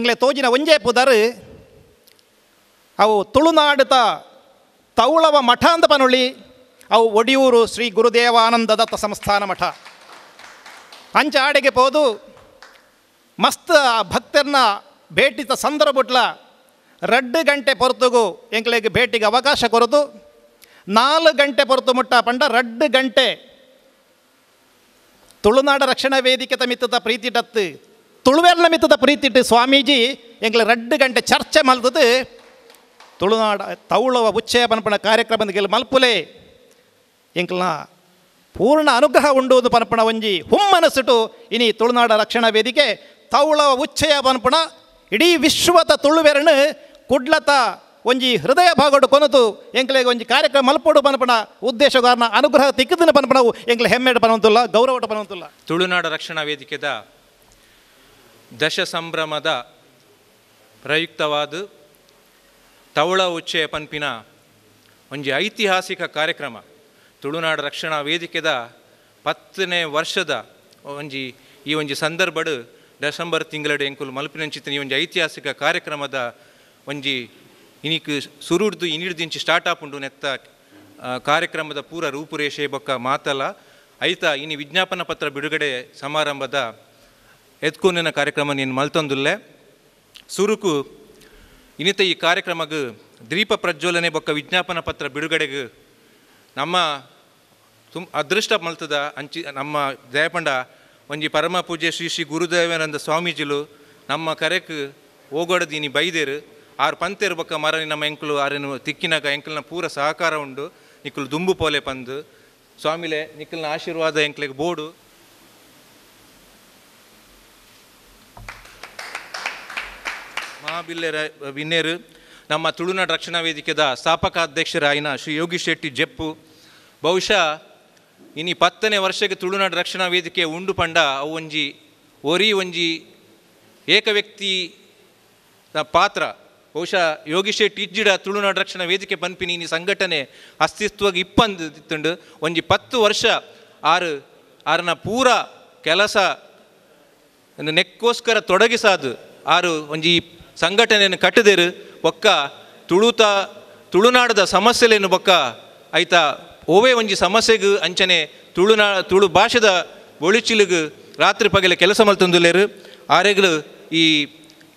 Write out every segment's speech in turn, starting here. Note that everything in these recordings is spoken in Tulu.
ಎಂಗ್ಲೆ ತೋಜಿನ ಒಂಜೇ ಪುದರ್ ಅವು ತುಳುನಾಡುತ ತೌಳವ ಮಠ ಅಂತ ಪನೊಳ್ಳಿ ಅವು ಒಡಿಯೂರು ಶ್ರೀ ಗುರುದೇವಾನಂದ ದತ್ತ ಸಂಸ್ಥಾನ ಮಠ. ಅಂಚ ಆಡೆಗೆ ಪೋದು ಮಸ್ತ್ ಆ ಭಕ್ತರನ್ನ ಭೇಟಿತ ಸಂದರ್ಭಟ್ಲ 2 ಗಂಟೆ ಪೊರ್ತುಗು ಎಂಕ್ಲೆಗ್ ಭೇಟಿಗೆ ಅವಕಾಶ ಕೊರತು 4 ಗಂಟೆ ಪೊರ್ತು ಮುಟ್ಟ ಪಂಡ 2 ಗಂಟೆ ತುಳುನಾಡ ರಕ್ಷಣಾ ವೇದಿಕೆತ ಮಿತ್ತದ ಪ್ರೀತಿಟತ್ತು ತುಳುವೆರ್ನ ಮಿತ್ತದ ಪ್ರೀತಿಟ್ಟು ಸ್ವಾಮೀಜಿ ಎಂಕ್ಲೆ 2 ಗಂಟೆ ಚರ್ಚೆ ಮಲ್ತದು ತುಳುನಾಡ ತೌಳವ ಉಚ್ಚಯ ಪನ್ಪಣ ಕಾರ್ಯಕ್ರಮದ ಗೆಲ್ ಮಲ್ಪುಲೆ ಎಂಕ್ಲನ ಪೂರ್ಣ ಅನುಗ್ರಹ ಉಂಡು ಪನ್ಪಣ ಒಂಜಿ ಹುಮ್ಮನಸುಟು ಇನಿ ತುಳುನಾಡ ರಕ್ಷಣಾ ವೇದಿಕೆ ತೌಳವ ಉಚ್ಚಯ ಪನ್ಪಣ ಇಡೀ ವಿಶ್ವದ ತುಳುವೆರನು ಕುಡ್ಲತ ಒಂಜಿ ಹೃದಯ ಭಾಗಡು ಕೊನತು ಎಂಕ್ಲೆಗ್ ಒಂಜಿ ಕಾರ್ಯಕ್ರಮ ಮಲ್ಪೊಡು ಪನ್ಪಣ ಉದ್ದೇಶಗಾರನ ಅನುಗ್ರಹ ತಿಕ್ಕದಿನ ಪನ್ಪಣವು ಎಂಕ್ಲೆ ಹೆಮ್ಮೆಡು ಪನ್ವಂತುಲ್ಲ, ಗೌರವಟ ಪನ್ವಂತುಲ್ಲ. ತುಳುನಾಡ ರಕ್ಷಣಾ ವೇದಿಕೆದ ದಶ ಸಂಭ್ರಮದ ಪ್ರಯುಕ್ತವಾದ ತೌಳ ಉಚ್ಚಯ ಪನ್ಪಿನ ಒಂಜಿ ಐತಿಹಾಸಿಕ ಕಾರ್ಯಕ್ರಮ ತುಳುನಾಡ ರಕ್ಷಣಾ ವೇದಿಕೆದ 10ನೇ ವರ್ಷದ ಒಂಜಿ ಈ ಒಂಜಿ ಸಂದರ್ಭಡು ಡಿಸೆಂಬರ್ ತಿಂಗಳಡು ಎಂಕುಲು ಮಲ್ಪಿನಂಚಿತ್ತಿನ ಈ ಒಂಜಿ ಐತಿಹಾಸಿಕ ಕಾರ್ಯಕ್ರಮದ ಒಂಜಿ ಇನಿಕ್ ಸುರುಡ್ದು ಇನಿಡ್ದಿಂಚಿ ಸ್ಟಾರ್ಟ್ ಆಪುಂಡು ನೆತ್ತ ಕಾರ್ಯಕ್ರಮದ ಪೂರ ರೂಪುರೇಷೆ ಬೊಕ್ಕ ಮಾತಲ ಐತ ಇನಿ ವಿಜ್ಞಾಪನಾ ಪತ್ರ ಬಿಡುಗಡೆ ಸಮಾರಂಭದ ಎತ್ಕೋನಿನ ಕಾರ್ಯಕ್ರಮ ನೀನು ಮಲ್ತೊಂದುಲ್ಲೆ. ಸುರುಕು ಇನ್ನಿತ ಈ ಕಾರ್ಯಕ್ರಮಕ್ಕೆ ದೀಪ ಪ್ರಜ್ವಲನೆ ಬೊಕ್ಕ ವಿಜ್ಞಾಪನಾ ಪತ್ರ ಬಿಡುಗಡೆಗೆ ನಮ್ಮ ಅದೃಷ್ಟ ಮಲ್ತದ ಅಂಚಿ ನಮ್ಮ ಜಯಪಂಡ ಒಂಜಿ ಪರಮ ಪೂಜ್ಯ ಶ್ರೀ ಶ್ರೀ ಗುರುದೇವಾನಂದ ಸ್ವಾಮೀಜಿಲು ನಮ್ಮ ಕರೆಕ್ ಓಗೊಡದು ಇನಿ ಬೈದೇರು ಆರು ಪಂತೇರು ಬೊಕ್ಕ ಮರನಿ ನಮ್ಮ ಎಂಕುಲು ಆರೇನು ತಿಕ್ಕಿನಾಗ ಎಂಕಲ್ನ ಪೂರ ಸಹಕಾರ ಉಂಡು ನಿಕ್ಕಲು ದುಂಬು ಪೋಲೆ ಪಂದು ಸ್ವಾಮಿಲೆ ನಿಕ್ಕಲ್ನ ಆಶೀರ್ವಾದ ಎಂಕ್ಲೆಗ್ ಬೋಡು. ಮಹಾಬಿಲ್ಲೆರ ವಿನ್ನೇರು ನಮ್ಮ ತುಳುನಾಡು ರಕ್ಷಣಾ ವೇದಿಕೆದ ಸ್ಥಾಪಕ ಅಧ್ಯಕ್ಷರಾಯಿನ ಶ್ರೀ ಯೋಗಿ ಶೆಟ್ಟಿ ಜೆಪ್ಪು ಬಹುಶಃ ಇನಿ 10ನೇ ವರ್ಷಕ್ಕೆ ತುಳುನಾಡು ರಕ್ಷಣಾ ವೇದಿಕೆ ಉಂಡು ಪಂಡ ಅವು ಒಂಜಿ ಒರಿ ಒಂಜಿ ಏಕವ್ಯಕ್ತಿ ಪಾತ್ರ. ಬಹುಶಃ ಯೋಗಿ ಶೆಟ್ಟಿ ಇಜ್ಜಿಡ ತುಳುನಾಡು ರಕ್ಷಣಾ ವೇದಿಕೆ ಪನ್ಪಿನಿ ಇನಿ ಸಂಘಟನೆ ಅಸ್ತಿತ್ವಕ್ಕೆ ಇಪ್ಪಂದು ತಿತ್ತುಂಡು ಒಂಜಿ 10 ವರ್ಷ ಆರು ಆರನ ಪೂರ ಕೆಲಸ ನೆಕ್ಕೋಸ್ಕರ ತೊಡಗಿಸಾದು ಆರು ಒಂಜಿ ಸಂಘಟನೆಯನ್ನು ಕಟ್ಟದೇರು ಬೊಕ್ಕ ತುಳುನಾಡದ ಸಮಸ್ಯೆಲೇನು ಬೊಕ್ಕ ಐತ ಓವೇ ಒಂಜಿ ಸಮಸ್ಯೆಗು ಅಂಚನೆ ತುಳು ಭಾಷೆದ ಒಳಿಚಿಲುಗು ರಾತ್ರಿ ಪಗಲೆ ಕೆಲಸ ಮಲ್ತೊಂದುಲ್ಲೇರು ಆರೆಗ್ಲು ಈ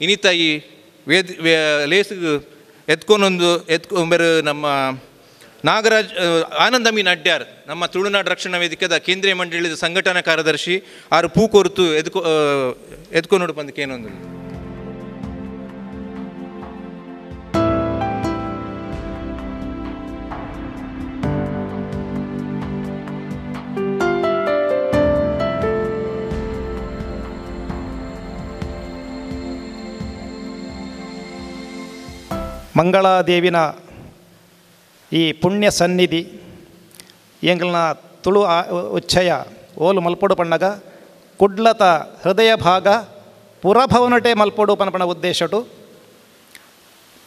ಇನಿತ ಈ ಲೇಸುಗು ಎತ್ಕೊನೊಂದು ಎತ್ಕೊಂಬೆರು ನಮ್ಮ ನಾಗರಾಜ್ ಆನಂದಮಿ ನಡ್ಯಾರ್ ನಮ್ಮ ತುಳುನಾಡು ರಕ್ಷಣಾ ವೇದಿಕೆದ ಕೇಂದ್ರೀಯ ಮಂಡಳಿದ ಸಂಘಟನಾ ಕಾರ್ಯದರ್ಶಿ ಆರು ಪೂ ಕೊರ್ತು ಎತ್ಕೊನೋಡು ಬಂದಕ್ಕೇನೊಂದು. ಮಂಗಳಾದೇವಿನ ಈ ಪುಣ್ಯ ಸನ್ನಿಧಿ ಎಂಗ್ಲನ ತುಳು ಉಚ್ಚಯ ಓಲು ಮಲ್ಪೊಡು ಪಣ್ಣಗ ಕುಡ್ಲತ ಹೃದಯ ಭಾಗ ಪುರಭವನಟೆ ಮಲ್ಪೊಡು ಪನ್ಪಣ ಉದ್ದೇಶಟು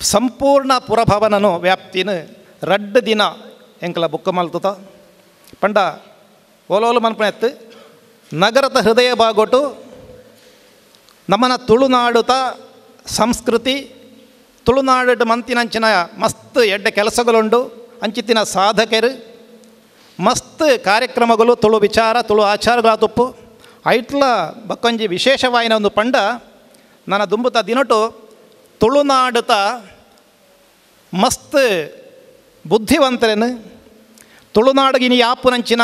ಸಂಪೂರ್ಣ ಪುರಭವನನು ವ್ಯಾಪ್ತಿನ 2 ದಿನ ಎಂಕಲ ಬುಕ್ಕ ಮಲ್ತುತ ಪಂಡ ಓಲೋಲು ಮನ್ಪಣ ಎತ್ತು ನಗರದ ಹೃದಯ ಭಾಗೊಟು ನಮ್ಮನ ತುಳುನಾಡುತ ಸಂಸ್ಕೃತಿ ತುಳುನಾಡು ಮಂತಿನಂಚಿನ ಮಸ್ತ್ ಎಡ್ಡೆ ಕೆಲಸಗಳುಂಡು ಅಂಚಿತ್ತಿನ ಸಾಧಕರು ಮಸ್ತ್ ಕಾರ್ಯಕ್ರಮಗಳು ತುಳು ವಿಚಾರ ತುಳು ಆಚಾರಗಳ ತುಪ್ಪು ಐಟ್ಲ ಬಕ್ಕೊಂಜಿ ವಿಶೇಷವಾಯಿನ ಒಂದು ಪಂಡ ನನ್ನ ದುಂಬುತ ದಿನಟು ತುಳುನಾಡುತ ಮಸ್ತ್ ಬುದ್ಧಿವಂತರೇನು ತುಳುನಾಡಿಗಿನಿ ಯಾಪುನಂಚಿನ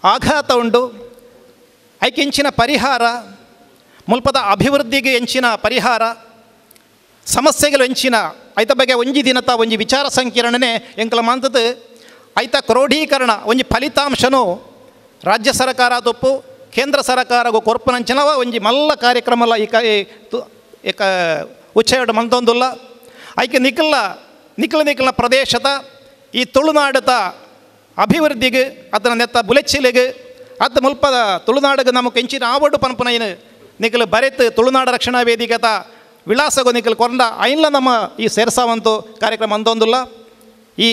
ಆಘಾತ ಉಂಡು ಐಕೆಂಚಿನ ಪರಿಹಾರ ಮುಲ್ಪದ ಅಭಿವೃದ್ಧಿಗೆ ಎಂಚಿನ ಪರಿಹಾರ ಸಮಸ್ಯೆಗಳು ಎಂಚಿನ ಐತ ಬಗ್ಗೆ ಒಂಜಿ ದಿನತ ಒಂಜಿ ವಿಚಾರ ಸಂಕಿರಣನೆ ಎಂಕಲ ಮಂತದ್ದು ಐತ ಕ್ರೋಢೀಕರಣ ಒಂಜಿ ಫಲಿತಾಂಶನು ರಾಜ್ಯ ಸರ್ಕಾರ ತೊಪ್ಪು ಕೇಂದ್ರ ಸರ್ಕಾರಗೂ ಕೊರ್ಪುನಂಚಿನವ ಒಂಜಿ ಮಲ್ಲ ಕಾರ್ಯಕ್ರಮಲ್ಲ ಈ ಉಚ್ಚಯ ಮಂತೊಂದುಲ್ಲ ಐಕೆ ನಿಖಲ ನಿಖಲ ನಿಖಲ ಪ್ರದೇಶದ ಈ ತುಳುನಾಡದ ಅಭಿವೃದ್ಧಿಗೆ ಅದನ್ನ ನೆತ್ತ ಬುಲೆಚ್ಚಿಲಿಗೆ ಅತ್ತ ಮುಲ್ಪದ ತುಳುನಾಡಿಗೆ ನಮಗೆ ಎಂಚಿನ ಆವಡು ಪನ್ಪುನೈನು ನಿಖಲು ಬರೆತು ತುಳುನಾಡ ರಕ್ಷಣಾ ವೇದಿಕೆತ ವಿಳಾಸಗು ನಿಖಲು ಕೊಂಡ ಐನ್ಲ ನಮ್ಮ ಈ ಸೇರ್ಸಾವಂತು ಕಾರ್ಯಕ್ರಮ ಅಂತೊಂದುಲ್ಲ. ಈ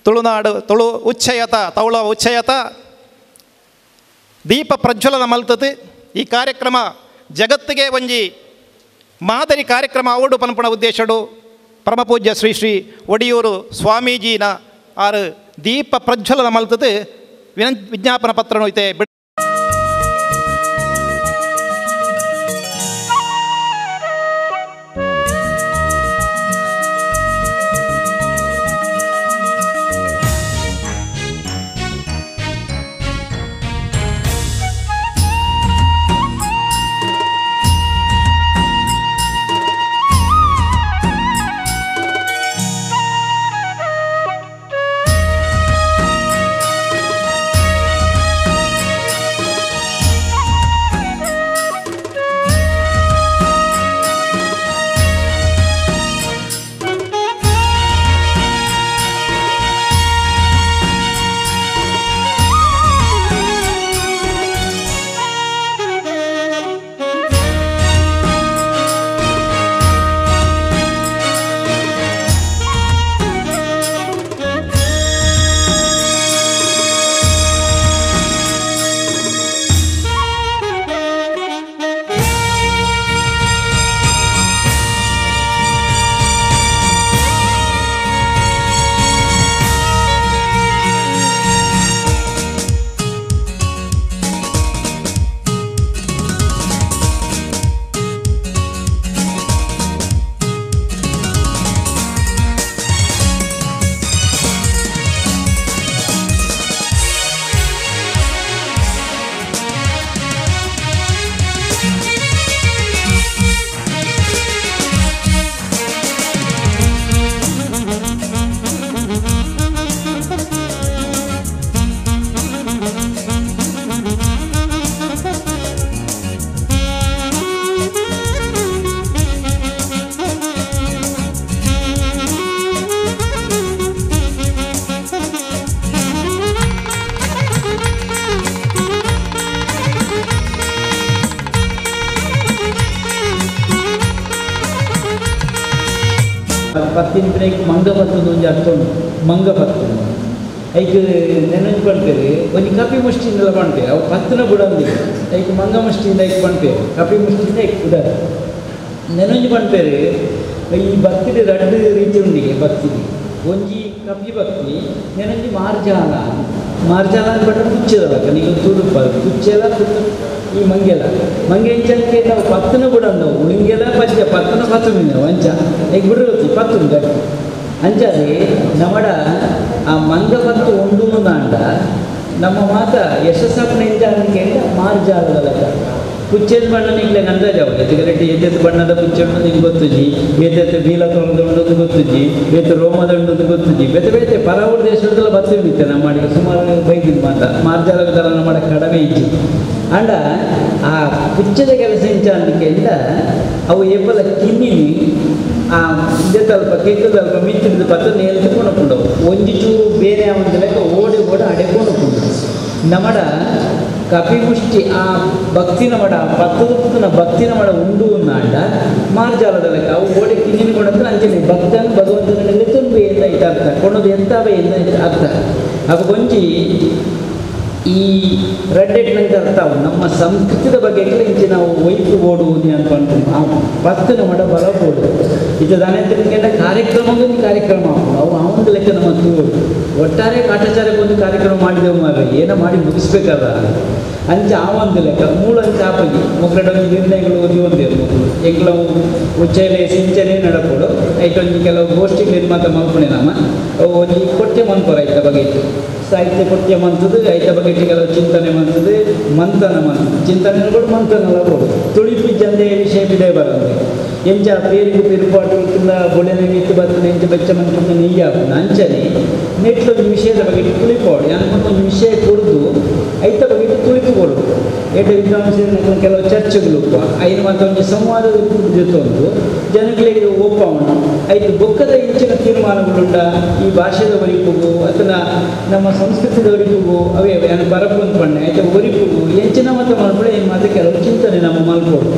ತುಳುನಾಡು ತುಳು ಉಚ್ಚಯತ ತೌಳ ಉಚ್ಚಯತ ದೀಪ ಪ್ರಜ್ವಲನ ಮಲ್ತದೆ ಈ ಕಾರ್ಯಕ್ರಮ ಜಗತ್ತಿಗೆ ಒಂಜಿ ಮಾದರಿ ಕಾರ್ಯಕ್ರಮ ಅವಡು ಪನ್ಪುಣ ಉದ್ದೇಶಡು ಪರಮಪೂಜ್ಯ ಶ್ರೀ ಶ್ರೀ ಒಡಿಯೂರು ಸ್ವಾಮೀಜಿನ ಆರು ದೀಪ ಪ್ರಜ್ವಲನ ಮಲ್ತದ್ದು ವಿಜ್ಞಾಪನ ಪತ್ರನು ಐತೆ. ಪತ್ತಿನ ಮಂಗ ಪತ್ತೊಂದು ಒಂಜಿ ಅರ್ಥ ಉಂಟು. ಮಂಗ ಪತ್ತು ಐಕ್ ನೆನಪು ಪಣ್ಪೇರು ಒಂಜಿ ಕಪಿ ಮುಷ್ಟಿಂದಲ ಪಣ್ಪೇರು ಅವು ಪತ್ತನ ಬುಡಂದಿಲ್ಲ ಐಕ್ ಮಂಗ ಮುಷ್ಟಿಯಿಂದ ಐಕ್ ಪಣ್ಪೇರು ಕಪಿ ಮುಷ್ಟಿಯಿಂದ ಐಕ್ ಬುಡ ನೆನೊಂಜಿ ಪಣ್ಪೇರು. ಈ ಭಕ್ತಿಡು ರಡ್ಡು ರೀತಿ ಉಂಡಿಗೆ ಭಕ್ತಿಗೆ ಒಂಜಿ ಕಪಿ ಭಕ್ತಿ ನೆನೊಂಜಿ ಮಾರ್ಜಾಲ. ಮಾರ್ಜಾಲ ಅಂದ್ಬಿಟ್ರೆ ಕುಚ್ಚದಲ್ಲ ನೀವು ತೂದುಪ್ಪ ಕುಚ್ಚೆಲ್ಲ ಈ ಮಂಗೆಲ ಮಂಗೆ ಇಂಚಕ್ಕೆ ನಾವು ಪತ್ತನ ಬುಡಂದವು ಉಳಿಂಗೆಲ್ಲ ಪಚ್ಚ ಪತ್ತನ ಪತ್ತು ಅಂಚ ಈಗ ಬಿಡಿರುತ್ತೆ ಪತ್ತು ಗಟ್ಟಿ ಅಂಚಾರಿ ನಮ್ಮಡ ಆ ಮಂಗ ಪತ್ತು ಉಂಡು ಅಂಡ ನಮ್ಮ ಮಾತ ಯಶಸ್ಸಪ್ಪನ ಇಂಚ ಅಂದ್ಕೆ ಮಾರ್ಜಾಲದ ಲೆಕ್ಕ ಕುಚ್ಚೆದ ಬಣ್ಣ ನಿಂಗೆ ಅಂದಾಜು ಎತ್ತುಗರೆಟ್ಟಿ ಎತ್ತೆತ್ತು ಬಣ್ಣದ ಕುಚ್ಚೆ ಉಂಟು ನಿಂಗೆ ಗೊತ್ತುಜಿ, ಎತ್ತೆತ್ತು ಬೀಲ ತೊಳೆದ ಉಂಟು ಗೊತ್ತುಜಿ, ಎತ್ತು ರೋಮದ ಉಂಟು ಗೊತ್ತುಜಿ, ಬೇತೆ ಬೇತೆ ಪರಾವೂರು ದೇಶದಲ್ಲ ಬತ್ತಿರುತ್ತೆ ನಮ್ಮ ಅಡಿಗೆ ಸುಮಾರು ಬೈದಿದ್ದು ಮಾತ ಮಾರ್ಜಾಲದ ನಮ್ಮ ಕಡಿಮೆ ಇಜ್ಜಿ. ಅಂಡ ಆ ಕುಚ್ಚದ ಕೆಲಸ ಇಂಚ ಅಂದಕ್ಕೆಂದ ಅವು ಏಪಲ ಕಿನ್ನಿನಿ ಆ ಇದಲ್ಪ ಕೆಕ್ಕದಲ್ಪ ಮಿತ್ತಿಡ್ದು ಪತ್ತ ನೇಲ್ತು ಕೊಂಡುಕೊಂಡವು ಒಂಜಿ ಚೂರು ಬೇರೆ ಒಂದು ಲೆಕ್ಕ ಓಡಿ ಓಡಿ ಅಡೆಕೊಂಡು ನಮಡ ಕಪಿಮುಷ್ಟಿ ಆ ಭಕ್ತಿನ ಮಡ ಪತ್ತದ ಭಕ್ತಿನ ಮಡ ಉಂಡು ಅಂಡ ಮಾರ್ಜಾಲದ ಲೆಕ್ಕ ಅವು ಓಡಿ ಕಿನ್ನಿನ ಕೊಡಂದ್ರೆ ಅಂಚನೆ ಭಕ್ತನ ಭಗವಂತನಲ್ಲಿ ತುಂಬಿ ಎಂದ ಇತ್ತ ಅರ್ಥ ಕೊಡೋದು ಎಂತಾವೆ ಎಂದ ಅರ್ಥ. ಅವು ಕೊಂಚಿ ಈ ರಡ್ಡೆಟ್ನಂತ ಅರ್ಥ ನಮ್ಮ ಸಂಸ್ಕೃತಿದ ಬಗ್ಗೆ ಇಂಚೆ ನಾವು ಒಯ್ಪು ಓಡುವುದು ಅಂತ ಆ ಪತ್ತನ ಮಡ ಬಲ ಬೋಡು ಇದು ದಾನೆ ಕಾರ್ಯಕ್ರಮ ಒಂದು ಕಾರ್ಯಕ್ರಮ ಅವು ಆ ಒಂದು ಲೆಕ್ಕ ನಮ್ಮ ತೂರು ಒಟ್ಟಾರೆ ಕಾಟಾಚಾರಕ್ಕೆ ಒಂದು ಕಾರ್ಯಕ್ರಮ ಮಾಡಿದೆವು ಮಾರ್ರೆ ಏನೋ ಮಾಡಿ ಮುಗಿಸ್ಬೇಕಲ್ಲ ಅಂಚ ಆ ಒಂದು ಲೆಕ್ಕ ಮೂಲ ಅಂಚ ಆಪಗಿ ಮೊಕ್ಕಡ ನಿರ್ಣಯಗಳು ಓದಿ ಒಂದೇ ಮಕ್ಕಳು ಎಂಗ್ಲವು ಉಚ್ಚಲೆ ಸಿಂಚನೆ ನಡಪೋಡು ಐಟೊಂಜಿ ಕೆಲವು ಗೋಷ್ಠಿಗಳು ನಿರ್ಮಾತ ಮಲ್ಪುಣೆ ನಮ್ಮ ಅವು ಒಂಜಿ ಕೊಟ್ಟೆ ಮನ್ಪೊರ ಐತ ಬಗ್ಗೆ ಇತ್ತು ಸಾಹಿತ್ಯ ಕೊಟ್ಟೆ ಮಂತದ್ದು ಐತ ಬಗ್ಗೆ ಕೆಲವು ಚಿಂತನೆ ಮಂತದ್ದು ಮಂಥನ ಮಂತದ್ದು ಚಿಂತನೆ ಕೂಡ ಮಂಥನ ಬೋಡು ತುಳಿಪಿ ಜಂದೆ ವಿಷಯ ಬಿದೆ ಬರಂದೆ ಎಂಚ ಪೇರಿಗೆ ಪಿರುಪಾಟು ಕಿಂದ ಬೊಳೆನ ಮಿತ್ತು ಬರ್ತದೆ ಎಂಚ ಬೆಚ್ಚ ಮಂತ್ರ ನೆಯ್ಯಿ ಹಾಕೋದು ಅಂಚನೆ ನೆಟ್ಲೊಂದು ವಿಷಯದ ಬಗ್ಗೆ ತುಳಿಪೋಡು ಅನ್ಕೊಂಡು ಒಂದು ವಿಷಯ ಕೊಡ್ದು ಐತ ಬಗ್ಗೆ ತುಳಿಪು ಕೊಡು ಏಟ ವಿದ್ವಾಂಸರ ಕೆಲವು ಚರ್ಚೆಗಳು ಐನು ಮತ್ತೊಂದು ಸಂವಾದದ ಜೊತೆ ಜನಗಳಿಗೆ ಒಪ್ಪವಣ ಐದು ಬೊಕ್ಕದ ಹೆಚ್ಚಿನ ತೀರ್ಮಾನಗಳುಂಡ ಈ ಭಾಷೆದ ಒರಿಪುಗು ಅಥವಾ ನಮ್ಮ ಸಂಸ್ಕೃತಿದ ಒರಿಪುಗು ಅವೇ ಏನು ಬರಪು ಅಂತ ಪಣ್ಣೆ ಆಯ್ತು ಒರಿಪುಗು ಹೆಚ್ಚಿನ ಮತ್ತು ಮಲ್ಪಡೆ ಏನು ಮಾತ್ರ ಕೆಲವು ಚಿಂತನೆ ನಮ್ಮ ಮಲ್ಪೋಡು.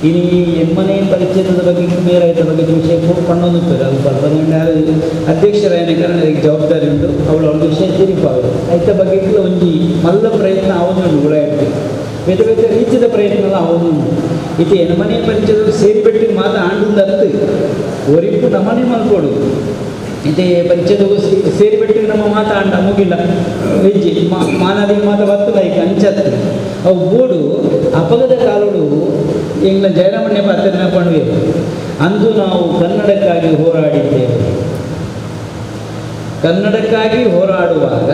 ಇನ್ನು ಈ ಎಮ್ಮನೆ ಪರಿಚ್ಛೇದದ ಬಗ್ಗೆ ಮೇರಾಯ್ತ ಬಗ್ಗೆ ವಿಷಯ ಪಣ್ಣೊಂದು ಅದು ಬರ್ಬಂದ ಅಧ್ಯಕ್ಷರಾಯನ ಕಾರಣ ಅದಕ್ಕೆ ಜವಾಬ್ದಾರಿ ಉಂಟು ಅವಳು ಅವಳ ವಿಷಯ ತೀರಿಪಾವರು ಐತ ಬಗ್ಗೆ ಒಂಜಿ ಮಲ್ಲ ಪ್ರಯತ್ನ ಅವನು ಉಳಾಯ್ತು. ಬೇತೆ ಬೇತೆ ರೀತಿಯ ಪ್ರಯತ್ನ ಅವನು ಇತ್ತೆ ಎನಮನೆ ಪರಿಚಯದ ಸೇರಿಬಿಟ್ಟು ಮಾತ ಆಂಡುಂದತ್ತು ಒರಿಪು ನಮನೆ ಮಲ್ಕೊಡು ಇತ್ತೆ ಪರಿಚಯದ ಸೇರಿಬಿಟ್ಟು ನಮ್ಮ ಮಾತ ಆಂಡ ಮುಗಿಲ್ಲ ಹೆಜ್ಜೆ ಮಾನದಿಗೆ ಮಾತ ಬತ್ತದ ಈಗ ಅಂಚತ್ತು ಅವು ಬೋಡು ಅಪಗದ ಕಾಲೋಡು ಎಂಗ್ಲ ಜಯರಾಮಣ್ಯ ಪಾತ್ರನ ಪಣುವೆ ಅಂದು ನಾವು ಕನ್ನಡಕ್ಕಾಗಿ ಹೋರಾಡಿದ್ದೇವೆ. ಕನ್ನಡಕ್ಕಾಗಿ ಹೋರಾಡುವಾಗ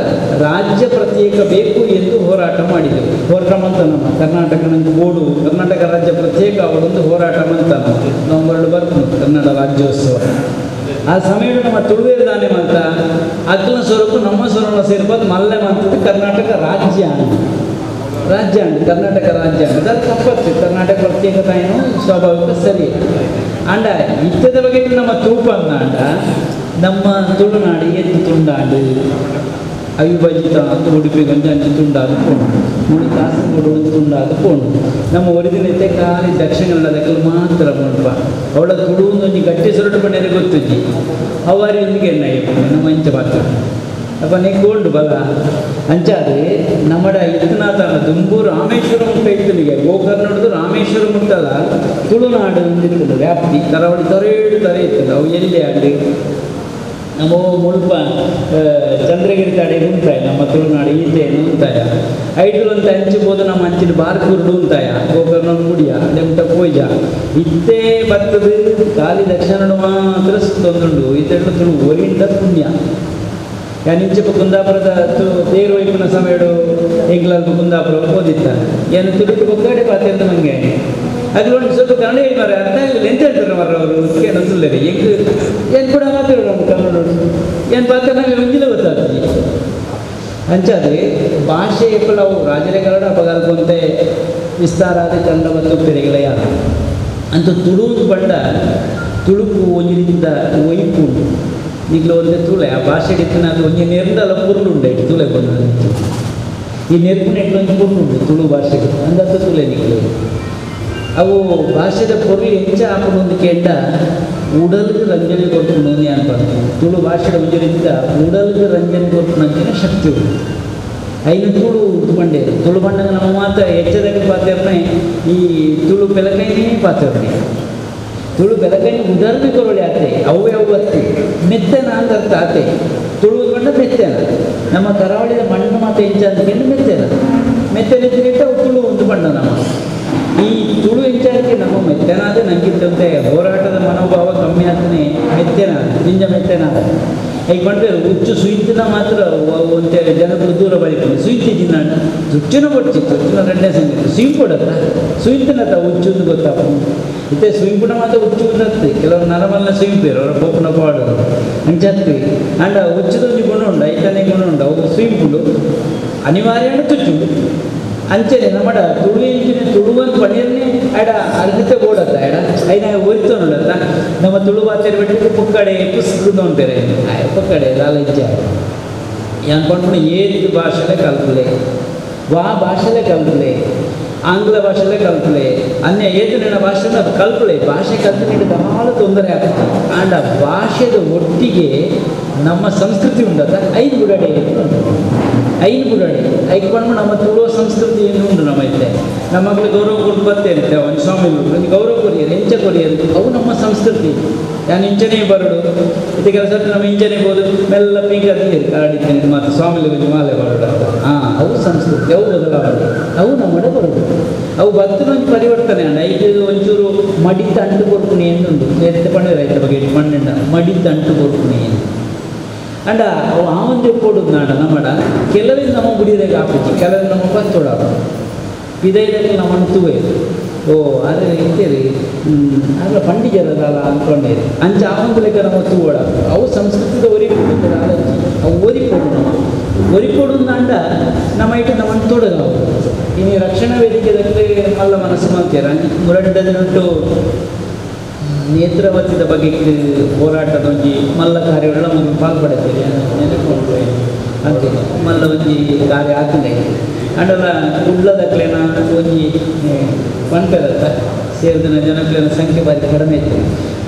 ರಾಜ್ಯ ಪ್ರತ್ಯೇಕ ಬೇಕು ಎಂದು ಹೋರಾಟ ಮಾಡಿದೆವು. ಹೋರಾಟ ಮಂತ ನಮ್ಮ ಕರ್ನಾಟಕ ನಂಗೆ ಬೋಡು ಕರ್ನಾಟಕ ರಾಜ್ಯ ಪ್ರತ್ಯೇಕ ಅವರೊಂದು ಹೋರಾಟ ಮಂತ ನವೆಂಬರ್ ಬರ್ತು ಕನ್ನಡ ರಾಜ್ಯೋತ್ಸವ. ಆ ಸಮಯ ನಮ್ಮ ತುಳುವೇರು ದಾನೆ ಮಂತ ಅಗ್ಲ ಸ್ವರೂಪ ನಮ್ಮ ಸ್ವರೂಪ ಸೇರ್ಬೋದು ಮಲ್ಲೆ ಮಂತದ್ದು ಕರ್ನಾಟಕ ರಾಜ್ಯ ರಾಜ್ಯ ಕರ್ನಾಟಕ ರಾಜ್ಯ ಅದು ತಪ್ಪತ್ತು. ಕರ್ನಾಟಕ ಪ್ರತ್ಯೇಕತೆ ಏನು ಸ್ವಾಭಾವಿಕ ಸರಿ. ಅಂಡ ಇತ್ತದ ಬಗ್ಗೆ ನಮ್ಮ ತೂಪ ಅಂದ ನಮ್ಮ ತುಳುನಾಡು ಎತ್ತು ತುಂಡಾಡು ಅವಿಭಜಿತ ಅಂತ ಉಡುಪಿ ಗಂಜಿ ತುಂಡಾದ ಪೋಣು ಮುಳು ಕಾಸರಗೋಡು ತುಂಡಾದ ಪೋಣು ನಮ್ಮ ಒರಿಜಿನತೆ ಖಾಲಿ ದಕ್ಷಿಣ ಕನ್ನಡದಲ್ಲಿ ಮಾತ್ರ ಮುಲ್ಪ ಅವಳ ತುಳು ಒಂಜಿ ಗಟ್ಟಿ ಸೊರಟು ಪಂಡರೆ ಗೊತ್ತುಜ್ಜಿ ಅವಾರಿ ಒಂದಿಗೆ ಎಣ್ಣೆ ನಮ್ಮ ಇಂಚ ಮಾತ್ರ ಅಪ್ಪ ನೀ ಬಲ ಅಂಚಾದ್ರೆ ನಮ್ಮಡ ಇತ್ತನಾತನ ದುಂಬು ರಾಮೇಶ್ವರ ಮುಟ್ಟ ಇತ್ತನಿಗೆ ಗೋಕರ್ಣದ್ದು ರಾಮೇಶ್ವರ ಮುಟ್ಟದ ತುಳುನಾಡು ಒಂದಿರ್ತದೆ ವ್ಯಾಪ್ತಿ ಕರಾವಳಿ ತೊರೇಳು ತರೆ ಇರ್ತದೆ ಅವು ಎಲ್ಲಿ ಅಲ್ಲಿ ನಮ್ಮ ಮುಲ್ಪ ಚಂದ್ರಗಿರಿ ತಾಡಿ ಉಂಟಾಯ ನಮ್ಮ ತುಳುನಾಡು ಈತೆ ಉಂಟಾಯ ಐಟು ಅಂತ ಹಂಚಿಬೋದು ನಮ್ಮ ಅಂಚಿನ ಬಾರ್ಕೂರ್ಡು ಉಂಟಾಯ ಗೋಕರ್ಣ ಗುಡಿಯ ಲೆಮ್ಟ ಪೋಯ್ಜ ಇತ್ತೇ ಬರ್ತದೆ ಖಾಲಿ ದಕ್ಷಿಣ ಮಾತ್ರ ತೊಂದುಂಡು ಇತ್ತೆರಡು ತುಳು ಒರಿಂಡ ಪುಣ್ಯ. ಯಾನಿಂಚಪ್ಪ ಕುಂದಾಪುರದ ತೇರು ಒಯ್ಪುನ ಸಮಯಡು ಎಂಗ್ಲಲ್ಪ ಕುಂದಾಪುರ ಓದಿತ್ತ ಏನು ತುಳುಟು ಕೊಕ್ಕಡೆ ಪಾತೆಂತ ಮಂಗೆ ಅದು ಒಂದು ಸ್ವಲ್ಪ ಕನ್ನಡ ಹೇಳಿ ಮಾರ ಅರ್ಥ ಆಗಲಿಲ್ಲ ಎಂತ ಹೇಳ್ತಾರೆ ಮರ ಅವರು ಏನು ಸುಳ್ಳರಿ ಹೆಂಗ್ ಏನು ಕೂಡ ಮಾತಾಡೋರು ನಮ್ಮ ಕನ್ನಡ ಏನು ಪಾತ್ರ ನಮಗೆ ಒಂದಿಲ್ಲ ಗೊತ್ತಾಗ್ತದೆ. ಅಂಚಾದ್ರೆ ಭಾಷೆ ನಾವು ರಾಜರೇ ಕನ್ನಡ ಅಪಗಾಲ್ಕೊಂತೆ ವಿಸ್ತಾರ ಆದ ಕನ್ನಡ ಮತ್ತು ಪೆರೆಗಳ ಯಾರು ಅಂತ ತುಳು ಬಂಡ ತುಳುಕು ಒಂಜಿನಿಂದ ಒಯ್ಪು ಈಗಲೂ ಒಂದೇ ತುಳೆ ಆ ಭಾಷೆ ಅದು ಒಂಜಿ ನೆರ್ದಲ್ಲ ಪುರ್ಲುಂಡೆ ತುಳೆ ಬಂದ ಈ ನೆರ್ಪು ನೆಟ್ಟು ಪುರ್ಲುಂಡು ತುಳು ಭಾಷೆಗೆ ಅಂದತ್ತ ತುಳೆ ನಿಗ್ಲು ಅವು ಭಾಷೆದ ಪೊರ್ಲು ಹೆಚ್ಚ ಹಾಕೊಂಡು ಒಂದು ಕೆಂಡ ಉಡಲ್ಗೆ ರಂಜನೆ ಕೊಡ್ಕೊಂಡು ಅನ್ಬಾರ್ದು. ತುಳು ಭಾಷೆದ ಒಂಜರಿಂದ ಉಡಲ್ಗೆ ರಂಜನೆ ಕೊಡ್ಕೊಂಡಂತಿನ ಶಕ್ತಿ ಉಂಟು. ಐನು ತುಳು ಬಂಡೆ ತುಳು ಬಂಡಾಗ ನಮ್ಮ ಮಾತ ಹೆಚ್ಚದಾಗ ಪಾತ್ರನೇ ಈ ತುಳು ಬೆಲಕೈನೇ ಪಾತ್ರನೇ ತುಳು ಬೆಲಕೈನ ಉದರ್ಬಿ ಕೊರಳಿ ಆತೆ ಅವು ಅವು ಅತ್ತಿ ಮೆತ್ತನ ಅಂತ ಅರ್ಥ ಆತೆ ತುಳು ಬಂಡ ಮೆತ್ತೆನ ನಮ್ಮ ಕರಾವಳಿಯ ಮಣ್ಣು ಮಾತ ಹೆಂಚ ಅಂತ ಮೆತ್ತೆನ ಮೆತ್ತನಿದ್ದರೆ ಅವು ತುಳು ಒಂದು ಬಣ್ಣ ನಮ್ಮ ಈ ತುಳು ಹೆಂಚಾರಕ್ಕೆ ನಮ್ಮ ಮೆತ್ತನಾದ ನಂಗಿದ್ದಂತೆ ಹೋರಾಟದ ಮನೋಭಾವ ಕಮ್ಮಿ ಆಗ್ತಾನೆ ಮೆತ್ತೆನ ನಿಂಜ ಮೆತ್ತೆನಾದ ಈಗ ಬಂದ್ರೆ ಹುಚ್ಚು ಸುಯಿತಿನ ಮಾತ್ರ ಒಂತೆ ಜನಗಳು ದೂರ ಬಳಿಕೊಂಡು ಸುಯಿತಿ ಜಿನ್ನ ತುಚ್ಚಿನ ಕೊಡ್ತಿ ತುಚ್ಚಿನ రెండే ಸಂಗತಿ ಸುಯಿಂಪುಡತ್ತ ಸುಯಿಂತಿನತ್ತ ಹುಚ್ಚು ಗೊತ್ತಾಪ ಇತ್ತೆ ಸುಯಿಂಪುಡ ಮಾತ್ರ ಹುಚ್ಚು ಉಂದತ್ತಿ ಕೆಲವರು ನರಮಲ್ಲ ಸುಯಿಂಪೇರು ಅವರ ಪೋಪುನ ಪಾಡು ಅಂಚತ್ತಿ ಅಂಡ ಹುಚ್ಚುದೊಂಜಿ ಗುಣ ಉಂಡು ಐತನೇ ಗುಣ ಉಂಡು ಅವು ಸುಯಿಂಪುಡು ಅನಿವಾರ್ಯ ತುಚ್ಚುಂಡು ಅಂಚನೆ ನಮ್ಮಡ ತುಳು ಇಂಚಿನ ತುಳುವಂತ ಪಣಿಯನ್ನೇ ಆಡ ಅರ್ಹತೆ ಬೋಡತ್ತ ಆಡ ಐನ ಒರಿತೋನುಡತ್ತ ನಮ್ಮ ತುಳು ಬಾತೆರ್ ಬಿಟ್ಟು ಪುಕ್ಕಡೆ ಪುಸ್ತಕ ಅಂತಾರೆ ಪುಕ್ಕಡೆ ಲಾಲಂಚ ಅನ್ಕೊಂಡು ಏದು ಭಾಷೆಲೆ ಕಲ್ಪಲೆ ವಾ ಭಾಷೆಲೆ ಕಲ್ಪಲೆ ಆಂಗ್ಲ ಭಾಷೆಲೆ ಕಲ್ಪಲೆ ಅನ್ಯ ಏತು ನಿನ್ನ ಭಾಷೆನ ಕಲ್ಪಲೆ ಭಾಷೆ ಕಲ್ತು ನೀಡಿ ಬಹಳ ತೊಂದರೆ ಆಗ್ತದೆ. ಆಂಡ ಭಾಷೆದ ಒಟ್ಟಿಗೆ ನಮ್ಮ ಸಂಸ್ಕೃತಿ ಉಂಡತ್ತ ಐದು ಬುಡಡೆ ಉಂಟು ಐದು ಬುಡಡೆ ಐಕೊಂಡು ನಮ್ಮ ತುಳುವ ಸಂಸ್ಕೃತಿ ಏನು ಉಂಟು ನಮ್ಮ ಇತ್ತೆ ನಮ್ಮ ಮಕ್ಕಳು ಗೌರವ ಕೊಟ್ಟು ಬರ್ತೇನೆ ಒಂದು ಸ್ವಾಮಿ ಒಂದು ಗೌರವ ಕೊರಿಯರು ಹೆಂಚ ಕೊರಿಯರು ಅವು ನಮ್ಮ ಸಂಸ್ಕೃತಿ. ನಾನು ಇಂಚನೇ ಬರಡು ಇದು ಕೆಲಸ ನಮ್ಮ ಇಂಚನೇ ಬೋದು ಮೆಲ್ಲ ಪಿಂಕ್ ಅದು ಕಾಡಿದ್ದೇನೆ ಮತ್ತು ಸ್ವಾಮಿ ಕೊಂಚ ಮಾಲೆ ಬರಡು ಅಂತ ಹಾಂ ಅವು ಸಂಸ್ಕೃತಿ ಅವು ಬದಲಾವಣೆ ಅವು ನಮ್ಮಡೆ ಬರೋದು ಅವು ಬತ್ತಿನ ಪರಿವರ್ತನೆ ಅಣ್ಣ. ಇದು ಒಂಚೂರು ಮಡಿತ ಅಂಟು ಕೊರ್ಪುಣಿ ಎಂದುಂಟು ಎತ್ತ ಪಂಡ ರೈತ ಬಗ್ಗೆ ಮಣ್ಣೆಂಡ ಮಡಿತ ಅಂಟು ಕೊರ್ಪುಣಿ ಎಂದು ಅಂಡ ಅವು ಆ ಒಂದು ಕೊಡುದು ನಾಡ ನಮ್ಮಡ ಕೆಲವೇ ನಮ್ಮ ಗುಡಿದಾಗ ಆಪುಜಿ ಕೆಲವೇ ನಮ್ಮ ಪತ್ತೋಡ ಪಿದೈದಲ್ಲಿ ನಮ್ಮನ್ನು ತೂವೆ ಓ ಅದೇ ಇತ್ತೇರಿ ಅಲ್ಲ ಪಂಡಿಜರಲ್ಲ ಅಂದ್ಕೊಂಡೇರಿ ಅಂಚ ಆ ಒಂದು ಲೆಕ್ಕ ನಮ್ಮ ತೂವಡ ಅವು ಸಂಸ್ಕೃತದ ಒರಿಪೊಡು ಆಲೋಚಿ ಅವು ಒರಿಪೊಡು ನಮ್ಮ ಒರಿಪೊಡು ಅಂಡ ನಮ್ಮ ಇಟ್ಟು ನಮ್ಮನ್ನು ತೊಡಗ ಇನ್ನು ರಕ್ಷಣಾ ವೇದಿಕೆದಲ್ಲಿ ಮಲ್ಲ ಮನಸ್ಸು ಮಾಡ್ತೀರ ಮುರಡ್ಡದಿನುಂಟು ನೇತ್ರಾವತಿದ ಬಗ್ಗೆ ಹೋರಾಟದ ಒಂಜಿ ಮಲ್ಲ ಕಾರ್ಯಗಳ ನಮಗೆ ಪಾಲ್ಪಡುತ್ತೇವೆ ನೆನಪುಂಟು ಅಂತೆ ಮಲ್ಲ ಒಂಜಿ ಕಾರ್ಯ ಆಗ್ತದೆ ಅಂಡಲ ಕುಡ್ಲದಕ್ಲೇನ ಒಂಜಿ ಪಂಪೆದತ್ತ ಸೇರಿದಿನ ಜನಕ್ಲೇನ ಸಂಖ್ಯೆ ಬಾರಿ ಕಡಿಮೆ ಇತ್ತು.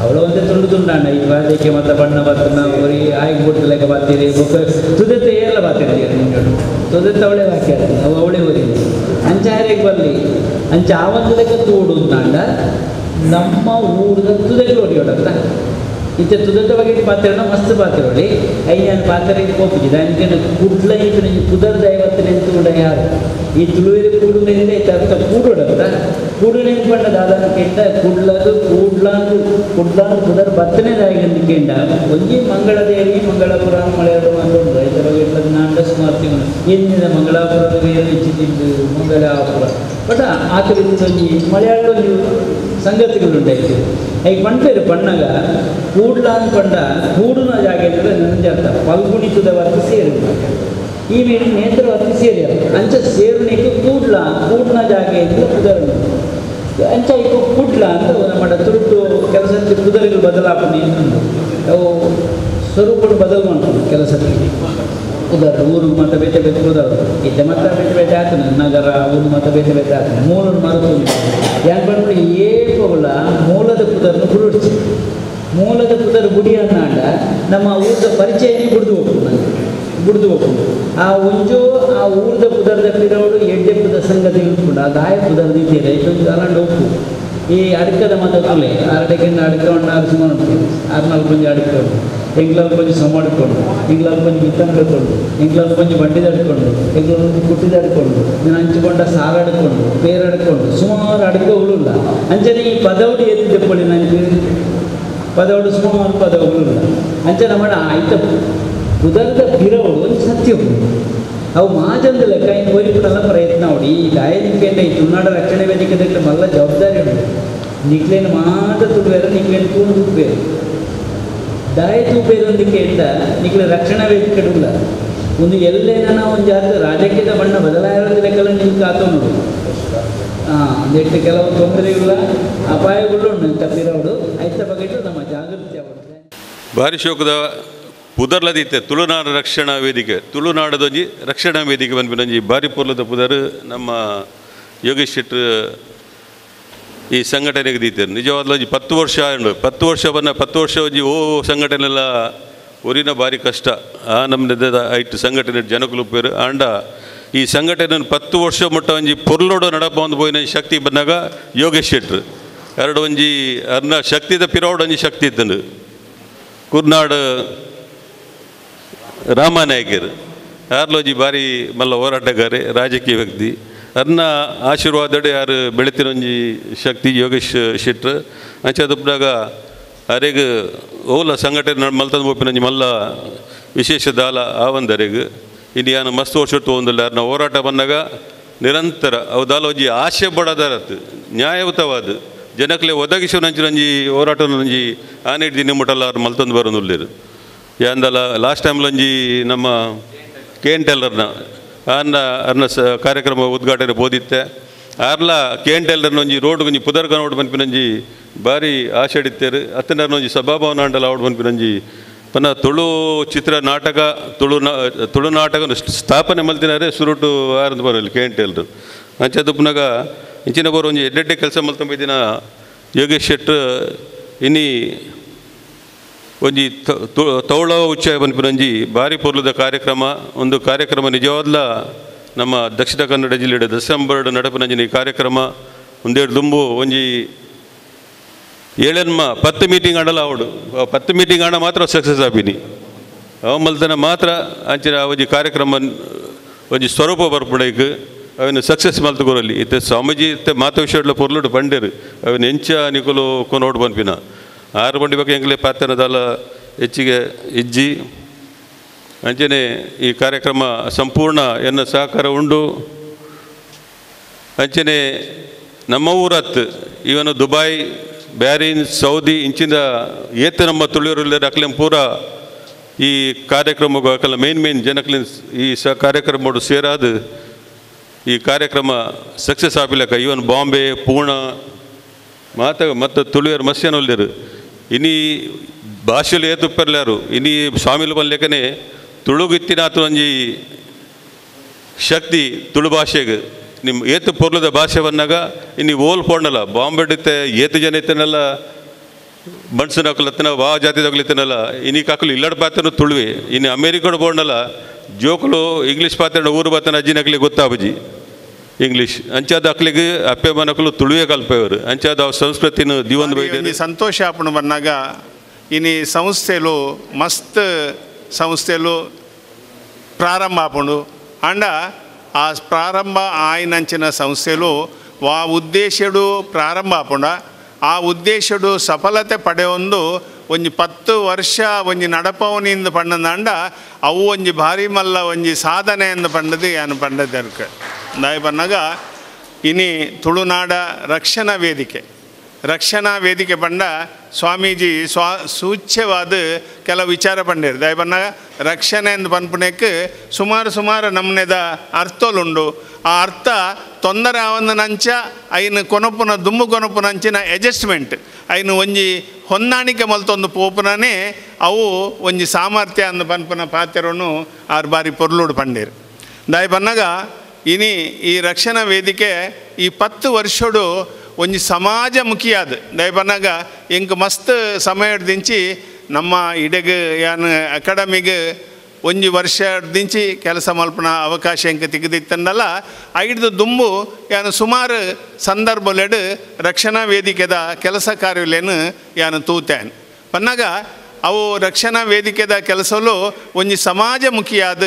ಅವಳು ಒಂದೇ ತುಂಡು ತುಂಡಾಂಡ ಈ ಬಾಜಕ್ಕೆ ಮತ್ತು ಬಣ್ಣ ಬರ್ತನ ಒರಿ ಆಯ್ಕೆ ಬಿಡ್ತಲೆಕ್ಕ ಬಾತೀರಿ ಬೊಕ್ಕ ತುದೆತ್ತ ಏರ್ಲ ಬಾತೀರಿ ನಿನ್ನೋಡು ತುದೆತ್ತ ಅವಳೇ ಹಾಕ್ಯಾರ ಅವು ಅವಳೇ ಒರಿ ಅಂಚಾರಿಗೆ ಬರಲಿ ಅಂಚ ಆ ಒಂದು ಲೆಕ್ಕ ತೂಡು ಅಂತಾಂಡ ನಮ್ಮ ಊರದ ತುದೆಗೆ ಒರಿಯೋಡತ್ತ ಇತ್ತೆ ತುದೆತ್ತ ಬಗ್ಗೆ ಪಾತ್ರೆನ ಮಸ್ತ್ ಪಾತ್ರೆ ಒಳ್ಳಿ ಐದು ಪಾತ್ರೆ ಕೋಪಿಜಿದ ಅಂಚನೆ ಕುಡ್ಲ ಇಪ್ಪು ಪುದರ್ ದೈವತ್ತನೆ ಕೂಡ ಯಾರು ಈ ತುಳುವೆರೆ ಕೂಡುನಿಂದ ಈ ಅರ್ಥ ಕೂಡೋಡತ್ತ ಕೂಡುನೆ ಪಂಡ ದಾದಾನ ಕೆಂಡ ಕುಡ್ಲದು ಕೂಡ್ಲಾಂದು ಕುಡ್ಲಾಂದು ಪುದರ್ ಬತ್ತನೆ ದಾಯಿಗಂದು ಕೆಂಡ ಒಂಜಿ ಮಂಗಳದೇವಿ ಮಂಗಳಪುರ ಮಳೆಯರು ಮಂದುಂಡು ಐತ ಬಗ್ಗೆ ನಾಂಡ ಸುಮಾರು ತಿಂಗಳು ಎಂದಿನ ಮಂಗಳಾಪುರದ ಬೇರೆ ಹೆಚ್ಚಿದ್ದು ಮಂಗಳಾಪುರ ಬಟ್ ಆತ ಒಂಜಿ ಮಲಯಾಳ ಒಂಜಿ ಸಂಗತಿಗಳುಂಟಾಯ್ತು ಈಗ ಪಂಪೇರು ಪಣ್ಣಗ ಕೂಡ್ಲಾನ್ ಪಂಡ ಕೂಡುನ ಜಾಗ ನಂಜಿ ಅರ್ಥ ಪಲ್ಗುಣಿತದ ವರ್ತ ಸೇರು ಈ ಮೇಲೆ ನೇತ್ರ ವರ್ತಿ ಸೇರಿ ಅಂಚ ಸೇರುನಿಗೆ ಕೂಡ್ಲ ಕೂಡ್ನ ಜಾಗ ಇದ್ರೆ ಪುದರ್ ಅಂಚ ಈಗ ಕುಡ್ಲ ಅಂತ ನಮ್ಮ ತುರುಟು ಕೆಲಸ ಪುದರಿಗಳು ಬದಲಾವಣೆ ಅವು ಸ್ವರೂಪಗಳು ಬದಲು ಮಾಡ್ತಾರೆ ಕೆಲಸ ಪುದರ್ ಊರು ಮತ್ತು ಬೇತೆ ಬೇತೆ ಪುದರ್ ಇತ್ತೆ ಮತ್ತೆ ಬೇತೆ ಬೇತೆ ಆತನ ನಗರ ಊರು ಮತ್ತೆ ಬೇತೆ ಬೇತೆ ಆತನ ಮೂಲ ಮರುತು ಯಾಕೆ ಬಂದ್ರೆ ಏಪಗಳ ಮೂಲದ ಪುದರ್ನ ಗುರುಡ್ಸಿ ಮೂಲದ ಪುದರ್ ಗುಡಿ ಅನ್ನಾಂಡ ನಮ್ಮ ಊರದ ಪರಿಚಯನೇ ಗುಡ್ದು ಹೋಗ್ತು ನನಗೆ ಗುಡ್ದು ಹೋಗ್ತು ಆ ಒಂಜೋ ಆ ಊರದ ಪುದರ್ದ ಪಿರವಡು ಎಡ್ಡೆ ಪುದ ಸಂಗತಿ ಉಂಟು ಆ ದಾಯ ಪುದರ್ ದಿದ್ದೀರ ಇಷ್ಟೊಂದು ಅಲಾಂಡ್ ಹೋಗ್ತು ಈ ಅಡ್ಕದ ಮತ ತುಲೆ ಅರಟೆಕಿಂದ ಅಡ್ಕ ಉಂಡು ಆರು ಸುಮಾರು ಉಂಟು ಆರು ನಾಲ್ಕು ಮಂದಿ ಅಡ್ಕ ಉಂಟು ಎಂಗ್ಲಾಲ್ ಕೊಂಚ ಸಮಾಡ್ಕೊಂಡು ಎಂಗ್ಲಾಲ್ ಕೊಂಚ ಬಿತ್ತಂಡ್ಕೊಂಡು ಎಂಗ್ಲಾಲ್ ಕೊಂಚ ಬಂಡಿದಾಡ್ಕೊಂಡು ಎಂಗ್ಲಾಲ್ ಕೊಂಚ ಕುಟ್ಟಿದಾಡ್ಕೊಂಡು నేను ಹಂಚಿಕೊಂಡ ಸಾರಾಡ್ಕೊಂಡು ಪೇರಾಡ್ಕೊಂಡು ಸುಮಾರು ಅಡ್ಕಗಳು ಅಂಚನೆ ಈ ಪದವಡು ಎದ್ದು ದೆಪ್ಪೊಳಿ ನನಗೆ ಪದವಡು ಸುಮಾರು ಪದವುಗಳು ಅಂಚನೆ ಮಾಡ ಆಯ್ತ ಪುದರ್ದ ಪಿರವಡು ಒಂದು ಸತ್ಯ ಅವು ಮಾಜಂದ ಲೆಕ್ಕ ಇನ್ನು ಒರಿಪುನಲ್ಲ ಪ್ರಯತ್ನ ಅವಡಿ ಈ ದಾಯದಿಕ್ಕೇಂಡ ಈ ತುಳುನಾಡ ರಕ್ಷಣೆ ವೇದಿಕೆ ಮಲ್ಲ ಜವಾಬ್ದಾರಿ ಉಂಟು ನಿಕ್ಲೇನು ಮಾತ್ರ ತುಳುವೇರ ನಿಕ್ಲೇನು ತೂನು ತೂಪೇರು ದಾಯ ತೂಪೇರೊಂದಕ್ಕೆ ಎಂಡ ನಿಕ್ಲೆ ರಕ್ಷಣಾ ವೇದಿಕೆ ಉಲ್ಲ ಒಂದು ಎಲ್ಲೇನ ಒಂದು ಜಾತಿ ರಾಜಕೀಯದ ಬಣ್ಣ ಬದಲಾಯಿರೋದು ಲೆಕ್ಕಲ್ಲ ನಿಮ್ಗೆ ಕಾತೋನು ಹಾಂ ಒಂದೆಟ್ಟು ಕೆಲವು ತೊಂದರೆಗಳ ಅಪಾಯಗಳು ಉಂಟು ತಪ್ಪಿರೋಡು ಐತ ಬಗ್ಗೆ ನಮ್ಮ ಜಾಗೃತಿ ಅವಡು ಭಾರಿ ಶೋಕದ ಪುದರ್ಲದಿತ್ತೆ ತುಳುನಾಡ ರಕ್ಷಣಾ ವೇದಿಕೆ ತುಳುನಾಡದೊಂಜಿ ರಕ್ಷಣಾ ವೇದಿಕೆ ಬಂದ್ಬಿನೊಂಜಿ ಭಾರಿ ಪೊರ್ಲದ ಪುದರ್ ನಮ್ಮ ಯೋಗೇಶ್ ಶೆಟ್ಟರ್ ಈ ಸಂಘಟನೆಗೆ ದೀತೇನೆ ನಿಜವಾದ ಒಂಜಿ 10 ವರ್ಷ ಉಂಡು 10 ವರ್ಷ ಬಂದ 10 ವರ್ಷ ಒಂಜಿ ಓ ಸಂಘಟನೆಲ್ಲ ಒರಿನ ಭಾರಿ ಕಷ್ಟ ಆ ನಮ್ಮ ಐಟ್ ಸಂಘಟನೆ ಜನಕುಲು ಪೇರು ಆಂಡ ಈ ಸಂಘಟನೆ 10 ವರ್ಷ ಮುಟ್ಟ ಒಂಜಿ ಪೊರ್ಲೋಡು ನಡಪ ಒಂದು ಪೋಯಿನ ಶಕ್ತಿ ಬಂದಾಗ ಯೋಗೇಶ್ ಶೆಟ್ಟರ್ ಎರಡು ಒಂಜಿ ಅರ್ನ ಶಕ್ತಿದ ಪಿರೋಡು ಒಂಜಿ ಶಕ್ತಿ ಇತ್ತಂಡು ಕುರ್ನಾಡು ರಾಮನಾಯಕರು ಯಾರ್ಲೋಜಿ ಭಾರಿ ಮಲ್ಲ ಹೋರಾಟಗಾರೆ ರಾಜಕೀಯ ವ್ಯಕ್ತಿ ಅರ್ನ ಆಶೀರ್ವಾದಡೆ ಯಾರು ಬೆಳೆತಿನೊಂಜಿ ಶಕ್ತಿ ಯೋಗೇಶ್ ಶೆಟ್ಟರ್ ಅಂಚದುಪ್ಪನಾಗ ಅರೆಗ್ ಓಲ ಸಂಘಟನೆ ಮಲ್ತಂದು ಪೋಪಿನೊಂಜಿ ಮಲ್ಲ ವಿಶೇಷ ದಾಲ ಆವಂದರೆಗ್ ಇಲ್ಲಿ ಯಾನು ಮಸ್ತ್ ವರ್ಷ ತಗೊಂದಿಲ್ಲ ಅರ್ನ ಹೋರಾಟ ಬಂದಾಗ ನಿರಂತರ ಅವು ದಾಲ ಒಂಜಿ ಆಶೆ ಬಡದರತ್ತು ನ್ಯಾಯಯುತವಾದ ಜನಕ್ಲೆ ಒದಗಿಸುವಂಜಿ ಹೋರಾಟ ಒಂಜಿ ಆನೆ ದಿನ ಮುಟ್ಟಲ್ಲ ಅವ್ರು ಮಲ್ತಂದು ಬರೋದುಲ್ಲೇರು ಯಾಂದಲ ಲಾಸ್ಟ್ ಟೈಮ್ಲೊಂಜಿ ನಮ್ಮ ಕೆ ಎನ್ ಟೆಲ್ಲರ್ನ ಅನ್ನ ಅರ್ನ ಸ ಕಾರ್ಯಕ್ರಮ ಉದ್ಘಾಟನೆ ಬೋದಿತ್ತೆ ಆರ್ಲ ಕೆ ಎನ್ ಟೆಲ್ಲರ್ನ ಒಂಜಿ ರೋಡ್ ಒಂಜಿ ಪುದರ್ಗ ರೋಡ್ ಪನ್ಪಿನೊಂಜಿ ಭಾರಿ ಆಶೆ ಇತ್ತೇರು ಅತ್ತನರ್ನ ಒಂಜಿ ಸಭಾಭವನ ಅಂಡಲ ಔಡ್ ಪನ್ಪಿನೊಂಜಿ ಪನ್ನ ತುಳು ಚಿತ್ರ ನಾಟಕ ತುಳು ನಾಟಕ ಸ್ಥಾಪನೆ ಮಲ್ತಿನಾರೆ ಸುರುಟು ಆರಂದು ಬರಲಿ ಕೆ ಎನ್ ಟೆಲ್ಲರು ಅಂಚೆ ದುಪ್ಪನಾಗ ಇಂಚಿನ ಬರೋ ಒಂಜಿ ಎಡ್ಡೆಡ್ಡೆ ಕೆಲಸ ಮಲ್ತಂಬಿದಿನ ಯೋಗೇಶ್ ಶೆಟ್ಟರ್ ಇನಿ ಒಂಜಿ ತೌಳ ಉಚ್ಚಯ ಪನ್ಪಿನೊಂಜಿ ಭಾರಿ ಪೊರ್ಲುದ ಕಾರ್ಯಕ್ರಮ ಒಂದು ಕಾರ್ಯಕ್ರಮ ನಿಜವಾದ್ಲ ನಮ್ಮ ದಕ್ಷಿಣ ಕನ್ನಡ ಜಿಲ್ಲೆಯ ದಸಂಬರ್ಡ್ ನಡಪನಂಜಿನ ಈ ಕಾರ್ಯಕ್ರಮ ಒಂದೆರಡು ದುಂಬು ಒಂಜಿ ಏಳೆನ್ಮ 10 ಮೀಟಿಂಗ್ ಆಡಲ್ಲ ಅವಡು 10 ಮೀಟಿಂಗ್ ಆಡ ಮಾತ್ರ ಸಕ್ಸಸ್ ಆಪಿನಿ ಅವ ಮಲ್ತನ ಮಾತ್ರ ಅಂಚಿನ ಒಂಜಿ ಕಾರ್ಯಕ್ರಮ ಒಂಜಿ ಸ್ವರೂಪ ಬರ್ಪುಡೈಕ್ ಅವನು ಸಕ್ಸಸ್ ಮಲ್ತುಕೊರಲ್ಲಿ ಇತ್ತೆ ಸ್ವಾಮೀಜಿ ಇತ್ತೆ ಮಾತ ವಿಷಯಡ್ಲ ಪೊರ್ಲುಡು ಪಂಡೇರು ಅವನ ಎಂಚ ನಿಕುಲು ಕೊನೋಡು ಪನ್ಪಿನ 6 ಬಂಡಿ ಬಗ್ಗೆ ಎಂಗ್ಲೇ ಪಾತ್ರನದಲ್ಲ ಹೆಚ್ಚಿಗೆ ಇಜ್ಜಿ ಅಂಚನೆ ಈ ಕಾರ್ಯಕ್ರಮ ಸಂಪೂರ್ಣ ಎನ್ನ ಸಹಕಾರ ಉಂಡು ಅಂಚನೆ ನಮ್ಮ ಊರತ್ತು ಇವನು ದುಬೈ ಬ್ಯಾರಿನ್ ಸೌದಿ ಇಂಚಿನ ಏತ ನಮ್ಮ ತುಳಿಯರಲ್ಲಿ ಅಕ್ಲೆಂ ಪೂರ ಈ ಕಾರ್ಯಕ್ರಮಕ್ಕೆ ಅಕಲ ಮೇನ್ ಮೇನ್ ಜನಕ್ಲಿನ್ ಈ ಸ ಕಾರ್ಯಕ್ರಮ ಸೇರಾದ ಈ ಕಾರ್ಯಕ್ರಮ ಸಕ್ಸಸ್ ಆಪಿಲಕ್ಕ ಇವನ್ ಬಾಂಬೆ ಪೂಣಾ ಮಾತ ಮತ್ತು ತುಳಿಯರು ಮಸ್ಯನೊಲ್ದಿರು ಇನಿ ಭಾಷೆಲು ಏತುಪ್ಪರ್ಲಾರು ಇನಿ ಸ್ವಾಮಿಲು ಬಲ್ಲೆಕನೆ ತುಳುಗಿತ್ತಿನಾತು ಒಂಜಿ ಶಕ್ತಿ ತುಳು ಭಾಷೆಗೆ ನಿಮ್ಮ ಏತು ಪೊರ್ಲದ ಭಾಷೆ ಬಂದಾಗ ಇನ್ನು ಓಲ್ ಪೋಣಲ್ಲ ಬಾಂಬೆ ಇತ್ತೆ ಏತು ಜನ ಇತ್ತನೆಲ್ಲ ಬಣ್ಸನಕುಲತ್ತನ ವಾ ಜಾತಿದಕುಲು ಇನಿ ಕಾಕಲು ಇಲ್ಲಡ ಪಾತ್ರನು ತುಳುವೆ ಇನ್ನು ಅಮೇರಿಕಡು ಬೋಂಡಲ್ಲ ಜೋಕುಲು ಇಂಗ್ಲೀಷ್ ಪಾತ್ರ ಊರು ಬಾತನ ಅಜ್ಜಿನಕ್ಲಿ ಗೊತ್ತಾಬಜಿ ಇಂಗ್ಲೀಷ್ ಅಂಚಾದ ಅಕ್ಲಿಗೆ ಅಪ್ಪೆ ಮನಕಲು ತುಳುವೆ ಕಲ್ಪೆವರು ಅಂಚಾದ ಸಂಸ್ಕೃತಿನ ದಿವಂದು ಬೈದೆ ಸಂತೋಷ ಆಪಣ ಬನ್ನಾಗ ಇನಿ ಸಂಸ್ಥೆಲು ಮಸ್ತ್ ಸಂಸ್ಥೆಲು ಪ್ರಾರಂಭ ಆಪುಂಡು ಅಂಡ ಆ ಪ್ರಾರಂಭ ಆಯಿನಂಚಿನ ಸಂಸ್ಥೆಲು ವಾ ಉದ್ದೇಶಡು ಪ್ರಾರಂಭ ಆಪುಂಡ ಆ ಉದ್ದೇಶಡು ಸಫಲತೆ ಪಡೆಯೊಂದು ಒಂಜಿ 10 ವರ್ಷ ಒಂಜಿ ನಡಪವನಿಂದ ಪಂಡಂದಾಂಡ ಅವು ಒಂಜಿ ಭಾರಿ ಮಲ್ಲ ಒಂಜಿ ಸಾಧನೆ ಎಂದು ಪಂಡದು ಯಾನು ಪಂಡದರ್ಕ ದಾಯ ಪನ್ನಾಗ ಇನಿ ತುಳುನಾಡ ರಕ್ಷಣಾ ವೇದಿಕೆ ರಕ್ಷಣಾ ವೇದಿಕೆ ಪಂಡ ಸ್ವಾಮೀಜಿ ಸೂಚ್ಯವಾದ ಕೆಲವು ವಿಚಾರ ಪಂಡೇರು ದಾಯ ಪನ್ನಾಗ ರಕ್ಷಣೆ ಎಂದು ಪನ್ಪುನೆಕ್ ಸುಮಾರು ಸುಮಾರು ನಮ್ಮನೆದ ಅರ್ಥಲುಂಡು ಆ ಅರ್ಥ ತೊಂದರೆ ಆವಂದನಂಚ ಐನು ಕೊನಪುನ ದುಮ್ಮು ಕೊನಪುನಂಚಿನ ಅಡ್ಜಸ್ಟ್ಮೆಂಟ್ ಐನು ಒಂಜಿ ಹೊಂದಾಣಿಕೆ ಮಲ್ತೊಂದು ಪೋಪುನನೇ ಅವು ಒಂಜಿ ಸಾಮರ್ಥ್ಯ ಅಂದು ಪನ್ಪುನ ಪಾತ್ರನು ಆರು ಬಾರಿ ಪೊರ್ಲುಡು ಪಂಡೇರು ದಾಯ ಪನ್ನಾಗ ಇನಿ ಈ ರಕ್ಷಣಾ ವೇದಿಕೆ ಈ 10 ವರ್ಷಡು ಒಂಜಿ ಸಮಾಜಮುಖಿಯಾದ ದಯ ಪನ್ನಾಗ ಎಂಕ್ ಮಸ್ತ್ ಸಮಯದಿಂಚಿ ನಮ್ಮ ಇಡೆಗ್ ಯಾನ್ ಅಕಾಡೆಮಿಗೆ ಒಂಜಿ ವರ್ಷದಿಂಚಿ ಕೆಲಸ ಮಲ್ಪನ ಅವಕಾಶ ಎಂಕ್ ತಿಕ್ಕದಿತ್ತಂದಲ್ಲ ಐಡ್ದು ದುಂಬು ಯಾನು ಸುಮಾರು ಸಂದರ್ಭಲೆಡು ರಕ್ಷಣಾ ವೇದಿಕೆದ ಕೆಲಸ ಕಾರ್ಯಲೇನು ಯಾನು ತೂತೇನ್ ಪನ್ನಾಗ ಅವು ರಕ್ಷಣಾ ವೇದಿಕೆದ ಕೆಲಸಲು ಒಂಜಿ ಸಮಾಜಮುಖಿಯಾದ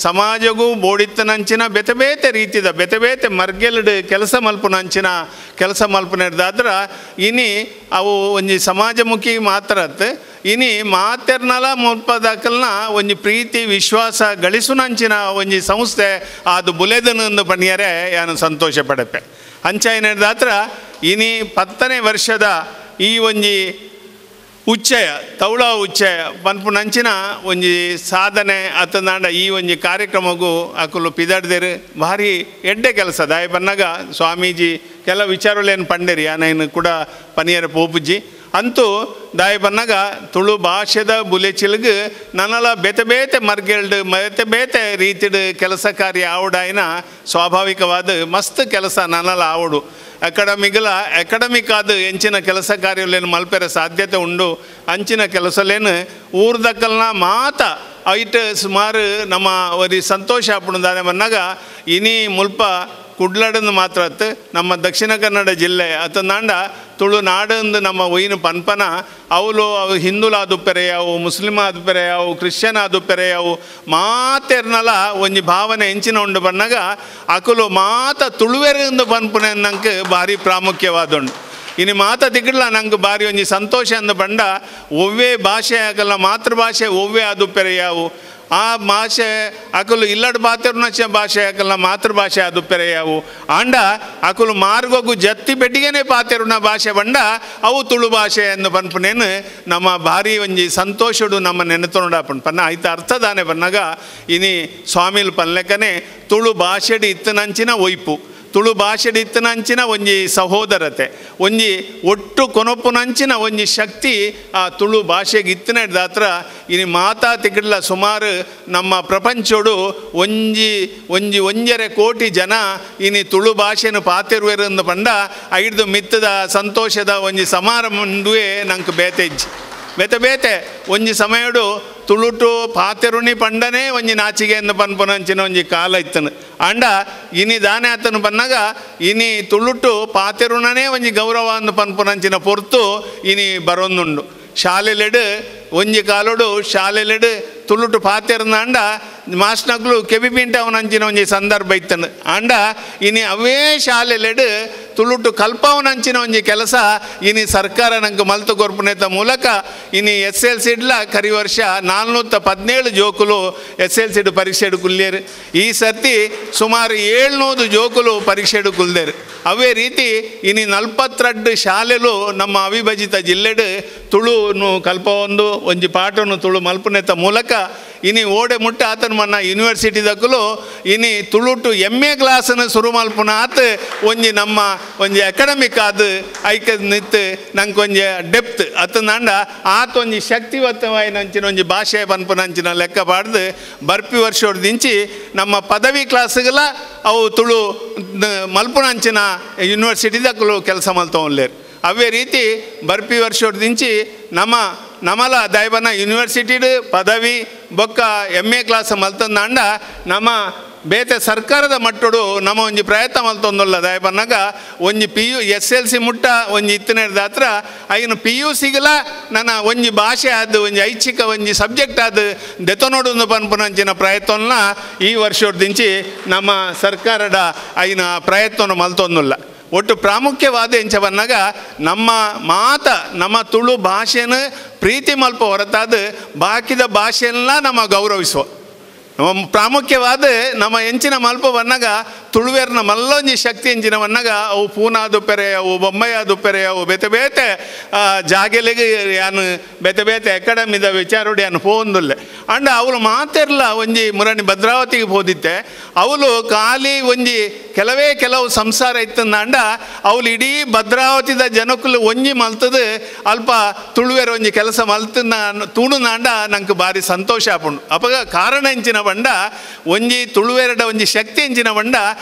ಸಮಾಜಗೂ ಬೋಡಿತ್ತನಂಚಿನ ಬೇತೆ ಬೇತೆ ರೀತಿದ ಬೇತೆ ಬೇತೆ ಮರ್ಗೆಲ್ಡ್ ಕೆಲಸ ಮಲ್ಪುನಂಚಿನ ಕೆಲಸ ಮಲ್ಪುನೆಡ್ದಾದ್ರೆ ಇನಿ ಅವು ಒಂಜಿ ಸಮಾಜಮುಖಿ ಮಾತ್ರ ಇನಿ ಮಾತೆರ್ನಲ ಮುಲ್ಪದಕಲ್ನ ಒಂಜಿ ಪ್ರೀತಿ ವಿಶ್ವಾಸ ಗಳಿಸುನಂಚಿನ ಒಂಜಿ ಸಂಸ್ಥೆ ಅದು ಬುಲೆದನಂದು ಪಣಿಯರೆ ಯಾನು ಸಂತೋಷ ಪಡಪೆ ಅಂಚಾಯಿನೆಡ್ದಾತ್ರ ಇನಿ 10ನೇ ವರ್ಷದ ಈ ಒಂಜಿ ಉಚ್ಚಯ ತೌಳ ಉಚ್ಚಯ ಪನ್ಪುನಂಚಿನ ಒಂಜಿ ಸಾಧನೆ ಅತನಾಂಡ ಈ ಒಂಜಿ ಕಾರ್ಯಕ್ರಮಗೂ ಅಕುಲು ಪಿದಾಡ್ದೇರು ಭಾರಿ ಎಡ್ಡೆ ಕೆಲಸ ದಾಯ ಪನ್ನಾಗ ಸ್ವಾಮೀಜಿ ಕೆಲ ವಿಚಾರಗಳೇನು ಪಂಡೇರಿ ಯಾನೇನು ಕೂಡ ಪನಿಯರ ಪೋಪುಜ್ಜಿ ಅಂತೂ ದಾಯ ಪನ್ನಾಗ ತುಳು ಭಾಷೆದ ಬುಲೆಚಿಲ್ಗ್ ನನಲ ಬೇತೆ ಬೇತೆ ಮರ್ಗೆಲ್ಡ್ ಬೇತೆ ಬೇತೆ ರೀತಿಡ್ ಕೆಲಸ ಕಾರ್ಯ ಆವಡಾಯಿನ ಸ್ವಾಭಾವಿಕವಾದ ಮಸ್ತ್ ಕೆಲಸ ನನಲ ಆವಡು ಅಕಾಡೆಮಿಗಳ ಅಕಾಡೆಮಿಕ್ ಆದ ಎಂಚಿನ ಕೆಲಸ ಕಾರ್ಯಲೇನು ಮಲ್ಪೆರ ಸಾಧ್ಯತೆ ಉಂಡು ಅಂಚಿನ ಕೆಲಸಲೇನು ಊರ್ದಕ್ಕಲ್ನ ಮಾತ ಐಟ್ ಸುಮಾರು ನಮ್ಮ ಒರಿ ಸಂತೋಷ ಆಪುಂಡು ಬನ್ನಾಗ ಇನಿ ಮುಲ್ಪ ಕುಡ್ಲಡಂದು ಮಾತ್ರ ಅತ್ತು ನಮ್ಮ ದಕ್ಷಿಣ ಕನ್ನಡ ಜಿಲ್ಲೆ ಅತನಾಂಡ ತುಳುನಾಡಂದು ನಮ್ಮ ಒಯ್ಯಿನ ಪನ್ಪನ ಅವಳು ಅವು ಹಿಂದೂಲಾದುಪ್ಪೆರೆ ಅವು ಮುಸ್ಲಿಮ್ ಆದುಪ್ಪೆರೆ ಅವು ಕ್ರಿಶ್ಚಿಯನ್ ಆದುಪ್ಪೆರೆ ಅವು ಮಾತೆರ್ನಲ ಒಂಜಿ ಭಾವನೆ ಎಂಚಿನ ಉಂಡು ಬನ್ನಾಗ ಅಕುಲು ಮಾತ ತುಳುವೆರೆಂದು ಪನ್ಪುನೆ ನಂಗೆ ಭಾರಿ ಪ್ರಾಮುಖ್ಯವಾದುಂಡು ಇನಿ ಮಾತ ತಿಕ್ಕಡ್ಲ ನಂಗೆ ಭಾರಿ ಒಂಜಿ ಸಂತೋಷ ಅಂದು ಬಂಡ ಒವ್ವೇ ಭಾಷೆ ಆಗಲ್ಲ ಮಾತೃಭಾಷೆ ಒವ್ವೇ ಆದುಪ್ಪೆರೆ ಯಾವು ಆ ಭಾಷೆ ಅಕಲು ಇಲ್ಲಡ್ ಬಾತೆರ್ನಚ್ಚ ಭಾಷೆ ಅಕಲ್ನ ಮಾತೃಭಾಷೆ ಅದು ಪೆರೆಯಾವು ಆಂಡ ಅಕಲು ಮಾರ್ಗೋಗು ಜತ್ತಿ ಬೆಟ್ಟಿಗೆನೆ ಪಾತೆರುನ ಭಾಷೆ ಬಂಡ ಅವು ತುಳು ಭಾಷೆ ಎಂದು ಪನ್ಪುನೇನು ನಮ್ಮ ಭಾರಿ ಒಂಜಿ ಸಂತೋಷಡು ನಮ್ಮ ನೆನೆತೊಂಡಾಪುಂಡು ಪನ್ನ ಐತ ಅರ್ಥದಾನೆ ಬನ್ನಾಗ ಇನಿ ಸ್ವಾಮಿಲ್ ಪನ್ಲೆಕ್ಕನೆ ತುಳು ಭಾಷೆಡು ಇತ್ತನಂಚಿನ ಒಯ್ಪು ತುಳು ಭಾಷೆಡು ಇತ್ತನಂಚಿನ ಒಂಜಿ ಸಹೋದರತೆ ಒಂಜಿ ಒಟ್ಟು ಕೊನೊಪ್ಪುನಂಚಿನ ಒಂಜಿ ಶಕ್ತಿ ಆ ತುಳು ಭಾಷೆಗೆ ಇತ್ತನೆಡ್ದಾತ್ರ ಇನಿ ಮಾತಾ ತಿಕ್ಕಡ್ಲ ಸುಮಾರು ನಮ್ಮ ಪ್ರಪಂಚೋಡು ಒಂಜಿ ಒಂಜಿ 1.5 ಕೋಟಿ ಜನ ಇನಿ ತುಳು ಭಾಷೆನು ಪಾತಿರುವೆರೆಂದು ಪಂಡ ಐಡ್ದು ಮಿತ್ತದ ಸಂತೋಷದ ಒಂಜಿ ಸಮಾರಂಭವೇ ನಂಗೆ ಬೇತೆಜ್ಜಿ ಬೇತೆ ಬೇತೆ ಒಂಜಿ ಸಮಯಡು ತುಳುಟು ಪಾತೆರುಣಿ ಪಂಡನೇ ಒಂಜಿ ನಾಚಿಗೆ ಎಂದು ಪನ್ಪುನಂಚಿನ ಒಂಜಿ ಕಾಲ ಇತ್ತನು ಅಂಡ ಇನಿ ದಾನೆ ಆತನು ಬನ್ನಾಗ ಇನಿ ತುಳುಟು ಪಾತೆರುಣನೇ ಒಂಜಿ ಗೌರವ ಅಂದು ಪನ್ಪುನಂಚಿನ ಪೊರ್ತು ಇನಿ ಬರೊಂದುಂಡು ಶಾಲೆಲೆಡು ಒಂಜಿ ಕಾಲೋಡು ಶಾಲೆಲೆಡು ತುಳುಟು ಪಾತೆರ್ನಾಂಡ ಮಾಸ್ನಕ್ಲು ಕೆಬಿ ಪಿಂಟವನಂಚಿನ ಒಂಜಿ ಸಂದರ್ಭ ಇತ್ತನು ಅಂಡ ಇನಿ ಅವೇ ಶಾಲೆಲೆಡು ತುಳುಟು ಕಲ್ಪವನಂಚಿನ ಒಂಜಿ ಕೆಲಸ ಇನಿ ಸರ್ಕಾರ ನಂಗೆ ಮಲ್ತು ಕೊರ್ಪುನೇತ ಮೂಲಕ ಇನಿ SLC ಡ್ಲ ಕರಿ ವರ್ಷ 417 ಜೋಕುಲು SLC ಪರೀಕ್ಷೆಡು ಕುಲ್ಲೇರು ಈ ಸರ್ತಿ ಸುಮಾರು 700 ಜೋಕುಲು ಪರೀಕ್ಷೆಡು ಕುಲ್ದೇರು ಅವೇ ರೀತಿ ಇನಿ 42 ಶಾಲೆಲು ನಮ್ಮ ಅವಿಭಜಿತ ಜಿಲ್ಲೆಡು ತುಳುನು ಕಲ್ಪವೊಂದು ಒಂಜಿ ಪಾಠನು ತುಳು ಮಲ್ಪುನೇತ ಮೂಲಕ ಇನಿ ಓಡೆ ಮುಟ್ಟ ಆತನ ಮನ್ನ ಯೂನಿವರ್ಸಿಟಿ ದಕ್ಕಲು ಇನಿ ತುಳುಟು MA ಕ್ಲಾಸನ್ನು ಶುರು ಮಲ್ಪುನ ಆತ ಒಂಜಿ ನಮ್ಮ ಒಂಜಿ ಅಕಾಡೆಮಿಕ್ ಆದ ಐಕ ನಿತ್ತು ನಂಗೆ ಒಂಜಿ ಡೆಪ್ತ್ ಅತನಾಂಡ ಆತ ಒಂಜಿ ಶಕ್ತಿವತ್ತವಾಯಿನಂಚಿನ ಒಂಜಿ ಭಾಷೆ ಪನ್ಪುನಂಚಿನ ಲೆಕ್ಕ ಪಾಡ್ದು ಬರ್ಪಿ ವರ್ಷೋಡ್ದಿಂಚಿ ನಮ್ಮ ಪದವಿ ಕ್ಲಾಸ್ಗಳ ಅವು ತುಳು ಮಲ್ಪುನಂಚಿನ ಯೂನಿವರ್ಸಿಟಿ ದಕ್ಕಲು ಕೆಲಸ ಮಲ್ತೊನ್ಲೇರು. ಅವೇ ರೀತಿ ಬರ್ಪಿ ವರ್ಷದಿಂಚಿ ನಮ್ಮ ನಮಲ ದೈವನ ಯೂನಿವರ್ಸಿಟಿಡ್ ಪದವಿ ಬೊಕ್ಕ M A class ಮಲ್ತಂದಾಂಡ ನಮ್ಮ ಬೇತೆ ಸರ್ಕಾರದ ಮಟ್ಟಡು ನಮ್ಮ ಒಂಜಿ ಪ್ರಯತ್ನ ಮಲ್ತೊಂದುಲ್ಲ ದಯಪನ್ನಾಗ ಒಂಜಿ P U S L C ಮುಟ್ಟ ಒಂಜಿ ಇತ್ತನೇದ ಹತ್ರ ಐನು ಪಿ ಯು ಸಿಗಲ ನನ್ನ ಒಂಜಿ ಭಾಷೆ ಆದ ಒಂಜಿ ಐಚ್ಛಿಕ ಒಂಜಿ ಸಬ್ಜೆಕ್ಟ್ ಆದ ದೆತನೋಡು ಪನ್ಪುನಂಚಿನ ಪ್ರಯತ್ನ ಈ ವರ್ಷದಿಂಚಿ ನಮ್ಮ ಸರ್ಕಾರದ ಐನ ಪ್ರಯತ್ನ ಮಲ್ತೊಂದುಲ್ಲ. ಒಟ್ಟು ಪ್ರಾಮುಖ್ಯವಾದ ಎಂಚ ಬನ್ನಾಗ ನಮ್ಮ ಮಾತ ನಮ್ಮ ತುಳು ಭಾಷೆನ ಪ್ರೀತಿ ಮಲ್ಪ ಹೊರತಾದ ಬಾಕಿದ ಭಾಷೆಯನ್ನ ನಮ್ಮ ಗೌರವಿಸುವ ನಮ್ಮ ಪ್ರಾಮುಖ್ಯವಾದ ನಮ್ಮ ಎಂಚಿನ ಮಲ್ಪ ಬನ್ನಾಗ ತುಳುವೇರ್ನ ಮಲ್ಲೊಂಜಿ ಶಕ್ತಿ ಎಂಚಿನ ಬನ್ನಾಗ ಅವು ಪೂನಾದು ಪೆರೆ ಅವು ಬೊಂಬೈಯಾದು ಪೆರೆ ಅವು ಬೇತೆ ಬೇತೆ ಜಾಗೆಲೆಗೆ ಯಾನು ಬೇತೆ ಬೇತೆ ಅಕಾಡೆಮಿದ ವಿಚಾರೋಡಿ ಯಾನು ಪೋಂದುಲ್ಲೆ ಅಂಡ ಅವಳು ಮಾತಿರಲ್ಲ ಒಂಜಿ ಮುರಣಿ ಭದ್ರಾವತಿಗೆ ಹೋದಿತ್ತೆ ಅವಳು ಖಾಲಿ ಒಂಜಿ ಕೆಲವೇ ಕೆಲವು ಸಂಸಾರ ಇತ್ತಂದ ಅವಳು ಇಡೀ ಭದ್ರಾವತಿದ ಜನಕ್ಕಲು ಒಂಜಿ ಮಲ್ತದ ಅಲ್ಪ ತುಳುವೇರ ಒಂಜಿ ಕೆಲಸ ಮಲ್ತದ ತೂಣುನಾಂಡ ನಂಗೆ ಭಾರಿ ಸಂತೋಷ ಆಪುಂಡು. ಅಪಗ ಕಾರಣ ಎಂಚಿನ ಬಂಡ ಒಂಜಿ ತುಳುವೇರಡ ಒಂಜಿ ಶಕ್ತಿ ಎಂಚಿನ ಬಂಡ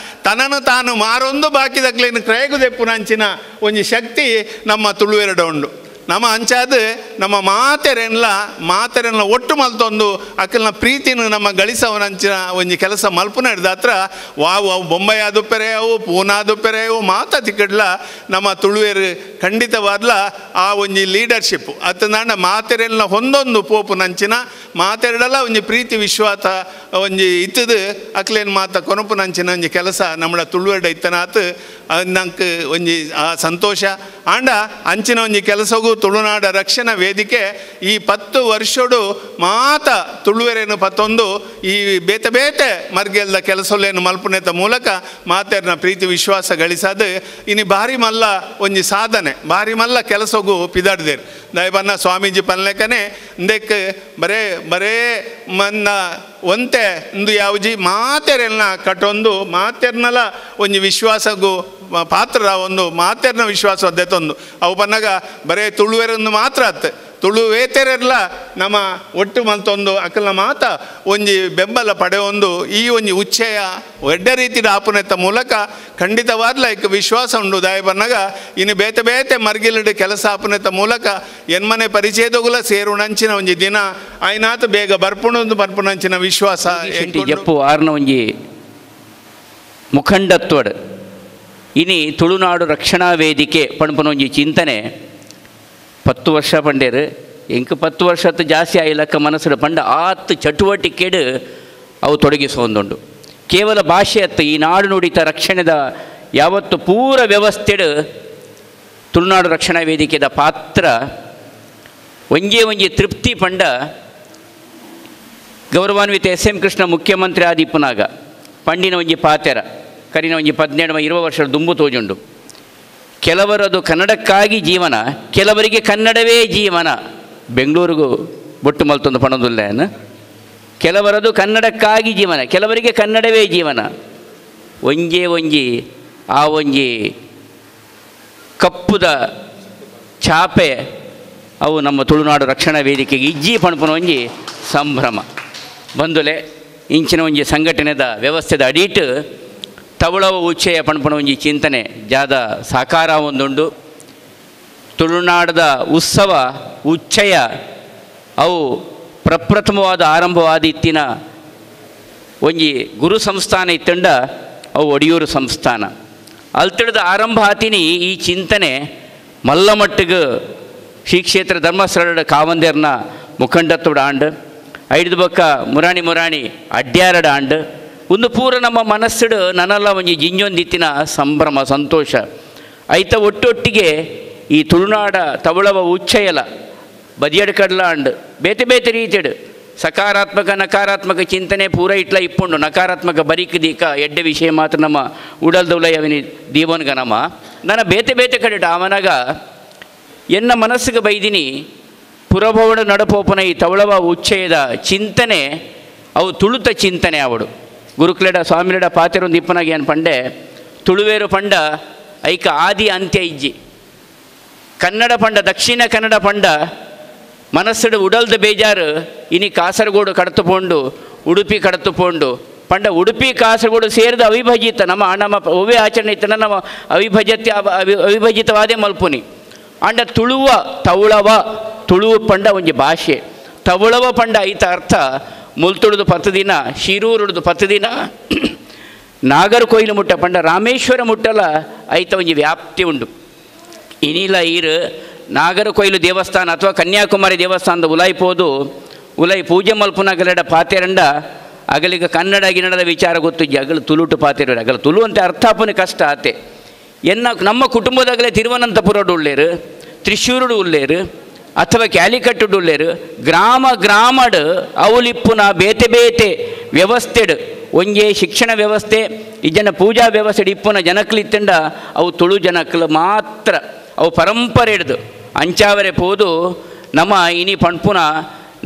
ತನ್ನನ್ನು ತಾನು ಮಾರೊಂದು ಬಾಕಿದಕ್ಲೇನು ಕ್ರಯಗುದೆಪ್ಪುನಂಚಿನ ಒಂಜಿ ಶಕ್ತಿ ನಮ್ಮ ತುಳುವೆರಡ ಉಂಡು. ನಮ್ಮ ಅಂಚಾದ ನಮ್ಮ ಮಾತೆರೆನ್ಲ ಮಾತೆರೆನ್ಲ ಒಟ್ಟು ಮಲ್ತೊಂದು ಅಕ್ಕಲ್ನ ಪ್ರೀತಿನ ನಮ್ಮ ಗಳಿಸವನಂಚಿನ ಒಂಜಿ ಕೆಲಸ ಮಲ್ಪುನ ಹಿಡ್ದ ಹತ್ರ ವಾವು ಅವು ಬೊಂಬೈ ಆದು ಪೆರೆ ಅವು ಪೂನಾದು ಪೆರೆ ಅವು ಮಾತ ತಿಕ್ಕಡ್ಲ ನಮ್ಮ ತುಳುವೇರು ಖಂಡಿತವಾದ್ಲ ಆ ಒಂಜಿ ಲೀಡರ್ಶಿಪ್ ಅತ್ತನಾಂಡ ಮಾತೆರೆಲ್ಲ ಹೊಂದೊಂದು ಪೋಪುನಂಚಿನ ಮಾತೆರಡಲ ಒಂಜಿ ಪ್ರೀತಿ ವಿಶ್ವಾಸ ಒಂಜಿ ಇತ್ತದು ಅಕ್ಲೇನು ಮಾತ ಕೊನಪುನಂಚಿನ ಒಂಜಿ ಕೆಲಸ ನಮ್ಮ ತುಳುವೆರಡ ಇತ್ತನಾತು ನಂಗೆ ಒಂಜಿ ಆ ಸಂತೋಷ ಆಂಡ ಅಂಚಿನ ಒಂಜಿ ಕೆಲಸಗೂ ತುಳುನಾಡ ರಕ್ಷಣಾ ವೇದಿಕೆ ಈ 10 ವರ್ಷಡು ಮಾತ ತುಳುವೆರೇನು ಪತ್ತೊಂದು ಈ ಬೇತೆ ಬೇತೆ ಮರ್ಗೆಲ್ದ ಕೆಲಸಲೇನು ಮಲ್ಪುನೆತ ಮೂಲಕ ಮಾತೆರ್ನ ಪ್ರೀತಿ ವಿಶ್ವಾಸ ಗಳಿಸದು ಇನಿ ಭಾರಿ ಮಲ್ಲ ಒಂಜಿ ಸಾಧನೆ ಭಾರಿ ಮಲ್ಲ ಕೆಲಸಗೂ ಪಿದಾಡ್ದೇರು. ದಯಬನ್ನ ಸ್ವಾಮೀಜಿ ಪನ್ಲೆಕನೆ ಇಂದೆಕ್ ಬರೇ ಬರೇ ಮನ್ನ ಒಂತೆ ಇಂದು ಯಾವ್ಜಿ ಮಾತೆರೆಲ್ಲ ಕಟೊಂದು ಮಾತೆರ್ನಲ ಒಂಜಿ ವಿಶ್ವಾಸಗೂ ಪಾತ್ರ ಒಂದು ಮಾತೆರ್ನ ವಿಶ್ವಾಸ ಅದ್ದೆತೊಂದು ಅವು ಪನ್ನಾಗ ಬರೇ ತುಳುವೆರೊಂದು ಮಾತ್ರ ಅತ್ತೆ ತುಳುವೇತೆರೆಲ್ಲ ನಮ್ಮ ಒಟ್ಟು ಮಲ್ತೊಂದು ಅಕಲ್ನ ಮಾತ ಒಂಜಿ ಬೆಂಬಲ ಪಡೆಯೊಂದು ಈ ಒಂಜಿ ಉಚ್ಚಯ ಎಡ್ಡೆ ರೀತಿಯ ಆಪುನೆತ್ತ ಮೂಲಕ ಖಂಡಿತವಾದ್ಲ ಇಕ್ ವಿಶ್ವಾಸ ಉಂಡು. ದಾಯ ಬನ್ನಾಗ ಇನ್ನು ಬೇತೆ ಬೇತೆ ಮರ್ಗಿಲಿಡು ಕೆಲಸ ಆಪುನೆತ್ತ ಮೂಲಕ ಎನ್ಮನೆ ಪರಿಚಯದಗುಲ ಸೇರುಣಂಚಿನ ಒಂಜಿ ದಿನ ಆಯ್ನಾತ ಬೇಗ ಬರ್ಪುಣೊಂದು ಬರ್ಪುಣಂಚಿನ ವಿಶ್ವಾಸ. ಜಪ್ಪು ಆರ್ನ ಒಂಜಿ ಮುಖಂಡತ್ವಡ್ ಇನಿ ತುಳುನಾಡು ರಕ್ಷಣಾ ವೇದಿಕೆ ಪಣಪನ ಒಂಜಿ ಚಿಂತನೆ 10 ವರ್ಷ ಪಂಡೇರು ಎಂಕ್ 10 ವರ್ಷ ಜಾಸ್ತಿ ಆಯಿಲಕ್ಕ ಮನಸ್ಸು ಪಂಡ ಆತ್ ಚಟುವಟಿಕೆಡು ಅವು ತೊಡಗಿಸೋಂದುಂಡು. ಕೇವಲ ಭಾಷೆ ಅತ್ತ ಈ ನಾಡು ನುಡಿತ ರಕ್ಷಣೆದ ಯಾವತ್ತು ಪೂರ ವ್ಯವಸ್ಥೆಡು ತುಳುನಾಡು ರಕ್ಷಣಾ ವೇದಿಕೆದ ಪಾತ್ರ ಒಂಜೇ ಒಂಜಿ ತೃಪ್ತಿ ಪಂಡ ಗೌರವಾನ್ವಿತ ಎಸ್ ಎಂ ಕೃಷ್ಣ ಮುಖ್ಯಮಂತ್ರಿ ಆದಿಪ್ಪುನಾಗ ಪಂಡಿನ ಒಂಜಿ ಪಾತೆರ ಕರಿನ ಒಂಜಿ 18 20 ವರ್ಷ ದುಂಬು ತೋಜುಂಡು. ಕೆಲವರದು ಕನ್ನಡಕ್ಕಾಗಿ ಜೀವನ, ಕೆಲವರಿಗೆ ಕನ್ನಡವೇ ಜೀವನ. ಬೆಂಗಳೂರಿಗೂ ಬೊಟ್ಟು ಮಲ್ತೊಂದು ಪಣದುಲ್ಲೇನು ಕೆಲವರದು ಕನ್ನಡಕ್ಕಾಗಿ ಜೀವನ, ಕೆಲವರಿಗೆ ಕನ್ನಡವೇ ಜೀವನ. ಒಂಜೇ ಒಂಜಿ ಆ ಒಂಜಿ ಕಪ್ಪುದ ಛಾಪೆ ಅವು ನಮ್ಮ ತುಳುನಾಡು ರಕ್ಷಣಾ ವೇದಿಕೆಗೆ ಇಜ್ಜಿ ಪಣಪುನ ಒಂಜಿ ಸಂಭ್ರಮ ಬಂದುಲೆ. ಇಂಚಿನ ಒಂಜಿ ಸಂಘಟನೆದ ವ್ಯವಸ್ಥೆದ ಅಡೀಟು ತವಳವ ಉಚ್ಚೆಯ ಪಣಪುಣ ಒಂಜಿ ಚಿಂತನೆ ಜಾದ ಸಾಕಾರ ಒಂದುಂಡು. ತುಳುನಾಡದ ಉತ್ಸವ ಉಚ್ಚಯ ಅವು ಪ್ರಪ್ರಥಮವಾದ ಆರಂಭವಾದ ಇತ್ತಿನ ಒಂಜಿ ಗುರು ಸಂಸ್ಥಾನ ಇತ್ತಂಡ ಅವು ಒಡಿಯೂರು ಸಂಸ್ಥಾನ. ಅಲ್ತಿಡ್ದ ಆರಂಭ ಆತಿನಿ ಈ ಚಿಂತನೆ ಮಲ್ಲ ಮಟ್ಟಿಗೆ ಶ್ರೀ ಕ್ಷೇತ್ರ ಧರ್ಮಸ್ಥಳದ ಕಾವಂದೇರ್ನ ಮುಖಂಡತ್ವದ ಆಂಡ್ ಐದು ಬಕ್ಕ ಮುರಾಣಿ ಮುರಾಣಿ ಅಡ್ಯಾರಡ ಆಂಡ್ ಒಂದು ಪೂರ ನಮ್ಮ ಮನಸ್ಸುಡು ನನಲ್ಲ ಒಂಜಿ ಜಿಂಜೊಂದಿತ್ತಿನ ಸಂಭ್ರಮ ಸಂತೋಷ ಐತ ಒಟ್ಟೊಟ್ಟಿಗೆ ಈ ತುಳುನಾಡ ತವಳವ ಉಚ್ಚಯಲ ಬದಿಯಡ್ ಕಡ್ಲ ಅಂಡ್ ಬೇತೆ ಬೇತೆ ರೀತಿಡು ಸಕಾರಾತ್ಮಕ ನಕಾರಾತ್ಮಕ ಚಿಂತನೆ ಪೂರ ಇಟ್ಲ ಇಪ್ಪುಂಡು. ನಕಾರಾತ್ಮಕ ಬರಿಕ್ ದೀಕ ಎಡ್ಡೆ ವಿಷಯ ಮಾತ್ರ ನಮ್ಮ ಉಡಲ್ದೌಲಯವನಿ ದೀವನ್ಗ ನಮ್ಮ ನನ್ನ ಬೇತೆ ಬೇತೆ ಕಡೆ ಆವನಾಗ ಎನ್ನ ಮನಸ್ಸಿಗೆ ಬೈದಿನಿ ಪುರಭವನ ನಡಪೋಪನ ಈ ತವಳವ ಉಚ್ಚಯದ ಚಿಂತನೆ ಅವು ತುಳುತ ಚಿಂತನೆ ಅವಡು. ಗುರುಕ್ಲೆಡ ಸ್ವಾಮಿಲೆಡ ಪಾತೆರೊಂದು ಇಪ್ಪನಾಗ ಏನು ಪಂಡೆ ತುಳುವೇರು ಪಂಡ ಐಕ ಆದಿ ಅಂತ್ಯ ಇಜ್ಜಿ. ಕನ್ನಡ ಪಂಡ ದಕ್ಷಿಣ ಕನ್ನಡ ಪಂಡ ಮನಸ್ಸುಡು ಉಡಲ್ದ ಬೇಜಾರು ಇನಿ ಕಾಸರಗೋಡು ಕಡತುಪೋಂಡು ಉಡುಪಿ ಕಡತುಪೋಂಡು ಪಂಡ ಉಡುಪಿ ಕಾಸರಗೋಡು ಸೇರಿದ ಅವಿಭಜಿತ ನಮ್ಮ ನಮ್ಮ ಒವ್ವೇ ಆಚರಣೆ ಇತ್ತನ ನಮ್ಮ ಅವಿಭಜಿತವಾದೇ ಮಲ್ಪುನಿ. ಆಂಡ ತುಳುವ ತೌಳವ ತುಳುವ ಪಂಡ ಒಂಜಿ ಭಾಷೆ ತವಳವ ಪಂಡ ಐತ ಅರ್ಥ ಮುಲ್ತುಡುದು 10 ದಿನ ಶಿರೂರುಡುದು 10 ದಿನ ನಾಗರಕೊಯ್ಲು ಮುಟ್ಟ ಪಂಡ ರಾಮೇಶ್ವರ ಮುಟ್ಟಲ ಐತ ಒಂಜಿ ವ್ಯಾಪ್ತಿ ಉಂಡು. ಇನಿಲ ಈರು ನಾಗರಕೊಯ್ಲು ದೇವಸ್ಥಾನ ಅಥವಾ ಕನ್ಯಾಕುಮಾರಿ ದೇವಸ್ಥಾನದ ಉಲಾಯಿ ಪೋದು ಉಲಾಯಿ ಪೂಜೆ ಮಲ್ಪುನಗಲೆಡ ಪಾತೆರಂಡ ಅಗಲಿಗ ಕನ್ನಡ ಗಿನ್ನಡದ ವಿಚಾರ ಗೊತ್ತಿಜ್ಜಿ ಅಗಲು ತುಳುಟು ಪಾತೆರ ಅಗಲು ತುಳು ಅಂತ ಅರ್ಥಾಪನೆ ಕಷ್ಟ ಆತೆ. ಎನ್ನ ನಮ್ಮ ಕುಟುಂಬದಾಗಲೇ ತಿರುವನಂತಪುರಡು ಉಳ್ಳೇರು, ತ್ರಿಶೂರುಡು ಉಳ್ಳೇರು ಅಥವಾ ಕ್ಯಾಲಿಕಟ್ಟುಡು ಉಳ್ಳೇರು. ಗ್ರಾಮ ಗ್ರಾಮಡು ಅವಲಿಪ್ಪುನ ಬೇತೆ ಬೇತೆ ವ್ಯವಸ್ಥೆಡು ಒಂಜೇ ಶಿಕ್ಷಣ ವ್ಯವಸ್ಥೆ ಇಜ್ಜನ ಪೂಜಾ ವ್ಯವಸ್ಥೆ ಇಪ್ಪುನ ಜನಕ್ಲು ಇತ್ತಂಡ ಅವು ತುಳು ಜನಕ್ಲು ಮಾತ್ರ ಅವು ಪರಂಪರೆ ಹಿಡ್ದು ಅಂಚಾವರೆ ಪೋದು ನಮ್ಮ ಇನಿ ಪಣ್ಪುನ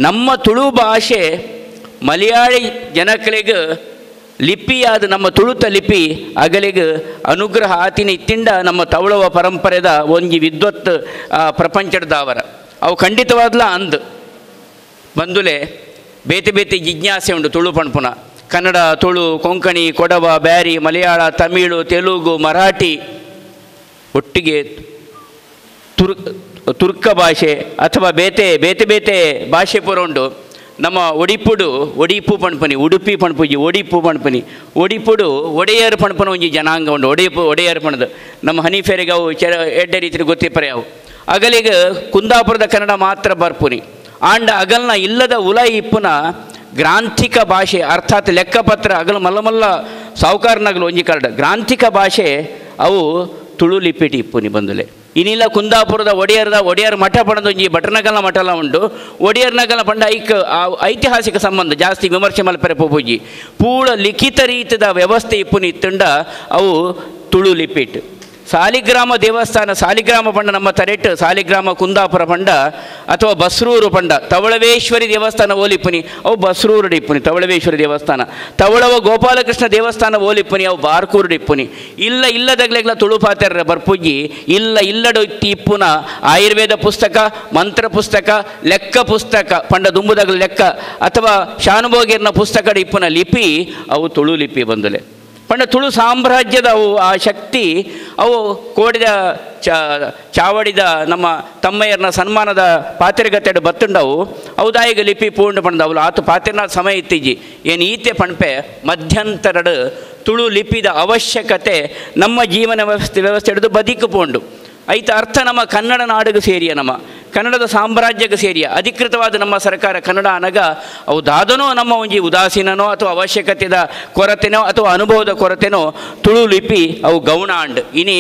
ನಮ್ಮ ತುಳು ಭಾಷೆ ಮಲಯಾಳಿ ಜನಕ್ಲೆಗ್ ಲಿಪಿಯಾದ ನಮ್ಮ ತುಳುತ ಲಿಪಿ ಅಗಲಿಗೆ ಅನುಗ್ರಹ ಆತಿನ ಇತ್ತಿಂಡ ನಮ್ಮ ತವಳವ ಪರಂಪರೆದ ಒಂಜಿ ವಿದ್ವತ್ ಪ್ರಪಂಚದಾವರ ಅವು ಖಂಡಿತವಾದ್ಲ ಅಂದ್ ಬಂದುಲೆ ಬೇತೆ ಬೇತೆ ಜಿಜ್ಞಾಸೆ ಉಂಟು ತುಳು ಪಣ್ಪುನ ಕನ್ನಡ ತುಳು ಕೊಂಕಣಿ ಕೊಡವ ಬ್ಯಾರಿ ಮಲಯಾಳ ತಮಿಳು ತೆಲುಗು ಮರಾಠಿ ಒಟ್ಟಿಗೆ ತುರ್ಕ ಭಾಷೆ ಅಥವಾ ಬೇತೆ ಬೇತೆ ಬೇತೆ ಭಾಷೆ ಪೂರ ಉಂಟು. ನಮ್ಮ ಒಡಿಪುಡು ಒಡಿಪು ಪಣ್ಪನಿ ಉಡುಪಿ ಪಣ್ಪುಜಿ ಒಡಿಪು ಪಣ್ಪನಿ ಒಡಿಪುಡು ಒಡೆಯರ್ ಪಣ್ಪನ ಒಂಜಿ ಜನಾಂಗ ಉಂಟು. ಒಡಿಪು ಒಡೆಯರ್ ಪಣದು ನಮ್ಮ ಹನಿಫೆರೆಗೆ ಅವು ಎಡ್ಡೆ ರೀತಿ ಗೊತ್ತಿಪ್ಪರೆ ಅವು ಅಗಲಿಗೆ ಕುಂದಾಪುರದ ಕನ್ನಡ ಮಾತ್ರ ಬರ್ಪುನಿ. ಆಂಡ ಅಗಲ್ನ ಇಲ್ಲದ ಉಲ ಇಪ್ಪುನ ಗ್ರಾಂಥಿಕ ಭಾಷೆ ಅರ್ಥಾತ್ ಲೆಕ್ಕಪತ್ರ ಅಗಲು ಮಲ್ಲ ಮಲ್ಲ ಸಾವುಕಾರನಗಲು ಒಂಜಿ ಕನ್ನಡ ಗ್ರಾಂಥಿಕ ಭಾಷೆ ಅವು ತುಳು ಲಿಪಿಟಿ ಇಪ್ಪುನಿ ಬಂದುಲೆ. ಇನ್ನಿಲ್ಲ ಕುಂದಾಪುರದ ಒಡೆಯರ್ದ ಒಡೆಯರ್ ಮಠ ಪಣದೊಂಜಿ ಭಟ್ರನಗಲ ಮಠಲ ಉಂಟು. ಒಡೆಯರ್ನಗಲ ಪಂಡ ಐಕ್ ಐತಿಹಾಸಿಕ ಸಂಬಂಧ ಜಾಸ್ತಿ ವಿಮರ್ಶೆ ಮಲ್ಪರೆ ಪೂಜಿ ಪೂಳ ಲಿಖಿತ ರೀತಿಯ ವ್ಯವಸ್ಥೆ ಇಪ್ಪುನಿ ಇತ್ತುಂಡ ಅವು ತುಳು ಲಿಪಿಟ್. ಸಾಲಿಗ್ರಾಮ ದೇವಸ್ಥಾನ ಸಾಲಿಗ್ರಾಮ ಪಂಡ ನಮ್ಮ ತರೆಟ್ ಸಾಲಿಗ್ರಾಮ ಕುಂದಾಪುರ ಪಂಡ ಅಥವಾ ಬಸ್ರೂರು ಪಂಡ ತವಳವೇಶ್ವರಿ ದೇವಸ್ಥಾನ ಓಲಿಪ್ಪುನಿ ಅವು ಬಸ್ರೂರು ಇಪ್ಪುನಿ ತವಳವೇಶ್ವರಿ ದೇವಸ್ಥಾನ. ತವಳವ ಗೋಪಾಲಕೃಷ್ಣ ದೇವಸ್ಥಾನ ಓಲಿಪ್ಪುನಿ ಅವು ಬಾರ್ಕೂರು ಇಪ್ಪುನಿ. ಇಲ್ಲ ಇಲ್ಲದಗ್ಲೆಗ್ಲ ತುಳು ಪಾತೆರ ಬರ್ಪುಜ್ಜಿ ಇಲ್ಲ ಇಲ್ಲಡು ಇಪ್ಪುನ ಆಯುರ್ವೇದ ಪುಸ್ತಕ ಮಂತ್ರ ಪುಸ್ತಕ ಲೆಕ್ಕ ಪುಸ್ತಕ ಪಂಡ ದುಂಬುದಗ್ಲ ಲೆಕ್ಕ ಅಥವಾ ಶಾನುಭೋಗಿರ್ನ ಪುಸ್ತಕ ಇಪ್ಪುನ ಲಿಪಿ ಅವು ತುಳು ಲಿಪಿ ಬಂದುಲೆ. ಪಂಡ ತುಳು ಸಾಮ್ರಾಜ್ಯದ ಅವು ಆ ಶಕ್ತಿ ಅವು ಕೋಡಿದ ಚಾವಡಿದ ನಮ್ಮ ತಮ್ಮಯ್ಯರ್ನ ಸನ್ಮಾನದ ಪಾತ್ರೆಗತ್ತೆಡು ಬತ್ತುಂಡವು ಅವು ದಾಯಿಗ ಲಿಪಿ ಪೂಂಡು ಪಂಡವು ಆತು ಪಾತ್ರೆನ ಸಮಯ ಇತ್ತೀಜಿ ಏನು ಈತೆ ಪಣಪೆ ಮಧ್ಯಂತರಡು ತುಳು ಲಿಪಿದ ಅವಶ್ಯಕತೆ ನಮ್ಮ ಜೀವನ ವ್ಯವಸ್ಥೆ ವ್ಯವಸ್ಥೆ ಹಿಡಿದು ಬದಿಕು ಪೋಂಡು. ಐತ ಅರ್ಥ ನಮ್ಮ ಕನ್ನಡ ನಾಡಿಗೆ ಸೇರಿಯ ನಮ್ಮ ಕನ್ನಡದ ಸಾಮ್ರಾಜ್ಯಕ್ಕೆ ಸೇರಿಯ ಅಧಿಕೃತವಾದ ನಮ್ಮ ಸರ್ಕಾರ ಕನ್ನಡ ಅನಗ ಅವು ದಾದನೋ ನಮ್ಮ ಒಂಜಿ ಉದಾಸೀನನೋ ಅಥವಾ ಅವಶ್ಯಕತೆದ ಕೊರತೆನೋ ಅಥವಾ ಅನುಭವದ ಕೊರತೆನೋ ತುಳು ಲಿಪಿ ಅವು ಗೌಣ ಅಂಡ್ ಇನಿ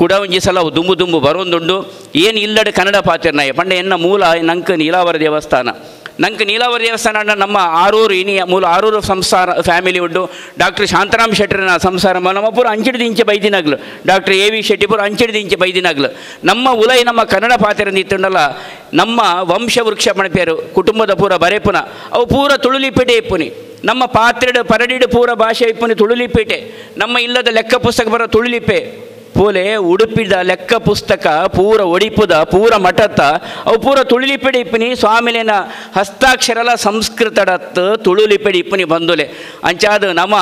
ಕೂಡ ಒಂಜಿ ಸಲ ಅವು ದುಂಬು ದುಂಬು ಬರೋಂದುಂಡು. ಏನು ಇಲ್ಲಡೆ ಕನ್ನಡ ಪಾತಿರ್ನಾಯ ಪಂಡ ಎನ್ನ ಮೂಲ ನಂಕ ನೀಲಾವರ ದೇವಸ್ಥಾನ ನಂಗೆ ನೀಲಾವರ ದೇವಸ್ಥಾನ ಅಂಡ ನಮ್ಮ ಆರೂರು ಇನಿ ಮೂಲ ಆರೂರು ಸಂಸಾರ ಫ್ಯಾಮಿಲಿ ಉಂಟು. ಡಾಕ್ಟರ್ ಶಾಂತರಾಮ್ ಶೆಟ್ಟರನ ಸಂಸಾರ ನಮ್ಮ ಪೂರ ಅಂಚಿಡಿದ ಇಂಚೆ ಬೈದಿನಾಗ್ಲು doctor A V Shetty ಪೂರ ಅಂಚಿಡಿದ ಇಂಚೆ ಬೈದಿನಾಗ್ಲು ನಮ್ಮ ಉಲೈ ನಮ್ಮ ಕನ್ನಡ ಪಾತಿರಂದು ಇತ್ತುಂಡಲ್ಲ ನಮ್ಮ ವಂಶವೃಕ್ಷ ಪಣಪೇರು ಕುಟುಂಬದ ಪೂರ ಬರೆಪುನ ಅವು ಪೂರ ತುಳುಲಿಪೇಟೆ ಇಪ್ಪುನಿ ನಮ್ಮ ಪಾತ್ರೆಡು ಪರಡಿಡು ಪೂರ ಭಾಷೆ ಇಪ್ಪುನಿ ತುಳುಲಿಪೇಟೆ ನಮ್ಮ ಇಲ್ಲದ ಲೆಕ್ಕ ಪುಸ್ತಕ ಬರೋ ತುಳುಲಿಪೆ ಪೋಲೆ ಉಡುಪಿದ ಲೆಕ್ಕ ಪುಸ್ತಕ ಪೂರ ಒಡಿಪುದ ಪೂರ ಮಠತ ಅವು ಪೂರ ತುಳುಲಿಪೆಡಿ ಇಪ್ಪನಿ ಸ್ವಾಮಿಲೇನ ಹಸ್ತಾಕ್ಷರಲ ಸಂಸ್ಕೃತಡತ್ತು ತುಳುಲಿಪೆಡಿ ಇಪ್ಪನಿ ಬಂದುಲೆ. ಅಂಚಾದ ನಮ್ಮ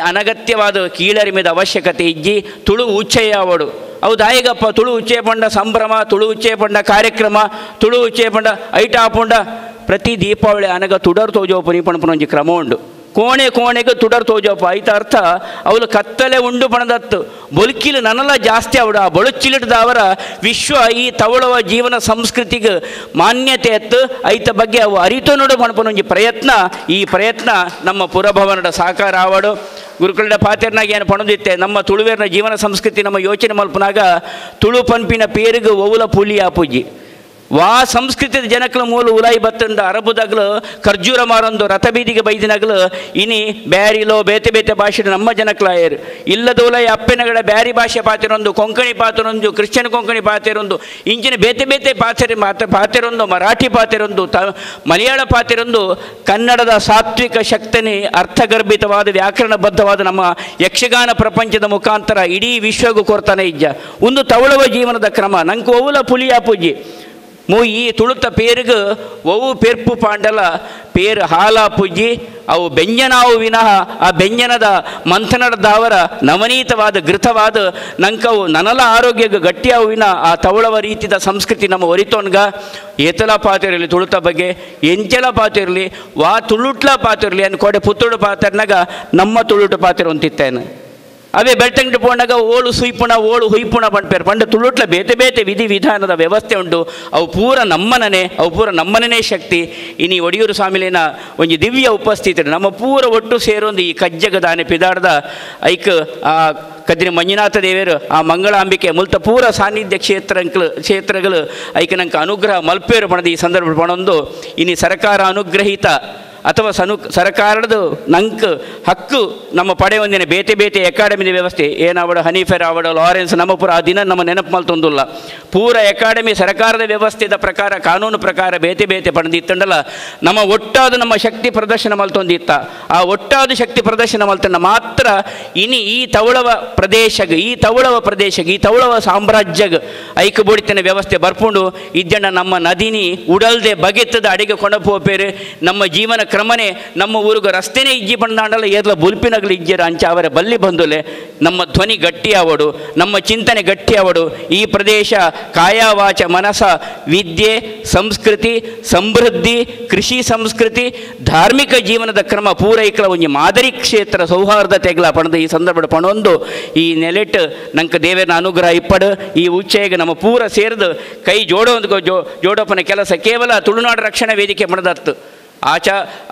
ಅನಗತ್ಯವಾದ ಕೀಳರಿಮೆದ ಅವಶ್ಯಕತೆ ಇಜ್ಜಿ ತುಳು ಉಚ್ಚೆಯಾವಡು ಅವು ದಾಯಿಗಪ್ಪ ತುಳು ಉಚ್ಚೆ ಪಂಡ ಸಂಭ್ರಮ ತುಳು ಉಚ್ಚೆ ಪಂಡ ಕಾರ್ಯಕ್ರಮ ತುಳು ಉಚ್ಚೆ ಪಂಡ ಐಟ ಆಪುಂಡ ಪ್ರತಿ ದೀಪಾವಳಿ ಅನಗ ತುಡರ್ ತೋಜೋಪನಿ ಪಣಪನ ಒಂಜಿ ಕ್ರಮ ಉಂಡು. ಕೋಣೆ ಕೋಣೆಗೆ ತುಡರ್ ತೋಜೋಪ ಐತ ಅರ್ಥ ಅವಳು ಕತ್ತಲೆ ಉಂಡು ಪಣದತ್ತು ಬೊಲ್ಕಿಲು ನನಲ ಜಾಸ್ತಿ ಅವಡು ಆ ಬೊಳುಚಿಲಿಟ್ಟದವರ ವಿಶ್ವ ಈ ತವಳವ ಜೀವನ ಸಂಸ್ಕೃತಿಗೆ ಮಾನ್ಯತೆ ಎತ್ತು ಐತ ಬಗ್ಗೆ ಅವು ಅರಿತು ನೋಡು ಪಣಪನ ಒಂಜಿ ಪ್ರಯತ್ನ. ಈ ಪ್ರಯತ್ನ ನಮ್ಮ ಪುರಭವನದ ಸಾಕಾರ ಆವಡು. ಗುರುಕುಲದ ಪಾತೆರ್ನಾಗ ಏನು ಪಣದಿತ್ತೆ ನಮ್ಮ ತುಳುವೇರ್ನ ಜೀವನ ಸಂಸ್ಕೃತಿ ನಮ್ಮ ಯೋಚನೆ ಮಲ್ಪನಾಗ ತುಳು ಪನ್ಪಿನ ಪೇರಿಗೆ ಒವುಲ ಪುಲಿ ಆಪುಜಿ ವಾ ಸಂಸ್ಕೃತಿದ ಜನಕ್ಲ ಮೂಲ ಉಲಾಯಿ ಬತ್ತಂಡ ಅರಬುದಾಗ್ಲು ಖರ್ಜೂರ ಮಾರೊಂದು ರಥ ಬೀದಿಗೆ ಬೈದಿನಾಗ್ಲು ಇನಿ ಬ್ಯಾರಿಲೋ ಬೇತೆ ಬೇತೆ ಭಾಷೆ ನಮ್ಮ ಜನಕ್ಲಾಯರು ಇಲ್ಲದ ಉಲಾಯಿ ಅಪ್ಪೆನಗಡ ಬ್ಯಾರಿ ಭಾಷೆ ಪಾತಿರೊಂದು ಕೊಂಕಣಿ ಪಾತಿರೊಂದು ಕ್ರಿಶ್ಚಿಯನ್ ಕೊಂಕಣಿ ಪಾತಿರೊಂದು ಇಂಚಿನ ಬೇತೆ ಬೇತೆ ಪಾತೆರೆ ಪಾತಿರೊಂದು ಮರಾಠಿ ಪಾತಿರೊಂದು ಮಲಯಾಳ ಪಾತಿರೊಂದು ಕನ್ನಡದ ಸಾತ್ವಿಕ ಶಕ್ತನೆ ಅರ್ಥಗರ್ಭಿತವಾದ ವ್ಯಾಕರಣಬದ್ಧವಾದ ನಮ್ಮ ಯಕ್ಷಗಾನ ಪ್ರಪಂಚದ ಮುಖಾಂತರ ಇಡೀ ವಿಶ್ವಗೂ ಕೊರ್ತಾನೆ ಇಜ್ಜ ಒಂದು ತವಳವ ಜೀವನದ ಕ್ರಮ ನಂಗೆ ಒವುಲ ಪುಲಿಯ ಪೂಜಿ ಮೂ ಈ ತುಳುತ ಪೇರುಗು ಒವು ಪೆರ್ಪು ಪಾಂಡಲ ಪೇರು ಹಾಲ ಪುಜ್ಜಿ ಅವು ಬೆಂಜನಾವು ವಿನಃ ಆ ಬೆಂಜನದ ಮಂಥನದ ನವನೀತವಾದ ಘೃತವಾದ ನಂಕವು ನನಲ ಆರೋಗ್ಯಕ್ಕೆ ಗಟ್ಟಿಯಾವು ವಿನ ಆ ತವಳವ ರೀತಿದ ಸಂಸ್ಕೃತಿ ನಮ್ಮ ಒರಿತೋನ್ಗ ಏತಲ ಪಾತಿರಲಿ ತುಳುತ ಬಗ್ಗೆ ಎಂಚಲ ಪಾತಿರಲಿ ವಾ ತುಳುಟ್ಲ ಪಾತಿರಲಿ ಅನ್ಕೋಡೆ ಪುತ್ತುಡು ಪಾತ್ರನಾಗ ನಮ್ಮ ತುಳುಟು ಪಾತಿರ ಅಂತಿತ್ತೇನೆ. ಅವೇ ಬೆಳ್ತಂಗಡಿ ಪೋಣಾಗ ಓಳು ಸುಯ್ಪುಣ ಓಳು ಹುಯ್ಪುಣ ಪಂಡ್ಪೇರು ಪಂಡ ತುಳುಟ್ಲ ಬೇತೆ ಬೇತೆ ವಿಧಿ ವಿಧಾನದ ವ್ಯವಸ್ಥೆ ಉಂಟು. ಅವು ಪೂರ ನಮ್ಮನನೆ, ಅವು ಪೂರ ನಮ್ಮನನೇ ಶಕ್ತಿ. ಇನಿ ಒಡಿಯೂರು ಸ್ವಾಮಿಲಿನ ಒಂಜಿ ದಿವ್ಯ ಉಪಸ್ಥಿತಿ ನಮ್ಮ ಪೂರ ಒಟ್ಟು ಸೇರೊಂದು ಈ ಕಜ್ಜಗದಾನೆ ಪಿದಾಡ್ದ ಐಕ್ ಆ ಕದ್ರಿ ಮಂಜುನಾಥ ದೇವರು ಆ ಮಂಗಳಾಂಬಿಕೆ ಮುಲ್ತ ಪೂರ ಸಾನ್ನಿಧ್ಯ ಕ್ಷೇತ್ರಗಳು ಐಕ್ ನಂಗೆ ಅನುಗ್ರಹ ಮಲ್ಪೇರು ಪಣದ ಈ ಸಂದರ್ಭ ಪಣೊಂದು ಇನಿ ಸರ್ಕಾರ ಅನುಗ್ರಹಿತ ಅಥವಾ ಸರಕಾರದ ನಂಕ್ ಹಕ್ಕು ನಮ್ಮ ಪಡೆ ಒಂದಿನ ಬೇತೆ ಬೇತೆ ಅಕಾಡೆಮಿ ವ್ಯವಸ್ಥೆ ಏನಾವಡು ಹನೀಫೆರ್ ಆವಡು ಲಾರೆನ್ಸ್ ನಮ್ಮ ಪೂರ ಆ ದಿನ ನಮ್ಮ ನೆನಪು ಮಲ್ತೊಂದುಲ್ಲ. ಪೂರ ಅಕಾಡೆಮಿ ಸರ್ಕಾರದ ವ್ಯವಸ್ಥೆದ ಪ್ರಕಾರ ಕಾನೂನು ಪ್ರಕಾರ ಬೇತೆ ಬೇತೆ ಪಡೆದಿತ್ತಂಡಲ್ಲ ನಮ್ಮ ಒಟ್ಟಾದ ನಮ್ಮ ಶಕ್ತಿ ಪ್ರದರ್ಶನ ಮಲ್ತೊಂದಿತ್ತ. ಆ ಒಟ್ಟಾದ ಶಕ್ತಿ ಪ್ರದರ್ಶನ ಮಲ್ತಂಡ ಮಾತ್ರ ಇನಿ ಈ ತವಳವ ಪ್ರದೇಶಗ್ ಈ ತವಳವ ಪ್ರದೇಶಗ್ ಈ ತವಳವ ಸಾಮ್ರಾಜ್ಯಗ್ ಐಕ ಬೋಡಿತನ ವ್ಯವಸ್ಥೆ ಬರ್ಪುಂಡು ಇದ್ದಣ್ಣ ನಮ್ಮ ನದಿನಿ ಉಡಲ್ದೆ ಬಗೆತ್ತದ ಅಡಿಗೆ ಕೊಂಡಪೋಪೇರು ನಮ್ಮ ಜೀವನ ಕ್ರಮನೆ ನಮ್ಮ ಊರಿಗೆ ರಸ್ತೆನೇ ಇಜ್ಜಿ ಬಂದಾಂಡಲ್ಲ ಏರ್ಲ ಬುಲ್ಪಿನಗಲು ಇಜ್ಜಿರ ಅಂಚ ಅವರ ಬಲ್ಲಿ ಬಂದುಲೆ ನಮ್ಮ ಧ್ವನಿ ಗಟ್ಟಿಯಾವಡು ನಮ್ಮ ಚಿಂತನೆ ಗಟ್ಟಿಯಾವಡು. ಈ ಪ್ರದೇಶ ಕಾಯವಾಚ ಮನಸ ವಿದ್ಯೆ ಸಂಸ್ಕೃತಿ ಸಮೃದ್ಧಿ ಕೃಷಿ ಸಂಸ್ಕೃತಿ ಧಾರ್ಮಿಕ ಜೀವನದ ಕ್ರಮ ಪೂರೈಕಲ ಒಂಜಿ ಮಾದರಿ ಕ್ಷೇತ್ರ ಸೌಹಾರ್ದತೆಗಳ ಪಣದ ಈ ಸಂದರ್ಭದ ಪಣೊಂದು ಈ ನೆಲೆಟ್ ನಂಗೆ ದೇವರನ ಅನುಗ್ರಹ ಇಪ್ಪಡು ಈ ಉಚ್ಚೆಗೆ ನಮ್ಮ ಪೂರ ಸೇರಿದು ಕೈ ಜೋಡೋ ಜೋಡೋಪನ ಕೆಲಸ ಕೇವಲ ತುಳುನಾಡು ರಕ್ಷಣಾ ವೇದಿಕೆ ಪಣದತ್ತು.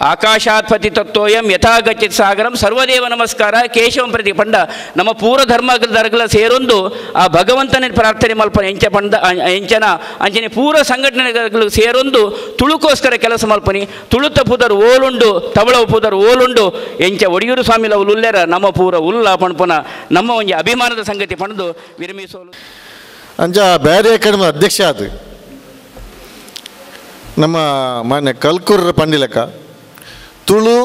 ಆಕಾಶಾತ್ ಪತಿತತ್ವಯಂ ಯಥಾಗಚ್ಚಿತ್ ಸಾಗರಂ ಸರ್ವದೇವ ನಮಸ್ಕಾರ ಕೇಶವಂ ಪ್ರತಿ ಪಂಡ ನಮ್ಮ ಪೂರ್ವ ಧರ್ಮದರ್ಗಲ ಸೇರೊಂದು ಆ ಭಗವಂತನ ಪ್ರಾರ್ಥನೆ ಮಲ್ಪನ ಎಂಚ ಪಂಡ ಎಂಚನ ಅಂಚನೆ ಪೂರ್ವ ಸಂಘಟನೆಗಳು ಸೇರೊಂದು ತುಳುಕೋಸ್ಕರ ಕೆಲಸ ಮಲ್ಪನಿ ತುಳುತ ಪುದರ್ ಓಲುಂಡು ತವಳವ ಪುದರ್ ಓಲುಂಡು ಎಂಚ ಒಡಿಯೂರು ಸ್ವಾಮಿಲ ಉಲ್ಲೆರ ನಮ್ಮ ಪೂರ ಉಲ್ಲ ಪಣಪನ ನಮ್ಮ ಒಂಜಿ ಅಭಿಮಾನದ ಸಂಗತಿ ಪಣದು ವಿರಮಿಸೋಲು. ಅಂಚ ಬೇರೆ ಅಕಾಡೆಮಿ ಅಧ್ಯಕ್ಷ ಅದು ನಮ್ಮ ಮಾನ್ಯ ಕಲ್ಕೂರ ಪಂಡಿಲಕ ತುಳು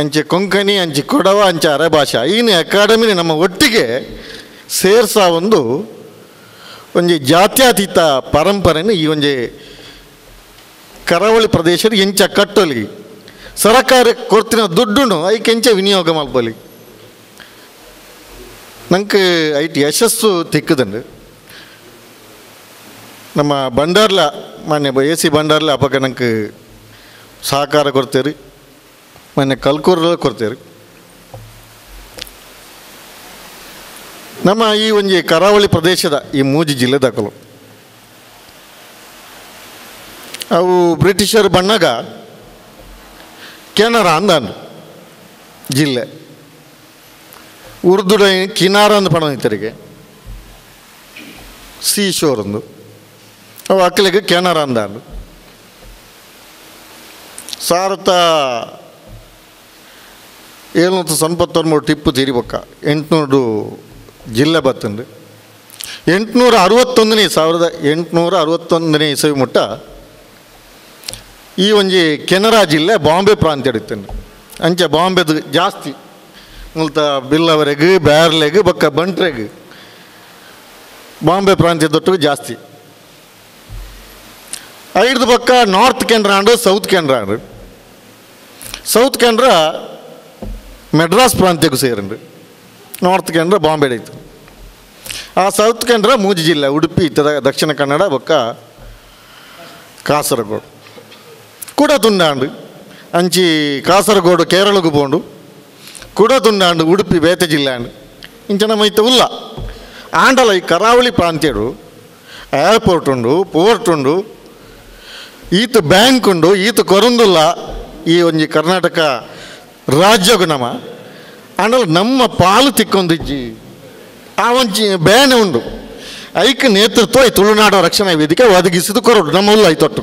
ಅಂಚೆ ಕೊಂಕಣಿ ಅಂಚೆ ಕೊಡವ ಅಂಚೆ ಅರೆಭಾಷಾ ಈನ ಅಕಾಡೆಮಿನ ನಮ್ಮ ಒಟ್ಟಿಗೆ ಸೇರ್ಸ ಒಂದು ಒಂಜಿ ಜಾತ್ಯತೀತ ಪರಂಪರೆಯನ್ನು ಈ ಒಂಜಿ ಕರಾವಳಿ ಪ್ರದೇಶದ ಎಂಚ ಕಟ್ಟೊಲಿ ಸರಕಾರ ಕೊಡ್ತಿನ ದುಡ್ಡುನು ಐಕೆ ಎಂಚ ವಿನಿಯೋಗ ಮಲ್ಪಲಿ ನಂಗೆ ಐಟ್ ಯಶಸ್ಸು ತಿಕ್ಕದಂಡು. ನಮ್ಮ ಬಂಡಾರ್ಲ ಮಾನ್ಯ ಎ ಸಿ ಬಂಡಾರ್ಲ ಅಪಕ ನಂಗೆ ಸಹಕಾರ ಕೊಡ್ತೀರಿ, ಮಾನ್ಯ ಕಲ್ಕೂರ್ಲ ಕೊಡ್ತೀರಿ. ನಮ್ಮ ಈ ಒಂಜಿ ಕರಾವಳಿ ಪ್ರದೇಶದ ಈ ಮೂಜಿ ಜಿಲ್ಲೆ ದಾಖಲು ಅವು ಬ್ರಿಟಿಷರು ಬಣ್ಣಾಗ ಕೆನರಾ ಅಂದ ಜಿಲ್ಲೆ ಉರ್ದುಡ ಕಿನಾರ ಅಂದ ಪಣ ಇತ್ತರಿಗೆ ಸೀ ಶೋರ್ ಅಂದು ಅವು ಅಕ್ಕಲಿಗೆ ಕೆನರಾ ಅಂದಾಂಡು. 1793 ಟಿಪ್ಪು ತೀರಿಬೊಕ್ಕ 800 ಜಿಲ್ಲೆ ಬತ್ತಂಡು. 861 1861 ಇಸವಿ ಮುಟ್ಟ ಈ ಒಂಜಿ ಕೆನರಾ ಜಿಲ್ಲೆ ಬಾಂಬೆ ಪ್ರಾಂತ್ಯ ಇತ್ತಂಡು. ಅಂಚೆ ಬಾಂಬೆದು ಜಾಸ್ತಿ ಮುಲ್ತ ಬಿಲ್ಲವರೆಗೆ ಬ್ಯಾರ್ಲೆಗ್ ಬೊಕ್ಕ ಬಂಟ್ರೆಗ್ ಬಾಂಬೆ ಪ್ರಾಂತ್ಯದೊಟ್ಟಿಗೆ ಜಾಸ್ತಿ. ಐದು ಪಕ್ಕ ನಾರ್ತ್ ಕೆನರಾ ಅಂಡು ಸೌತ್ ಕೆನರಾ ಅಂಡು. ಸೌತ್ ಕೆನರಾ ಮೆಡ್ರಾಸ್ ಪ್ರಾಂತ್ಯಕ್ಕೂ ಸೇರಂಡು, ನಾರ್ತ್ ಕೆನರಾ ಬಾಂಬೆ ಇತ್ತು. ಆ ಸೌತ್ ಕೆನರಾ ಮೂಜಿ ಜಿಲ್ಲೆ ಉಡುಪಿ ಇತ್ತದ ದಕ್ಷಿಣ ಕನ್ನಡ ಬೊಕ್ಕ ಕಾಸರಗೋಡು ಕೂಡ ತುಂಡಾಂಡು. ಅಂಚಿ ಕಾಸರಗೋಡು ಕೇರಳಗೂ ಪೋಂಡು ಕೂಡ ತುಂಡಾಂಡು ಉಡುಪಿ ಬೇತೆ ಜಿಲ್ಲೆ ಅಂಡು ಇಂಚ ನಮ್ಮ ಇತ್ತ ಉಲ್ಲ ಆಂಡಲ ಈ ಕರಾವಳಿ ಪ್ರಾಂತ್ಯಡು ಏರ್ಪೋರ್ಟ್ ಉಂಡು ಪೋರ್ಟ್ ಉಂಡು ಈತ ಬ್ಯಾಂಕ್ ಉಂಡು ಈತ ಕೊರಂದುಲ್ಲ ಈ ಒಂಜಿ ಕರ್ನಾಟಕ ರಾಜ್ಯಗೂ ನಮ್ಮ ಆಂಡಲ ನಮ್ಮ ಪಾಲು ತಿಕ್ಕೊಂದಿಜ್ಜಿ ಆ ಒಂಜಿ ಬೇನೆ ಉಂಡು. ಐಕ್ ನೇತೃತ್ವ ಈ ತುಳುನಾಡು ರಕ್ಷಣಾ ವೇದಿಕೆ ಒದಗಿಸಿದು ಕೊರಡು ನಮ್ಮ ಉಲ್ಲ ಐತೊಟ್ಟು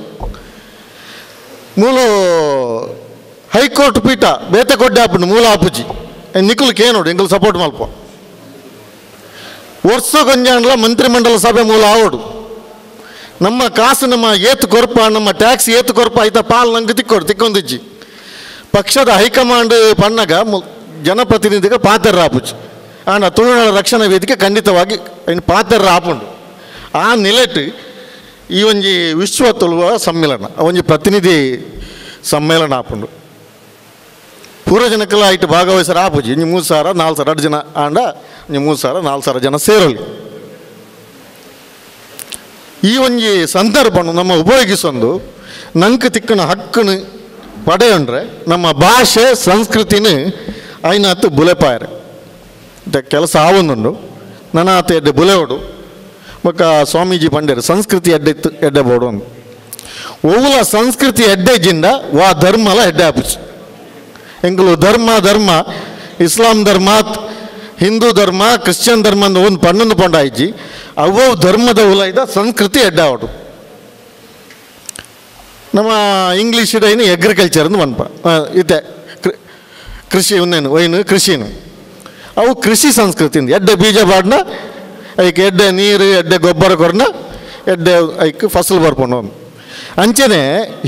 ಮೂಲ ಹೈಕೋರ್ಟ್ ಪೀಠ ಬೇತೆ ಕೊಡ್ಡೆ ಆಪುಂಡು ಮೂಲ ಆಪುಜಿ ನಿಖಲ್ ಕೇನೋಡು ಎಂಕಲ್ ಸಪೋರ್ಟ್ ಮಲ್ಪ ವರ್ಷ ಗೊಂಜಾಂಡ್ಲ ಮಂತ್ರಿಮಂಡಲ ಸಭೆ ಮೂಲ ಆವಡು ನಮ್ಮ ಕಾಸು ನಮ್ಮ ಏತು ಕೊರಪ ನಮ್ಮ ಟ್ಯಾಕ್ಸ್ ಏತು ಕೊರಪ ಐತ ಪಾಲ್ ನಂಗೆ ತಿಕ್ಕೊಡು ತಿಕ್ಕೊಂದಿಜ್ಜಿ. ಪಕ್ಷದ ಹೈಕಮಾಂಡ್ ಪಣ್ಣಗ ಜನಪ್ರತಿನಿಧಿಗೆ ಪಾತ್ರ ಆಪುಜಿ ಆಂಡ ತುಳುನಾಡು ರಕ್ಷಣಾ ವೇದಿಕೆ ಖಂಡಿತವಾಗಿ ಪಾತ್ರ ಆಪುಂಡು. ಆ ನಿಲೆಟ್ ಈ ಒಂಜಿ ವಿಶ್ವ ತುಳುವ ಸಮ್ಮೇಳನ ಒಂಜಿ ಪ್ರತಿನಿಧಿ ಸಮ್ಮೇಳನ ಆಪುಂಡು ಪೂರ ಜನಕ್ಕೆಲ್ಲ ಐಟ್ ಭಾಗವಹಿಸರ ಆಪುಜಿ ಒಂಜಿ 3,000 4,000 2 ಜನ ಆಂಡ ಒಂಜಿ 3,000 4,000 ಜನ ಸೇರಲಿ. ಈ ಒಂಜಿ ಸಂದರ್ಭನು ನಮ್ಮ ಉಪಯೋಗಿಸೊಂದು ನಂಗೆ ತಿಕ್ಕನ ಹಕ್ಕನ್ನು ಪಡೆಯಂಡ್ರೆ ನಮ್ಮ ಭಾಷೆ ಸಂಸ್ಕೃತಿನ ಐನಾತು ಬುಲೆಪಾಯರೆ ಕೆಲಸ ಆವೊಂದುಂಡು ನನ್ನ ಆತ ಎಡ್ಡೆ ಬುಲೆವಡು ಬೊಕ್ಕ ಸ್ವಾಮೀಜಿ ಪಂಡೇರು ಸಂಸ್ಕೃತಿ ಎಡ್ಡೆ ಎಡ್ಡೆ ಬೋಡು ಅಂದು ಒವ್ಲ ಸಂಸ್ಕೃತಿ ಎಡ್ಡೆ ಜಿಂದ ವಾ ಧರ್ಮಲ ಎಡ್ಡೆ ಆಪುಜಿ. ಎಂಕುಲು ಧರ್ಮ ಧರ್ಮ ಇಸ್ಲಾಂ ಧರ್ಮ ಹಿಂದೂ ಧರ್ಮ ಕ್ರಿಶ್ಚಿಯನ್ ಧರ್ಮ ಅಂದು ಒಂದು ಪನ್ನೊಂದು ಪಂಡ ಆಯ್ಜಿ ಅವು ಧರ್ಮದ ಉಲೈದ ಸಂಸ್ಕೃತಿ ಎಡ್ಡೆ ಆವಡು. ನಮ್ಮ ಇಂಗ್ಲೀಷ್ ಏನು ಅಗ್ರಿಕಲ್ಚರ್ ಅಂದು ಮನ್ಪ ಇತ್ತೆ ಕೃಷಿ ಉನ್ನೇನು ಒಯ್ನು ಕೃಷಿನು ಅವು ಕೃಷಿ ಸಂಸ್ಕೃತಿ ಎಡ್ಡೆ ಬೀಜ ಬಾಡ್ನ ಐಕ್ ಎಡ್ಡೆ ನೀರು ಎಡ್ಡೆ ಗೊಬ್ಬರ ಕೊರ್ನ ಎಡ್ಡೆ ಐಕ್ ಫಸಲು ಬರ್ಕೊಂಡು ಅಂಚನೆ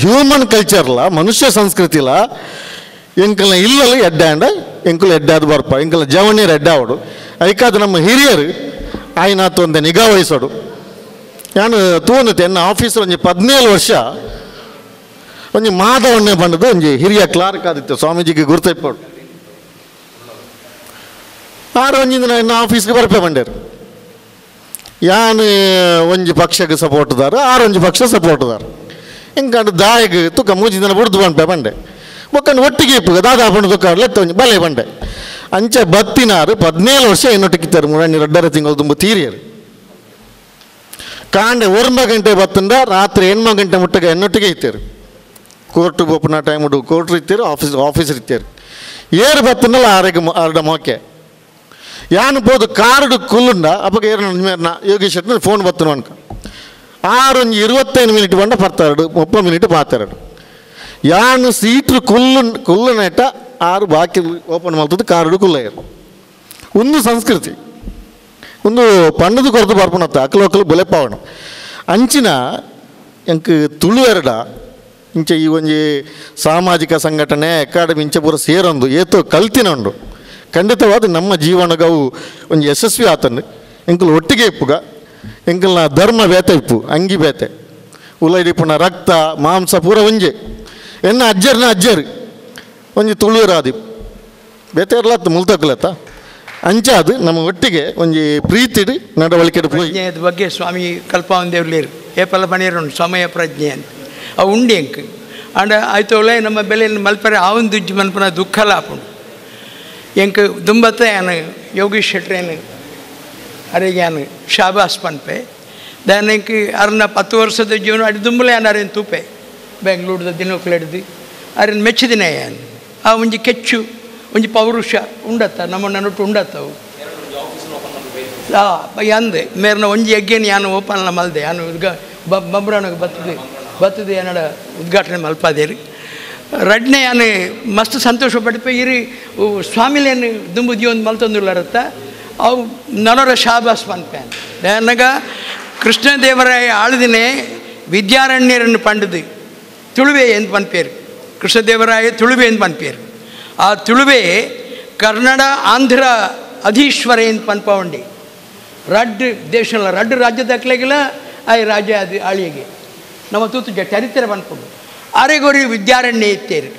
ಹ್ಯೂಮನ್ ಕಲ್ಚರ್ಲ ಮನುಷ್ಯ ಸಂಸ್ಕೃತಿಲ ಎಂಕಲ್ನ ಇಲ್ಲಲು ಎಡ್ಡೆ ಅಂಡ ಎಂಕುಲು ಎಡ್ಡೆ ಅದು ಬರ್ಪ ಎಂಕಲ್ನ ಜವನೀರು ಎಡ್ಡೆ ಆವಡು ಐಕಾದ ನಮ್ಮ ಹಿರಿಯರು ಆಯ್ನಾತು ಒಂದೇ ನಿಗಾ ವಹಿಸೋಡು. ನಾನು ತೂನುತ್ತೆ ಎನ್ನ ಆಫೀಸರ್ ಒಂಜಿ 17 ವರ್ಷ ಒಂಜಿ ಮಾಧವಣ್ಣೆ ಬಂದದ್ದು ಒಂಜಿ ಹಿರಿಯ ಕ್ಲಾರ್ಕ್ ಆದಿತ್ತು ಸ್ವಾಮೀಜಿಗೆ ಗುರ್ತೈಪೋಡು ಆರು ಒಂಜಿಂದ ಎನ್ನ ಆಫೀಸ್ಗೆ ಬರ್ಪೆ ಬಂಡೇರು. ಯಾನು ಒಂಜಿ ಪಕ್ಷಕ್ಕೆ ಸಪೋರ್ಟ್ದಾರ ಆರು ಒಂಜಿ ಪಕ್ಷ ಸಪೋರ್ಟ್ದಾರ ಇಂಕಂಡು ದಾಯಗ್ ತುಕ್ಕ ಮೂಜಿಂದನ ಬುಡ್ದು ಬಂಪೆ ಬಂಡೆ ಬೊಕ್ಕಂಡು ಒಟ್ಟಿಗೆ ಇಪ್ಪು ದಾದಾ ಪಂಡು ತುಕ್ಕ ಲೆತ್ತ ಒಂಜಿ ಬಲೆ ಬಂಡೆ ಅಂಚೆ ಬತ್ತಿನಾರು 17 ವರ್ಷ ಎನ್ನೊಟ್ಟಿಗೆ ಮುರಣಿ 2.5 ತಿಂಗಳು ತುಂಬ ತೀರಿಯರು. ಕಾಂಡೆ 9 ಗಂಟೆ ಬತ್ತಂಡ ರಾತ್ರಿ 8 ಗಂಟೆ ಮುಟ್ಟಗೆ ಎನ್ನೊಟ್ಟಿಗೆ ಇತ್ತೇರು. ಕೋರ್ಟ್ ಬೋಪನ ಟೈಮ್ ಉಡು ಕೋರ್ಟ್ ಇತ್ತೇರು ಆಫೀಸ್ ಆಫೀಸರ್ ಇತ್ತೇರು ಏರು ಬತ್ತಂಡಲ್ಲ ಆರೆಗೆ ಆರ್ಡ ಮೋಕೆ ಯಾನು ಪೋದು ಕಾರುಡು ಕುಲ್ಲುಂಡ ಅಪ್ಪಗ ಏರು ಯೋಗೀಶ್ ಶೆಟ್ಟಿ ಫೋನ್ ಬತ್ತನು ಅನ್ಕ ಆರು ಒಂಜಿ 25 ಮಿನಿಟ್ ಬಂಡ ಪತ್ತೆರಡು 30 ಮಿನಿಟ್ ಪಾತೆರಡು ಯಾನು ಸೀಟ್ರು ಕುಲ್ಲು ಕುಲ್ಲುನೇಟ ಆರು ಬಾಕಿ ಓಪನ್ ಮಾಡ್ತದ್ದು ಕಾರುಡು ಕುಲ್ಲಯ್ಯರು. ಒಂದು ಸಂಸ್ಕೃತಿ ಒಂದು ಪಣ್ಣದು ಕೊರತು ಬರ್ಪಣತ್ತ ಅಕ್ಕಲು ಅಕ್ಕಲು ಬುಲೆಪಾವಣ ಅಂಚಿನ ಎಂಕ್ ತುಳು ಎರಡ ಇಂಚ ಈ ಒಂಜಿ ಸಾಮಾಜಿಕ ಸಂಘಟನೆ ಅಕಾಡೆಮಿ ಇಂಚ ಪೂರ ಸೇರೊಂದು ಏತೋ ಕಲ್ತಿನ ಉಂಡು ಖಂಡಿತವಾದ ನಮ್ಮ ಜೀವನಗವು ಒಂದು ಯಶಸ್ವಿ ಆತಂದು ಎಂಕುಲು ಒಟ್ಟಿಗೆ ಇಪ್ಪುಗ ಎಂಕಲ್ನ ಧರ್ಮ ಬೇತೆ ಇಪ್ಪು ಅಂಗಿ ಬೇತೆ ಉಲೈಡಿಪ್ಪುನ ರಕ್ತ ಮಾಂಸ ಪೂರ ಒಂಜೆ ಎನ್ನ ಅಜ್ಜರ್ನ ಅಜ್ಜರು ಒಂಜಿ ತುಳುವರಾದಿ ಬೇತೆ ಇರಲತ್ತ ಮುಲ್ತಕ್ಕಲತ್ತ ಅಂಚ ಅದು ನಮ್ಮ ಒಟ್ಟಿಗೆ ಒಂಜಿ ಪ್ರೀತಿಡು ನಡವಳಿಕೆ ಪ್ರಜ್ಞೆಯ ಬಗ್ಗೆ ಸ್ವಾಮಿ ಕಲ್ಪಾವಂದೇವ್ಲೇರು ಏಪಲ ಪಣೀರುಂಡು ಸಮಯ ಪ್ರಜ್ಞೆ ಅಂತ ಅವು ಉಂಡು ಎಂಕ್ ಅಂಡ ಆಯ್ತೋಲೆ ನಮ್ಮ ಬೆಲೆ ಮಲ್ಪರೆ ಆವೊಂದು ದುಜ್ಜಿ ಮನ್ಪನ ದುಃಖಲ ಆಪುಂಡು ಎಂಕ್ ದುಂಬತ್ತ ಯಾನು ಯೋಗೀಶ್ ಶೆಟ್ರೇನು ಅರೆಗೆ ಯಾನು ಶಾಬಾಸ್ ಪನ್ಪೆ ದಾನ ಎಂಕ್ ಅರ್ನ 10 ವರ್ಷದ ಜೀವನ ಅಡಿ ದುಂಬಲೆ ಯಾನು ಅರೇನು ತೂಪೆ ಬೆಂಗಳೂರದ ದಿನಕ್ಲೆಡ್ದು ಅರೇನು ಮೆಚ್ಚಿದಿನ ಯಾನು ಆ ಒಂಜಿ ಕೆಚ್ಚು ಒಂಜಿ ಪೌರುಷ ಉಂಡತ್ತ ನಮ್ಮನ್ನ ನೊಟ್ಟು ಉಂಡತ್ತವು ಅಂದೆ ಮೇರ್ನ ಒಂಜಿ ಯಜ್ಞನ ಯಾನು ಓಪನ್ಲ ಮಲ್ದೆ ಯಾನು ಉದ್ಘಾ ಬಬ್ರಾಣಗೆ ಬರ್ತದೆ ಬರ್ತದೆ ಏನಡ ಉದ್ಘಾಟನೆ ಮಲ್ಪಾದೇರಿ ರಡ್ನೆ ಯಾನು ಮಸ್ತ್ ಸಂತೋಷ ಪಡಿಪೆ ಇರಿ ಸ್ವಾಮಿಲೇನು ದುಂಬು ಜೀವನ ಮಲ್ತೊಂದುಲ್ಲರತ್ತ ಅವು ನನರ ಶಾಬಾಸ್ ಪನ್ಪೆ ನನಗ ಕೃಷ್ಣದೇವರಾಯ ಆಳ್ದಿನೇ ವಿದ್ಯಾರಣ್ಯರನ್ನು ಪಂಡದು ತುಳುವೆ ಎಂದು ಪನ್ಪೇರು ಕೃಷ್ಣದೇವರಾಯ ತುಳುವೆ ಎಂದು ಪನ್ಪೇರು ಆ ತುಳುವೆ ಕನ್ನಡ ಆಂಧ್ರ ಅಧೀಶ್ವರ ಎಂದು ಪನ್ಪವಂಡಿ ರಡ್ಡು ದೇಶಲ್ಲ ರಡ್ಡು ರಾಜ್ಯದ ಆ ರಾಜ್ಯ ಅದು ಆಳಿಗೆ ನಮ್ಮ ತೂತು ಚರಿತ್ರೆ ಪನ್ಪುಂಡು ಅರೆಗೊರಿ ವಿದ್ಯಾರಣ್ಯ ಇತ್ತೇರು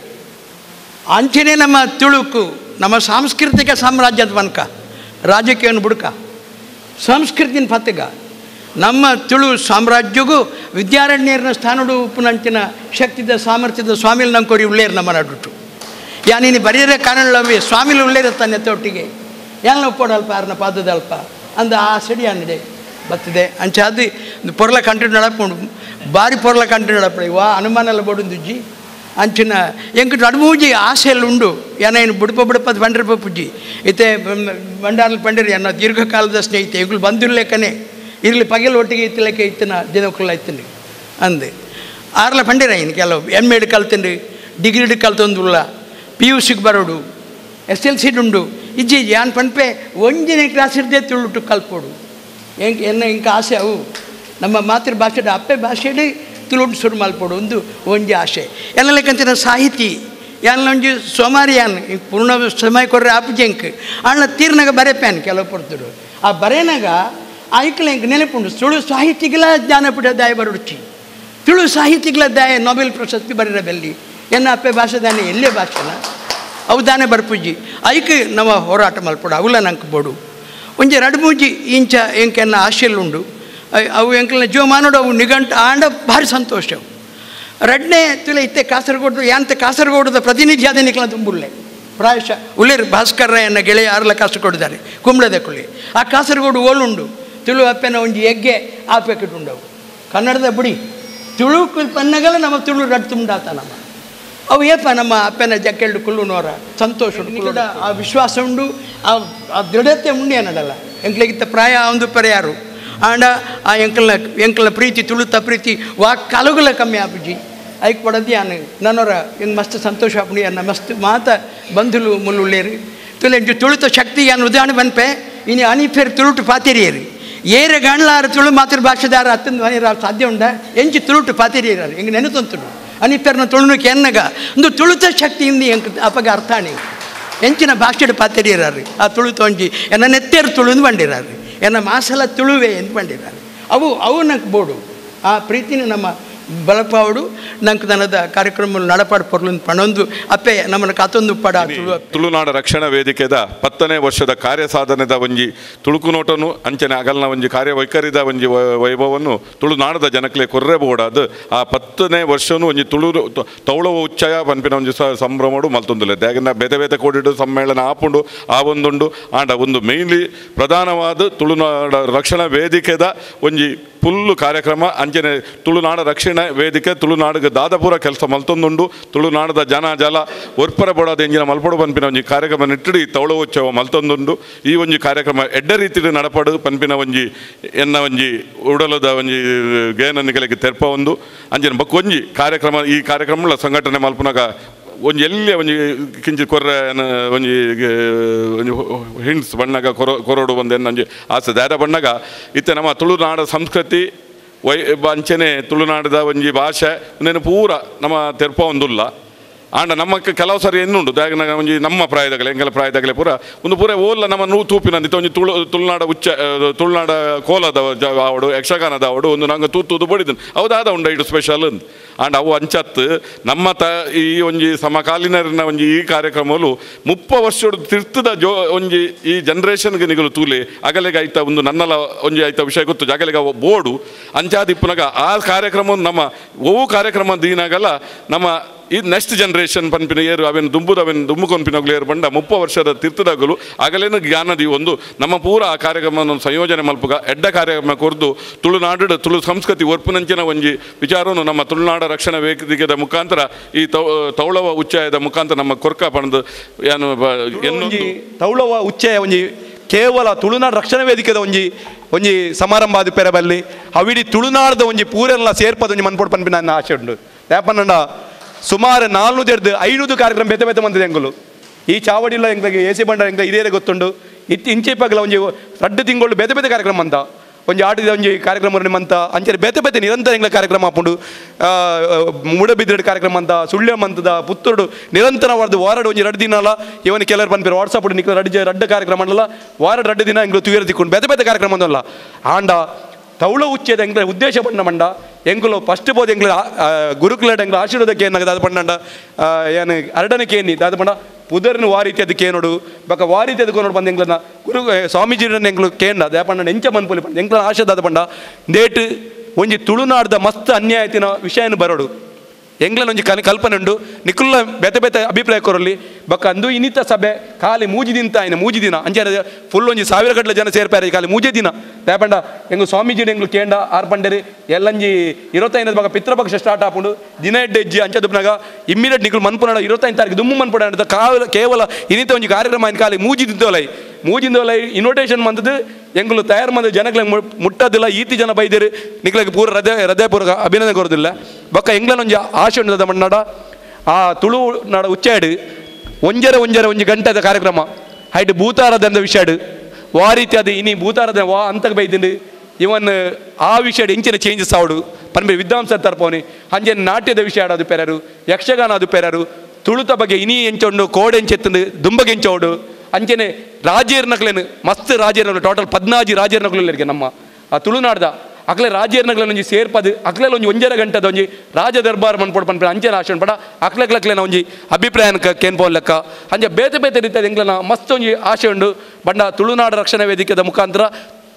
ಅಂಚನೆ ನಮ್ಮ ತುಳುಕು ನಮ್ಮ ಸಾಂಸ್ಕೃತಿಕ ಸಾಮ್ರಾಜ್ಯದ ಬನ್ಕ ರಾಜಕೀಯವನ್ನು ಬುಡ್ಕ ಸಂಸ್ಕೃತಿನ ಪತ್ತಗ ನಮ್ಮ ತುಳು ಸಾಮ್ರಾಜ್ಯಗೂ ವಿದ್ಯಾರಣ್ಯರನ್ನ ಸ್ಥಾನಡು ಉಪ್ಪುನಂಚಿನ ಶಕ್ತಿದ ಸಾಮರ್ಥ್ಯದ ಸ್ವಾಮಿಲ್ ನಮ್ಮ ಕೊರಿ ಉಳ್ಳೇರು ನಮ್ಮ ನಡುಟು ಯಾನಿನಿ ಬರೆಯರೆ ಕಾರಣವೇ ಸ್ವಾಮಿಲು ಉಳ್ಳೇರ ತನ್ನ ತೊಟ್ಟಿಗೆ ಯಾನ ಒಪ್ಪೋಡಲ್ಪ ಯಾರನ್ನ ಪಾದದಲ್ಪ ಅಂದ ಆ ಸಡಿ ಅನ್ನಿದೆ ಬರ್ತದೆ ಅಂಚಾದು ಪೊರ್ಲ ಕಂಟ್ರಿ ನಡಪುಂಡು ಬಾರಿ ಪೊರ್ಲ ಕಂಟ್ರಿ ನಡಪಡಿ ವಾ ಅನುಮಾನಲ್ಲ ಬೋಡುಂದುಜ್ಜಿ ಅಂಚಿನ ಎಂಕ್ ನಡುಮೂಜಿ ಆಸೆಲ್ಲ ಉಂಡು ಏನೇನು ಬುಡಪ ಬುಡಪದ ಬಂಡ್ರ ಪುಜ್ಜಿ ಇತ್ತೆ ಬಂಡಾರ್ಲ ಪಂಡಿರಿ ಅನ್ನೋ ದೀರ್ಘಕಾಲದ ಸ್ನೇಹಿತೆ ಇಗಳು ಬಂದಿರ್ಲೇಕನೆ ಇರಲಿ ಪಗೆಲ್ ಒಟ್ಟಿಗೆ ಇತ್ತಲೇಕೆ ಇತ್ತಿನ ದಿನಕ್ಕಲ್ಲ ಇತ್ತಿನ ಅಂದು ಆರ್ಲ ಪಂಡಿರ ಇನ್ನು ಕೆಲವು ಎಮ್ ಎಡ್ ಕಲ್ತಿಂಡು ಡಿಗ್ರಿ ಕಲ್ತೊಂದುಲ್ಲ ಪಿ ಯು ಸಿಗೆ ಬರೋಡು S L C ಉಂಡು ಇಜ್ಜಿ ಯಾನ್ ಪನ್ಪೆ ಒಂಜಿನೇ ಕ್ಲಾಸ್ ಇರದೆ ತುಳುಟು ಕಲ್ಪೋಡು ಎಂಕ್ ಎನ್ನ ಇಂಕ ಆಸೆ ಅವು ನಮ್ಮ ಮಾತೃಭಾಷೆ ಅಪ್ಪೆ ಭಾಷೆಡೆ ತುಳುಟು ಶುರು ಮಲ್ಪೋಡು ಒಂದು ಒಂಜಿ ಆಸೆ ಎಲ್ಲ ಲೆಕ್ಕಂತಿನ ಸಾಹಿತಿ ಯಾನ್ ಒಂಜಿ ಸೋಮಾರಿ ಯಾನ್ ಪೂರ್ಣ ಸಮಯ ಕೊರ್ರೆ ಆಪುಜಿ ಎಂಕ್ ಅಣ್ಣ ತೀರ್ನಾಗ ಬರೆಪ್ಯಾನ್ ಕೆಲವು ಪೊರ್ತುಡು ಆ ಬರೇನಾಗ ಐಕ್ಲ ಎಂಕ್ ನೆನಪುಂಡು ತುಳು ಸಾಹಿತಿಗಳ ಜ್ಞಾನಪೀಠ ದಾಯ ಬರುಡ್ಚಿ ತುಳು ಸಾಹಿತಿಗಳ ದಾಯ ನೊಬೆಲ್ ಪ್ರಶಸ್ತಿ ಬರೀರ ಬೆಲ್ಲಿ ಎನ್ನ ಅಪ್ಪೆ ಭಾಷೆ ದಾನೆ ಎಲ್ಲೇ ಭಾಷೆನ ಅವು ದಾನೆ ಬರ್ಪುಜಿ ಐಕ್ ನಮ್ಮ ಹೋರಾಟ ಮಲ್ಪಡು ಅವುಲ ನಂಗೆ ಬೋಡು ಒಂಜಿ ರಡು ಮೂಜಿ ಇಂಚ ಎಂಕೆನ್ನ ಆಶೆಲ್ಲುಂಡು ಅವು ಎಂಕಲ್ನ ಜೀವಮಾನೋಡು ಅವು ನಿಘಂಟು ಆಂಡ ಭಾರಿ ಸಂತೋಷ ಅವು ರಡ್ನೇ ತುಲೆ ಇತ್ತೆ ಕಾಸರಗೋಡು ಯಾಂತ ಕಾಸರಗೋಡದ ಪ್ರತಿನಿಧಿ ಆದ ನಿಕ್ಲ ತುಂಬುಳ್ಳೆ ಪ್ರಾಯಶಃ ಉಲ್ಲೇರು ಭಾಸ್ಕರ್ ರಾಯನ್ನ ಗೆಳೆಯ ಆರ್ಲ ಕಾಸರಗೋಡಿದ್ದಾರೆ ಕುಂಬ್ಳದ ಕುಳ್ಳಿ ಆ ಕಾಸರಗೋಡು ಓಲುಂಡು ತುಳು ಅಪ್ಪೆನ ಒಂಜಿ ಎಗ್ಗೆ ಆ ಪ್ಯಾಕೆಟ್ ಉಂಡವು ಕನ್ನಡದ ಬುಡಿ ತುಳು ಪನ್ನಗಲ ನಮ್ಮ ತುಳು ರಡ್ ತುಂಡಾತ ನಮ್ಮ ಅವು ಏಪ ನಮ್ಮ ಅಪ್ಪನ ಜಕ್ಕೆಳ್ಳು ಕುಳ್ಳುನೋರ ಸಂತೋಷ ಉಂಟು ಆ ವಿಶ್ವಾಸ ಉಂಡು ಆ ದೃಢತೆ ಉಂಡು ಏನಡಲ್ಲ ಎಂಕ್ಲಿಗಿತ್ತ ಪ್ರಾಯ ಒಂದು ಪರ್ಯಾರು ಆಂಡ ಆ ಎಂಕಲ್ನ ಎಂಕಲ್ನ ಪ್ರೀತಿ ತುಳುತ ಪ್ರೀತಿ ವಾ ಕಲುಗುಲ ಕಮ್ಮಿ ಆಪುಜಿ ಐಕ್ ಪಡದಿ ಆನು ನನ್ನೋರ ಎಂಗ್ ಮಸ್ತ್ ಸಂತೋಷ ಆಪುಣಿ ಅನ್ನ ಮಸ್ತ್ ಮಾತ ಬಂಧುಲು ಮುಳ್ಳುಳ್ಳೇರು ತುಲೆ ತುಳುತ ಶಕ್ತಿ ಅನ್ನ ಉದಾಹರಣೆ ಬನ್ಪೆ ಇನಿ ಅನಿಫೇರ್ ತುಳುಟು ಪಾತಿರಿಯರು ಏರೆ ಗಣ್ಲಾರ ತುಳು ಮಾತೃಭಾಷೆದಾರ ಅತ್ತಂದು ಮನೆಯರ ಸಾಧ್ಯ ಉಂಡ ಎಂಚಿ ತುಳುಟು ಪಾತಿರಿಯರು ಎಂಗ್ ನೆನತೊಂತುಡು ಅನಿಫೇರ್ನ ತುಳುನಕ್ಕೆ ಎನ್ನಗ ಒಂದು ತುಳುತ ಶಕ್ತಿಯಿಂದ ಎಂಕ್ ಅಪಗ ಅರ್ಥಾಣಿ ಎಂಚಿನ ಭಾಷೆಡು ಪಾತಿರಿಯರಾರು ಆ ತುಳು ತೊಂಜಿ ಎನ್ನ ನೆತ್ತೇರು ತುಳುಂದು ಬಂಡಿರಾರು ಎನ್ನ ಮಾಸಲ ತುಳುವೆ ಎಂದು ಬಂಡಿರಾರು ಅವು ಅವು ನಂಗೆ ಬೋಡು ಆ ಪ್ರೀತಿನ ನಮ್ಮ ಬಲಪಾವಡು ನಂಗೆ ದನದ ಕಾರ್ಯಕ್ರಮ ನಡಪಾಡು ಪೊರ್ಲೊಂದು ಪಣೊಂದು ಅಪ್ಪೆ ನಮ್ಮನ್ನು ಕಾತೊಂದು ಪಡ ತುಳು ತುಳುನಾಡ ರಕ್ಷಣಾ ವೇದಿಕೆದ 10ನೇ ವರ್ಷದ ಕಾರ್ಯ ಸಾಧನೆದ ಒಂಜಿ ತುಳುಕುನೋಟನು ಅಂಚನೆ ಅಗಲ್ನ ಒಂಜಿ ಕಾರ್ಯವೈಖರಿದ ಒಂಜಿ ವೈಭವವನ್ನು ತುಳುನಾಡದ ಜನಕ್ಲೆ ಕೊರ್ರೆ ಬೋಡಾದ ಆ 10ನೇ ವರ್ಷನು ಒಂಜಿ ತುಳು ತೌಳವ ಉಚ್ಚಯ ಪನ್ಪಿನ ಒಂಜಿ ಸಂಭ್ರಮಡು ಮಲ್ತೊಂದುಲ್ಲೆ ದಾಗಿನ ಬೇತೆ ಬೇತೆ ಕೋಡಿಡು ಸಮ್ಮೇಳನ ಆಪುಂಡು ಆ ಒಂದುಂಡು ಆಂಡ ಒಂದು ಮೇನ್ಲಿ ಪ್ರಧಾನವಾದ ತುಳುನಾಡ ರಕ್ಷಣಾ ವೇದಿಕೆದ ಒಂಜಿ ಪುಲ್ಲು ಕಾರ್ಯಕ್ರಮ ಅಂಚನೆ ತುಳುನಾಡ ರಕ್ಷಣಾ ವೇದಿಕೆ ತುಳುನಾಡಿಗೆ ದಾದಪುರ ಕೆಲಸ ಮಲ್ತೊಂದುಂಡು ತುಳುನಾಡದ ಜನ ಜಲ ಒರ್ಪರ ಬೋಡಾದ ಎಂಜಿನ ಮಲ್ಪಡು ಪನ್ಪಿನ ಒಂಜಿ ಕಾರ್ಯಕ್ರಮ ನಿಟ್ಟಿಡಿ ತೌಳೋತ್ಸವ ಮಲ್ತೊಂದುಂಡು ಈ ಒಂಜಿ ಕಾರ್ಯಕ್ರಮ ಎಡ್ಡ ರೀತಿಯಲ್ಲಿ ನಡಪಡು ಪನ್ಪಿನ ಒಂಜಿ ಎನ್ನ ಒಂಜಿ ಉಡಲದ ಒಂಜಿ ಗೇನನ್ನಿಗಳಿಗೆ ತೆರ್ಪ ಒಂದು ಅಂಚನೆ ಬಕ್ಕೊಂಜಿ ಕಾರ್ಯಕ್ರಮ ಈ ಕಾರ್ಯಕ್ರಮ ಸಂಘಟನೆ ಮಲ್ಪುನಾಗ ಒಂಜಿ ಎಲ್ಲಿ ಒಂಜಿ ಕಿಂಚಿ ಕೊರ್ರೆ ಒಂಜಿ ಒಂಜಿ ಹಿಂಡ್ಸ್ ಬಣ್ಣಗ ಕೊರೋಡು ಒಂದು ಒಂಜಿ ಆಸೆ ದಾದ ಬಣ್ಣಗ ಇತ್ತೆ ನಮ್ಮ ತುಳುನಾಡ ಸಂಸ್ಕೃತಿ ವೈ ಅಂಚನೆ ತುಳುನಾಡದ ಒಂಜಿ ಭಾಷೆ ಒಂದೇನು ಪೂರ ನಮ್ಮ ತೆರ್ಪ ಒಂದುಲ್ಲ ಆಂಡ ನಮ್ಮ ಕೆಲವು ಸರಿ ಎನ್ನುಂಡು ದಾಗಿನ ಒಂಜಿ ನಮ್ಮ ಪ್ರಾಯದಾಗಲೇ ಎಂಕಲ ಪ್ರಾಯದಾಗಲೇ ಪೂರ ಒಂದು ಪೂರ ಓಲ್ಲ ನಮ್ಮ ನೂ ತೂಪಿನ ಒಂಜಿ ತುಳುನಾಡ ಉಚ್ಚ ತುಳುನಾಡ ಕೋಲದ ಆವಡು ಯಕ್ಷಗಾನದ ಆವಡು ಒಂದು ನಂಗೆ ತೂತೂದು ಬಡಿದನು ಹೌದಾದ ಉಂಡು ಇಡು ಸ್ಪೆಷಲ್ ಅಂದ್ ಆಂಡ ಅವು ಅಂಚತ್ತು ನಮ್ಮ ತ ಈ ಒಂಜಿ ಸಮಕಾಲೀನರಿನ ಒಂಜಿ ಈ ಕಾರ್ಯಕ್ರಮಲು 30 ವರ್ಷಡು ತಿರ್ತದ ಜೋ ಒಂಜಿ ಈ ಜನ್ರೇಷನ್ಗೆ ನಿಗಲು ತೂಲೆ ಅಗಲೆಗೆ ಆಯ್ತ ಒಂದು ನನ್ನಲ ಒಂಜಿ ಆಯ್ತ ವಿಷಯ ಗೊತ್ತು ಜಾಗಲೆಗ ಬೋರ್ಡು ಅಂಚಾದಿಪ್ಪುನಾಗ ಆ ಕಾರ್ಯಕ್ರಮ ನಮ್ಮ ಒವು ಕಾರ್ಯಕ್ರಮ ದೀನಾಗಲ್ಲ ನಮ್ಮ ಈ ನೆಕ್ಸ್ಟ್ ಜನರೇಷನ್ ಪನ್ಪಿನ ಏರು ಅವೇನು ದುಂಬುದ ಅವೇನು ದುಂಬುಕೊಂಪಿನೋಗ್ಲು ಏರು ಬಂಡ 30 ವರ್ಷದ ತಿರ್ತದಾಗಲು ಆಗಲೇನು ಜ್ಞಾನದಿ ಒಂದು ನಮ್ಮ ಪೂರ ಆ ಕಾರ್ಯಕ್ರಮವನ್ನು ಸಂಯೋಜನೆ ಮಲ್ಪುಗ ಎಡ್ಡ ಕಾರ್ಯಕ್ರಮ ಕೊರ್ದು ತುಳುನಾಡು ತುಳು ಸಂಸ್ಕೃತಿ ಒರ್ಪುನಂಚಿನ ಒಂಜಿ ವಿಚಾರವನ್ನು ನಮ್ಮ ತುಳುನಾಡ ರಕ್ಷಣಾ ವೇದಿಕೆದ ಮುಖಾಂತರ ಈ ತೌಳವ ಉಚ್ಚಯದ ಮುಖಾಂತರ ನಮ್ಮ ಕೊರ್ಕ ಪಣದು ಏನು ಒಂಜಿ ತೌಳವ ಉಚ್ಚಯ ಒಂಜಿ ಕೇವಲ ತುಳುನಾಡು ರಕ್ಷಣಾ ವೇದಿಕೆದ ಒಂಜಿ ಒಂಜಿ ಸಮಾರಂಭ ಅದು ಪೆರಬಲ್ಲಿ ಅವಿಡಿ ತುಳುನಾಡದ ಒಂಜಿ ಪೂರೆಲ್ಲ ಸೇರ್ಪದ ಒಂಜಿ ಮನ್ಪೊಡು ಪನ್ಪಿನ ನನ್ನ ಆಶೆ ಉಂಡು ಯಾಪನ್ನಂಡ ಸುಮಾರು 400 500 ಕಾರ್ಯಕ್ರಮ ಬೇತೆ ಬೇತೆ ಮಂದಿದೆ ಎಂಗುಲು ಈ ಚಾವಡಿಲ್ಲ ಎಂಗ್ಲಿಗೆ ಎ ಸಿ ಬಂಡ ಎಂಗ್ಲ ಇದೇ ಗೊತ್ತುಂಡು ಇತ್ತು ಇಂಚೆ ಪಗಲ ಒಂಜಿ ರಡ್ಡು ತಿಂಗಳು ಬೇತೆ ಬೇತೆ ಕಾರ್ಯಕ್ರಮ ಅಂತ ಒಂಜಿ ಆಟದ ಒಂಜಿ ಕಾರ್ಯಕ್ರಮ ನಿಮ್ಮಂತ ಅಂಚೆ ಬೇತೆ ಬೇತೆ ನಿರಂತರ ಎಂಗ್ಲ ಕಾರ್ಯಕ್ರಮ ಹಾಪುಂಡು ಮೂಡಬಿದ್ರೆಡ್ ಕಾರ್ಯಕ್ರಮ ಅಂತ ಸುಳ್ಯ ಮಂತದ ಪುತ್ತೂರು ನಿರಂತರವಾದ ವಾರಡು ಒಂಜಿ 2 ದಿನ ಅಲ್ಲ ಇವನ್ ಕೆಲವರು ಪನ್ಪೇರು ವಾಟ್ಸಪ್ ನಿಕ್ಕ ರಡ್ಡು ಕಾರ್ಯಕ್ರಮ ಅಲ್ಲ ವಾರಡು 2 ದಿನ ಎಂಗ್ಲು ತುಯರ್ ತಿಕ್ಕೊಂಡು ಬೇತೆ ಬೇತೆ ಕಾರ್ಯಕ್ರಮ ಅಂತಲ್ಲ ಆಂಡ ತೌಳ ಉಚ್ಚೇದ ಎಂಗ್ಲ ಉದ್ದೇಶ ಪಂಡ ಮಂಡ ಎಂಕುಲು ಫಸ್ಟ್ ಬೋದು ಎಂಗ್ಲ ಗುರುಕುಲಡ್ ಎಂಗ್ಲ ಆಶೀರ್ವಾದಕ್ಕೆ ಏನಾಗ ದಾದ ಪಂಡ ಏನು ಅರಡನಕ್ಕೆ ಏನಿ ದಾದ ಪಂಡ ಪುದರ್ನ ವಾರೀತಿ ಅದಕ್ಕೆ ಏನೋಡು ಬಕ ವಾರೀತಿ ಅದಕ್ಕೆ ನೋಡು ಬಂದು ಎಂಗ್ಲನ್ನ ಗುರು ಸ್ವಾಮೀಜಿರನ್ನ ಎಂಗ್ಲು ಕೇಂಡ ದಾದ ಪಂಡ ಎಂಚ ಮನ್ಪುಲಿ ಪಂಡ ಎಂಗ್ಲ ಆಶೆ ದಾದ ಪಂಡ ದೇಟ್ ಒಂಜಿ ತುಳುನಾಡ್ದ ಮಸ್ತ್ ಅನ್ಯಾಯತಿನ ವಿಷಯನ ಬರೋಡು ಎಂಗ್ಲನ ಒಂಜಿ ಕಲ್ಪನೆ ಉಂಡು ನಿಕುಲ್ಲ ಬೇತೆ ಬೇತೆ ಅಭಿಪ್ರಾಯ ಕೊರಲಿ ಬಕ್ಕ ಅಂದು ಇನ್ನಿತ ಸಭೆ ಖಾಲಿ ಮೂಜಿ ದಿನ ಆಯ್ನ ಮೂಜಿ ದಿನ ಅಂಚೆ ಫುಲ್ ಒಂಜಿ 1000 ಗಟ್ಟಲೆ ಜನ ಸೇರ್ಪಾರೆ ಖಾಲಿ ಮೂಜೆ ದಿನ ದಾಪಂಡ ಎಂಗು ಸ್ವಾಮೀಜಿ ಎಂಗ್ಲು ಕೇಂಡ ಆರ್ ಪಂಡೇರಿ ಎಲ್ಲಂಜಿ 25 ಬಗ ಪಿತೃಪಕ್ಷ ಸ್ಟಾರ್ಟ್ ಆಪುಂಡು ದಿನ ಎಡ್ಡೆ ಹೆಜ್ಜೆ ಅಂಚೆ ದುಪ್ಪನಾಗ ಇಮ್ಮಿಡಿಯೇಟ್ ನಿಕುಲು ಮನ್ಪುನಾಡ 25 ತಾರೀಕು ದುಮ್ಮು ಮನ್ಪುಡ ಕೇವಲ ಇನ್ನಿತ ಒಂಜಿ ಕಾರ್ಯಕ್ರಮ ಆಯ್ನ ಖಾಲಿ ಮೂಜಿ ದಿನದೊಲೈ ಮೂಜಿಂದೊಲೈ ಇನ್ವಿಟೇಷನ್ ಮಂದದ್ದು ಎಂಗುಲು ತಯಾರು ಮಂದ ಜನಗಳ ಮುಟ್ಟದಿಲ್ಲ ಈತಿ ಜನ ಬೈದಿರು ನಿಕ್ಲಗೆ ಪೂರ ಹೃದಯಪೂರ್ವಕ ಅಭಿನಂದನೆ ಕೊರೋದಿಲ್ಲ ಬೊಕ್ಕ ಎಂಗ್ಲನ ಒಂಜಿ ಆಶೆ ಉಂಡದ ಮಣ್ಣಾಡ ಆ ತುಳು ನಾಡ ಉಚ್ಚಾಡು ಒಂಜರೆ ಒಂಜರೆ ಒಂಜಿ ಗಂಟೆದ ಕಾರ್ಯಕ್ರಮ ಹೈಟ್ ಭೂತಾರಾಧನೆ ವಿಷಯಡು ವಾ ರೀತಿ ಅದು ಇನಿ ಭೂತಾರಾಧನೆ ವಾ ಅಂತಕ್ಕೆ ಬೈದಿಂಡು ಇವನ್ ಆ ವಿಷಯ ಎಂಚಿನ ಚೇಂಜಸ್ ಆವಡು ಪನ್ಬೆ ವಿದ್ವಾಂಸರ ತರ್ಪೋನಿ ಅಂಜೆ ನಾಟ್ಯದ ವಿಷಯ ಅದು ಪೆರರು ಯಕ್ಷಗಾನ ಅದು ಪೆರರು ತುಳುತ ಬಗ್ಗೆ ಇನಿ ಎಂಚೊಂಡು ಕೋಡೆ ಎಂಚೆತ್ತಂದು ದುಂಬಗೆ ಎಂಚೋಡು ಅಂಚನೆ ರಾಜೇರ್ನಕ್ಲೇನು ಮಸ್ತ್ ರಾಜೇರ್ನಕ್ಲು ಟೋಟಲ್ 14 ರಾಜೇರ್ನಕ್ಲು ನಮ್ಮ ಆ ತುಳುನಾಡ್ದ ಅಕ್ಲೆ ರಾಜೇರ್ನಕ್ಲೇನ ಒಂಜಿ ಸೇರ್ಪದು ಅಕ್ಲೆಲ ಒಂಜಿ 1.5 ಗಂಟೆದ ಒಂಜಿ ರಾಜ ದರ್ಬಾರ್ ಮನ್ಪೊಡು ಪನ್ಪಿನ ಅಂಚೆನ ಆಶೆ ಪಡ ಅಕ್ಲೆಕ್ಲಕ್ಲೇನ ಒಂಜಿ ಅಭಿಪ್ರಾಯನ ಕೇನ್ಪೋನ್ ಲೆಕ್ಕ ಅಂಚೆ ಬೇತೆ ಬೇತೆ ರೀತಿಯ ಎಂಕ್ಲೆನ ಮಸ್ತ್ ಒಂಜಿ ಆಶೆ ಉಂಡು ಬಂಡ ತುಳುನಾಡು ರಕ್ಷಣಾ ವೇದಿಕೆದ ಮುಖಾಂತರ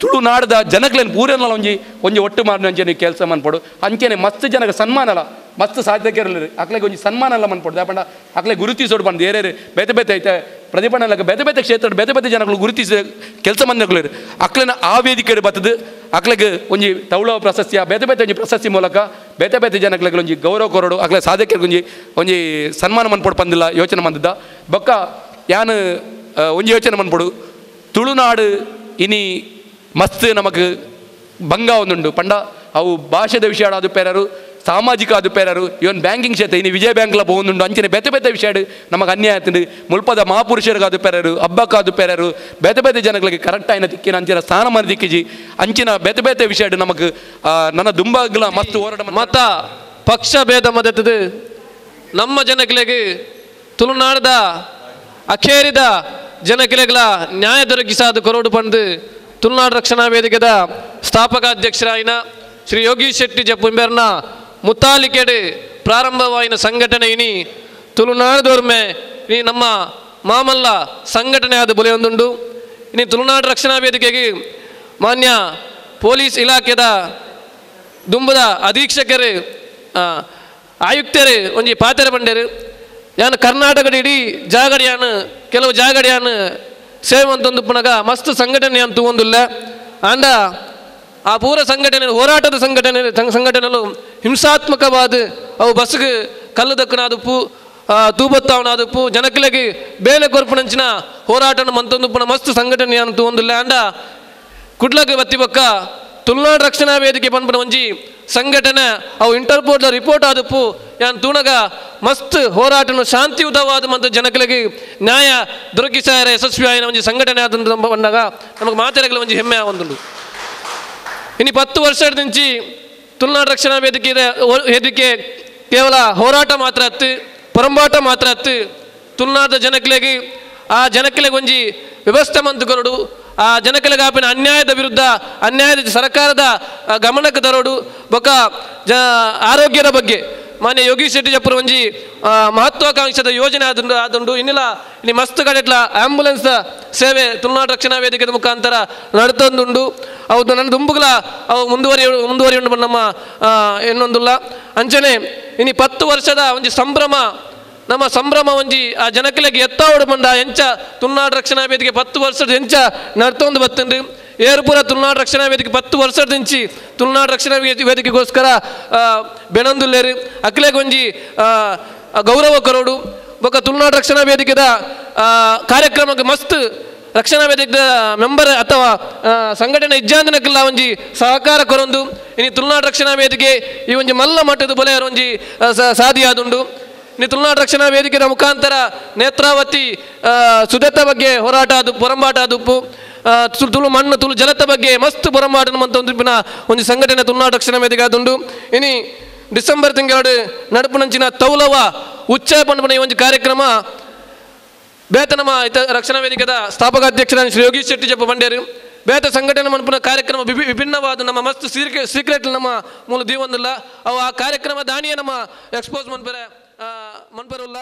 ತುಳುನಾಡದ ಜನಕ್ಲೇನ ಪೂರೆಲ್ಲ ಒಂಜಿ ಒಂಜಿ ಒಟ್ಟು ಮಾಡಿನ ಅಂಚೆನೆ ಕೆಲಸ ಮನ್ಪೊಡು ಅಂಚೆನೆ ಮಸ್ತ್ ಜನಕ್ಕೆ ಸನ್ಮಾನಲ ಮಸ್ತ್ ಸಾಧಕರು ಅಕ್ಲೆಗೆ ಒಂಜಿ ಸನ್ಮಾನ ಎಲ್ಲ ಮನ್ಪೊಡು ದಾಪಂಡ ಅಕ್ಲೆ ಗುರುತಿಸೋಡು ಬಂದು ಏರೇರು ಬೇತೆ ಬೇತೆ ಐತೆ ಪ್ರತಿಭಟನೆ ಬೇತೆ ಬೇತೆ ಕ್ಷೇತ್ರ ಬೇತೆ ಬೇತೆ ಜನಗಳು ಗುರುತಿಸಿ ಕೆಲಸ ಮಂದಿಗಳು ಅಕ್ಲೆನ ಆ ವೇದಿಕೆ ಬತ್ತದು ಅಕ್ಲೆಗೆ ಒಂಜಿ ತೌಳವ ಪ್ರಶಸ್ತಿಯ ಬೇತೆ ಬೇತೆ ಒಂಜಿ ಪ್ರಶಸ್ತಿ ಮೂಲಕ ಬೇತೆ ಬೇತೆ ಜನಗಳಿಗೆ ಒಂಜಿ ಗೌರವ ಕೊರಡು ಅಕ್ಲೆ ಸಾಧಕರಿಗೆ ಒಂಜಿ ಒಂಜಿ ಸನ್ಮಾನ ಮನ್ಪೊಡು ಪಂದಿಲ್ಲ ಯೋಚನೆ ಮಂದಿದ್ದ ಬೊಕ್ಕ ಯಾನು ಒಂಜಿ ಯೋಚನೆ ಮನ್ಪೊಡು ತುಳುನಾಡು ಇನಿ ಮಸ್ತ್ ನಮಗೆ ಭಂಗ ಒಂದುಂಡು ಪಂಡ ಅವು ಭಾಷೆದ ವಿಷಯ ಅದು ಪೇರರು ಸಾಮಾಜಿಕ ಅದು ಪೇರರು ಇವನ್ ಬ್ಯಾಂಕಿಂಗ್ ಕ್ಷೇತ್ರ ಇನ್ನು ವಿಜಯ ಬ್ಯಾಂಕ್ಲ ಹೋಗುಂಡು ಅಂಚನೆ ಬೇತೆ ಬೇತೆ ವಿಷಯ ನಮಗೆ ಅನ್ಯಾಯ ಆಯ್ತುಂಡು ಮುಲ್ಪದ ಮಹಾಪುರುಷರಿಗೆ ಅದು ಪೇರರು ಹಬ್ಬಕ್ಕೆ ಅದು ಪೇರರು ಬೇತೆ ಬೇತೆ ಜನಗಳಿಗೆ ಕರೆಕ್ಟ್ ಆಯ್ನ ದಿಕ್ಕಿನ ಅಂಚಿನ ಸ್ಥಾನಮಾನ ದಿಕ್ಕಿಜಿ ಅಂಚಿನ ಬೇತೆ ಬೇತೆ ವಿಷಯ ನಮಗೆ ನನ್ನ ದುಂಬಾಗ್ಲ ಮಸ್ತ್ ಹೋರಾಟ ಮತ ಪಕ್ಷ ಭೇದ ಮದತದು ನಮ್ಮ ಜನಗಳಿಗೆ ತುಳುನಾಡದ ಅಖೇರಿದ ಜನಕಿಲೆಗಳ ನ್ಯಾಯ ದೊರಕಿಸಾದ ಕೊರೋಡು ಪಂದು ತುಳುನಾಡು ರಕ್ಷಣಾ ವೇದಿಕೆದ ಸ್ಥಾಪಕಾಧ್ಯಕ್ಷರಾಯಿನ ಶ್ರೀ ಯೋಗೀಶ್ ಶೆಟ್ಟಿ ಜಪ್ಪುಂಬೆರ್ನ ಮುತ್ತಾಲಿಕೆಡು ಪ್ರಾರಂಭವಾಯಿನ ಸಂಘಟನೆ ಇನಿ ತುಳುನಾಡದೋರ್ಮೆ ಇನಿ ನಮ್ಮ ಮಾಮಲ್ಲ ಸಂಘಟನೆ ಆದ ಬುಲೆಯೊಂದುಂಡು. ಇನಿ ತುಳುನಾಡು ರಕ್ಷಣಾ ವೇದಿಕೆಗೆ ಮಾನ್ಯ ಪೊಲೀಸ್ ಇಲಾಖೆದ ದುಂಬದ ಅಧೀಕ್ಷಕರು ಆಯುಕ್ತರು ಒಂಜಿ ಪಾತೆರ ಬಂಡೇರು ಯಾನು ಕರ್ನಾಟಕದ ಇಡೀ ಜಾಗಡಿಯಾನು ಕೆಲವು ಜಾಗಡಿಯಾನು ಸೇವೆ ಅಂತಂದು ಪುನಗ ಮಸ್ತ್ ಸಂಘಟನೆ ಅಂತ ಒಂದಿಲ್ಲ ಆಂಡ ಆ ಪೂರ ಸಂಘಟನೆ ಹೋರಾಟದ ಸಂಘಟನೆಗಳು ಹಿಂಸಾತ್ಮಕವಾದ ಅವು ಬಸ್ಗೆ ಕಲ್ಲು ದಕ್ಕನಾದುಪ್ಪು ತೂಬತ್ತಾವನಾದುಪ್ಪು ಜನಕ್ಲೆಗೆ ಬೇಲೆ ಕೊರ್ಪುನಂಚಿನ ಹೋರಾಟನ ಮಂತೊಂದು ಪುನ ಮಸ್ತ್ ಸಂಘಟನೆ ಅಂತ ಒಂದಿಲ್ಲ ಆಂಡ ಕುಡ್ಲಕ್ಕೆ ಬತ್ತಿ ಬಕ್ಕ ತುಳುನಾಡು ರಕ್ಷಣಾ ವೇದಿಕೆ ಪನ್ಪುನ ಒಂಜಿ ಸಂಘಟನೆ ಅವು ಇಂಟರ್ಪೋರ್ಟ್ಲ ರಿಪೋರ್ಟ್ ಆದುಪ್ಪು ಯಾನ್ ತೂನಗ ಮಸ್ತ್ ಹೋರಾಟನು ಶಾಂತಿಯುತವಾದ ಮತ್ತು ಜನಗಳಿಗೆ ನ್ಯಾಯ ದೊರಕಿಸಾರ ಯಶಸ್ವಿ ಆಯಿನ ಒಂಜಿ ಸಂಘಟನೆ ಆದ ಬಂದಾಗ ನಮಗೆ ಮಾತೆರಗಲ ಒಂಜಿ ಹೆಮ್ಮೆ ಆವೊಂದುಂಡು. ಇನ್ನು 10 ವರ್ಷದ నుంచి ತುಳುನಾಡು ರಕ್ಷಣಾ ವೇದಿಕೆ ವೇದಿಕೆ ಕೇವಲ ಹೋರಾಟ ಮಾತ್ರ ಅತ್ತು ಪೊರಂಬಾಟ ಮಾತ್ರ ಅತ್ತು ತುಳುನಾಡ ಜನಕ್ಲೆಗೆ ಆ ಜನಕ್ಲೆಗೆ ಒಂಜಿ ವ್ಯವಸ್ಥೆ ಮಂತು ಕೊರಡು ಆ ಜನಕಲೆಗಾಪಿನ ಅನ್ಯಾಯದ ವಿರುದ್ಧ ಅನ್ಯಾಯದ ಸರ್ಕಾರದ ಗಮನಕ್ಕೆ ತರೋಡು ಬೊಕ್ಕ ಜ ಆರೋಗ್ಯದ ಬಗ್ಗೆ ಮಾನ್ಯ ಯೋಗೀಶ್ ಶೆಟ್ಟಿ ಜಪ್ಪುರ ಒಂಜಿ ಮಹತ್ವಾಕಾಂಕ್ಷದ ಯೋಜನೆ ಆದುಂಡು ಆದುಂಡು ಇನ್ನಿಲ್ಲ ಇನ್ನು ಮಸ್ತ್ ಕಡೆಟ್ಲ ಆಂಬ್ಯುಲೆನ್ಸ್ ಸೇವೆ ತುಳುನಾಡು ರಕ್ಷಣಾ ವೇದಿಕೆದ ಮುಖಾಂತರ ನಡ್ತೊಂದುಂಡು. ಅವು ನನ್ನ ದುಂಬುಗಳ ಅವು ಮುಂದುವರಿಯುಂಡು ನಮ್ಮ ಎನ್ನೊಂದುಲ್ಲ. ಅಂಚನೆ ಇನ್ನು 10 ವರ್ಷದ ಒಂಜಿ ಸಂಭ್ರಮ ನಮ್ಮ ಸಂಭ್ರಮ ಒಂಜಿ ಆ ಜನಕಲೆಗೆ ಎತ್ತಾವಡು ಬಂದ ಎಂಚ ತುಳುನಾಡು ರಕ್ಷಣಾ ವೇದಿಕೆ 10 ವರ್ಷದ ಎಂಚ ನಡ್ತೊಂದು ಬತ್ತುಂಡು. ಏರುಪುರ ತುಳುನಾಡು ರಕ್ಷಣಾ ವೇದಿಕೆ 10 ವರ್ಷದಿಂಚಿ ತುಳುನಾಡು ರಕ್ಷಣಾ ವೇದಿಕೆಗೋಸ್ಕರ ಬೆಣಂದುಲ್ಲೇರು ಅಕ್ಲೆಗೆ ಒಂಜಿ ಗೌರವ ಕೊರೋಡು ಬೊಕ್ಕ ತುಳುನಾಡು ರಕ್ಷಣಾ ವೇದಿಕೆದ ಕಾರ್ಯಕ್ರಮಕ್ಕೆ ಮಸ್ತ್ ರಕ್ಷಣಾ ವೇದಿಕೆದ ಮೆಂಬರ್ ಅಥವಾ ಸಂಘಟನೆ ಇಜ್ಜಾಂದಿನಕ್ಕೆಲ್ಲ ಒಂಜಿ ಸಹಕಾರ ಕೊರೊಂದು ಇನ್ನು ತುಳುನಾಡು ರಕ್ಷಣಾ ವೇದಿಕೆ ಈ ಒಂಜಿ ಮಲ್ಲ ಮಟ್ಟದ ಬೊಲೆಯರ್ ಒಂಜಿ ಸಾದಿಯಾದುಂಡು. ಇನ್ನು ತುಳುನಾಡು ರಕ್ಷಣಾ ವೇದಿಕೆಯ ಮುಖಾಂತರ ನೇತ್ರಾವತಿ ಸುದೆತ್ತ ಬಗ್ಗೆ ಹೋರಾಟ ಅದು ಪೊರಂಬಾಟ ಆದುಪ್ಪು ತುಳು ಮಣ್ಣು ತುಳು ಜಲದ ಬಗ್ಗೆ ಮಸ್ತ್ ಪೊರಂಬಾಟ ಅಂತ ಒಂದು ಒಂದು ಸಂಘಟನೆ ತುಳುನಾಡು ರಕ್ಷಣಾ ವೇದಿಕೆ ಆದುಂಡು. ಇನಿ ಡಿಸೆಂಬರ್ ತಿಂಗಳು ನಡುಪುನಂಚಿನ ತೌಲವ ಉಚ್ಚಯ ಪಂಪುನ ಈ ಒಂದು ಕಾರ್ಯಕ್ರಮ ಬೇತ ನಮ್ಮ ರಕ್ಷಣಾ ವೇದಿಕೆದ ಸ್ಥಾಪಕಾಧ್ಯಕ್ಷ ಶ್ರೀ ಯೋಗೀಶ್ ಶೆಟ್ಟಿ ಜಪ್ಪ ಬಂಡೇರು ಬೇತ ಸಂಘಟನೆ ಮನ್ಪುನ ಕಾರ್ಯಕ್ರಮ ವಿಭಿನ್ನವಾದ ನಮ್ಮ ಮಸ್ತ್ ಸೀಕ್ರೆಟ್ ನಮ್ಮ ಮೂಲ ದೀವೊಂದಿಲ್ಲ ಅವು ಆ ಕಾರ್ಯಕ್ರಮ ದಾನಿಯೇ ನಮ್ಮ ಎಕ್ಸ್ಪೋಸ್ ಮನ್ಪರೆ ಮನ್ಪರುಲ್ಲ.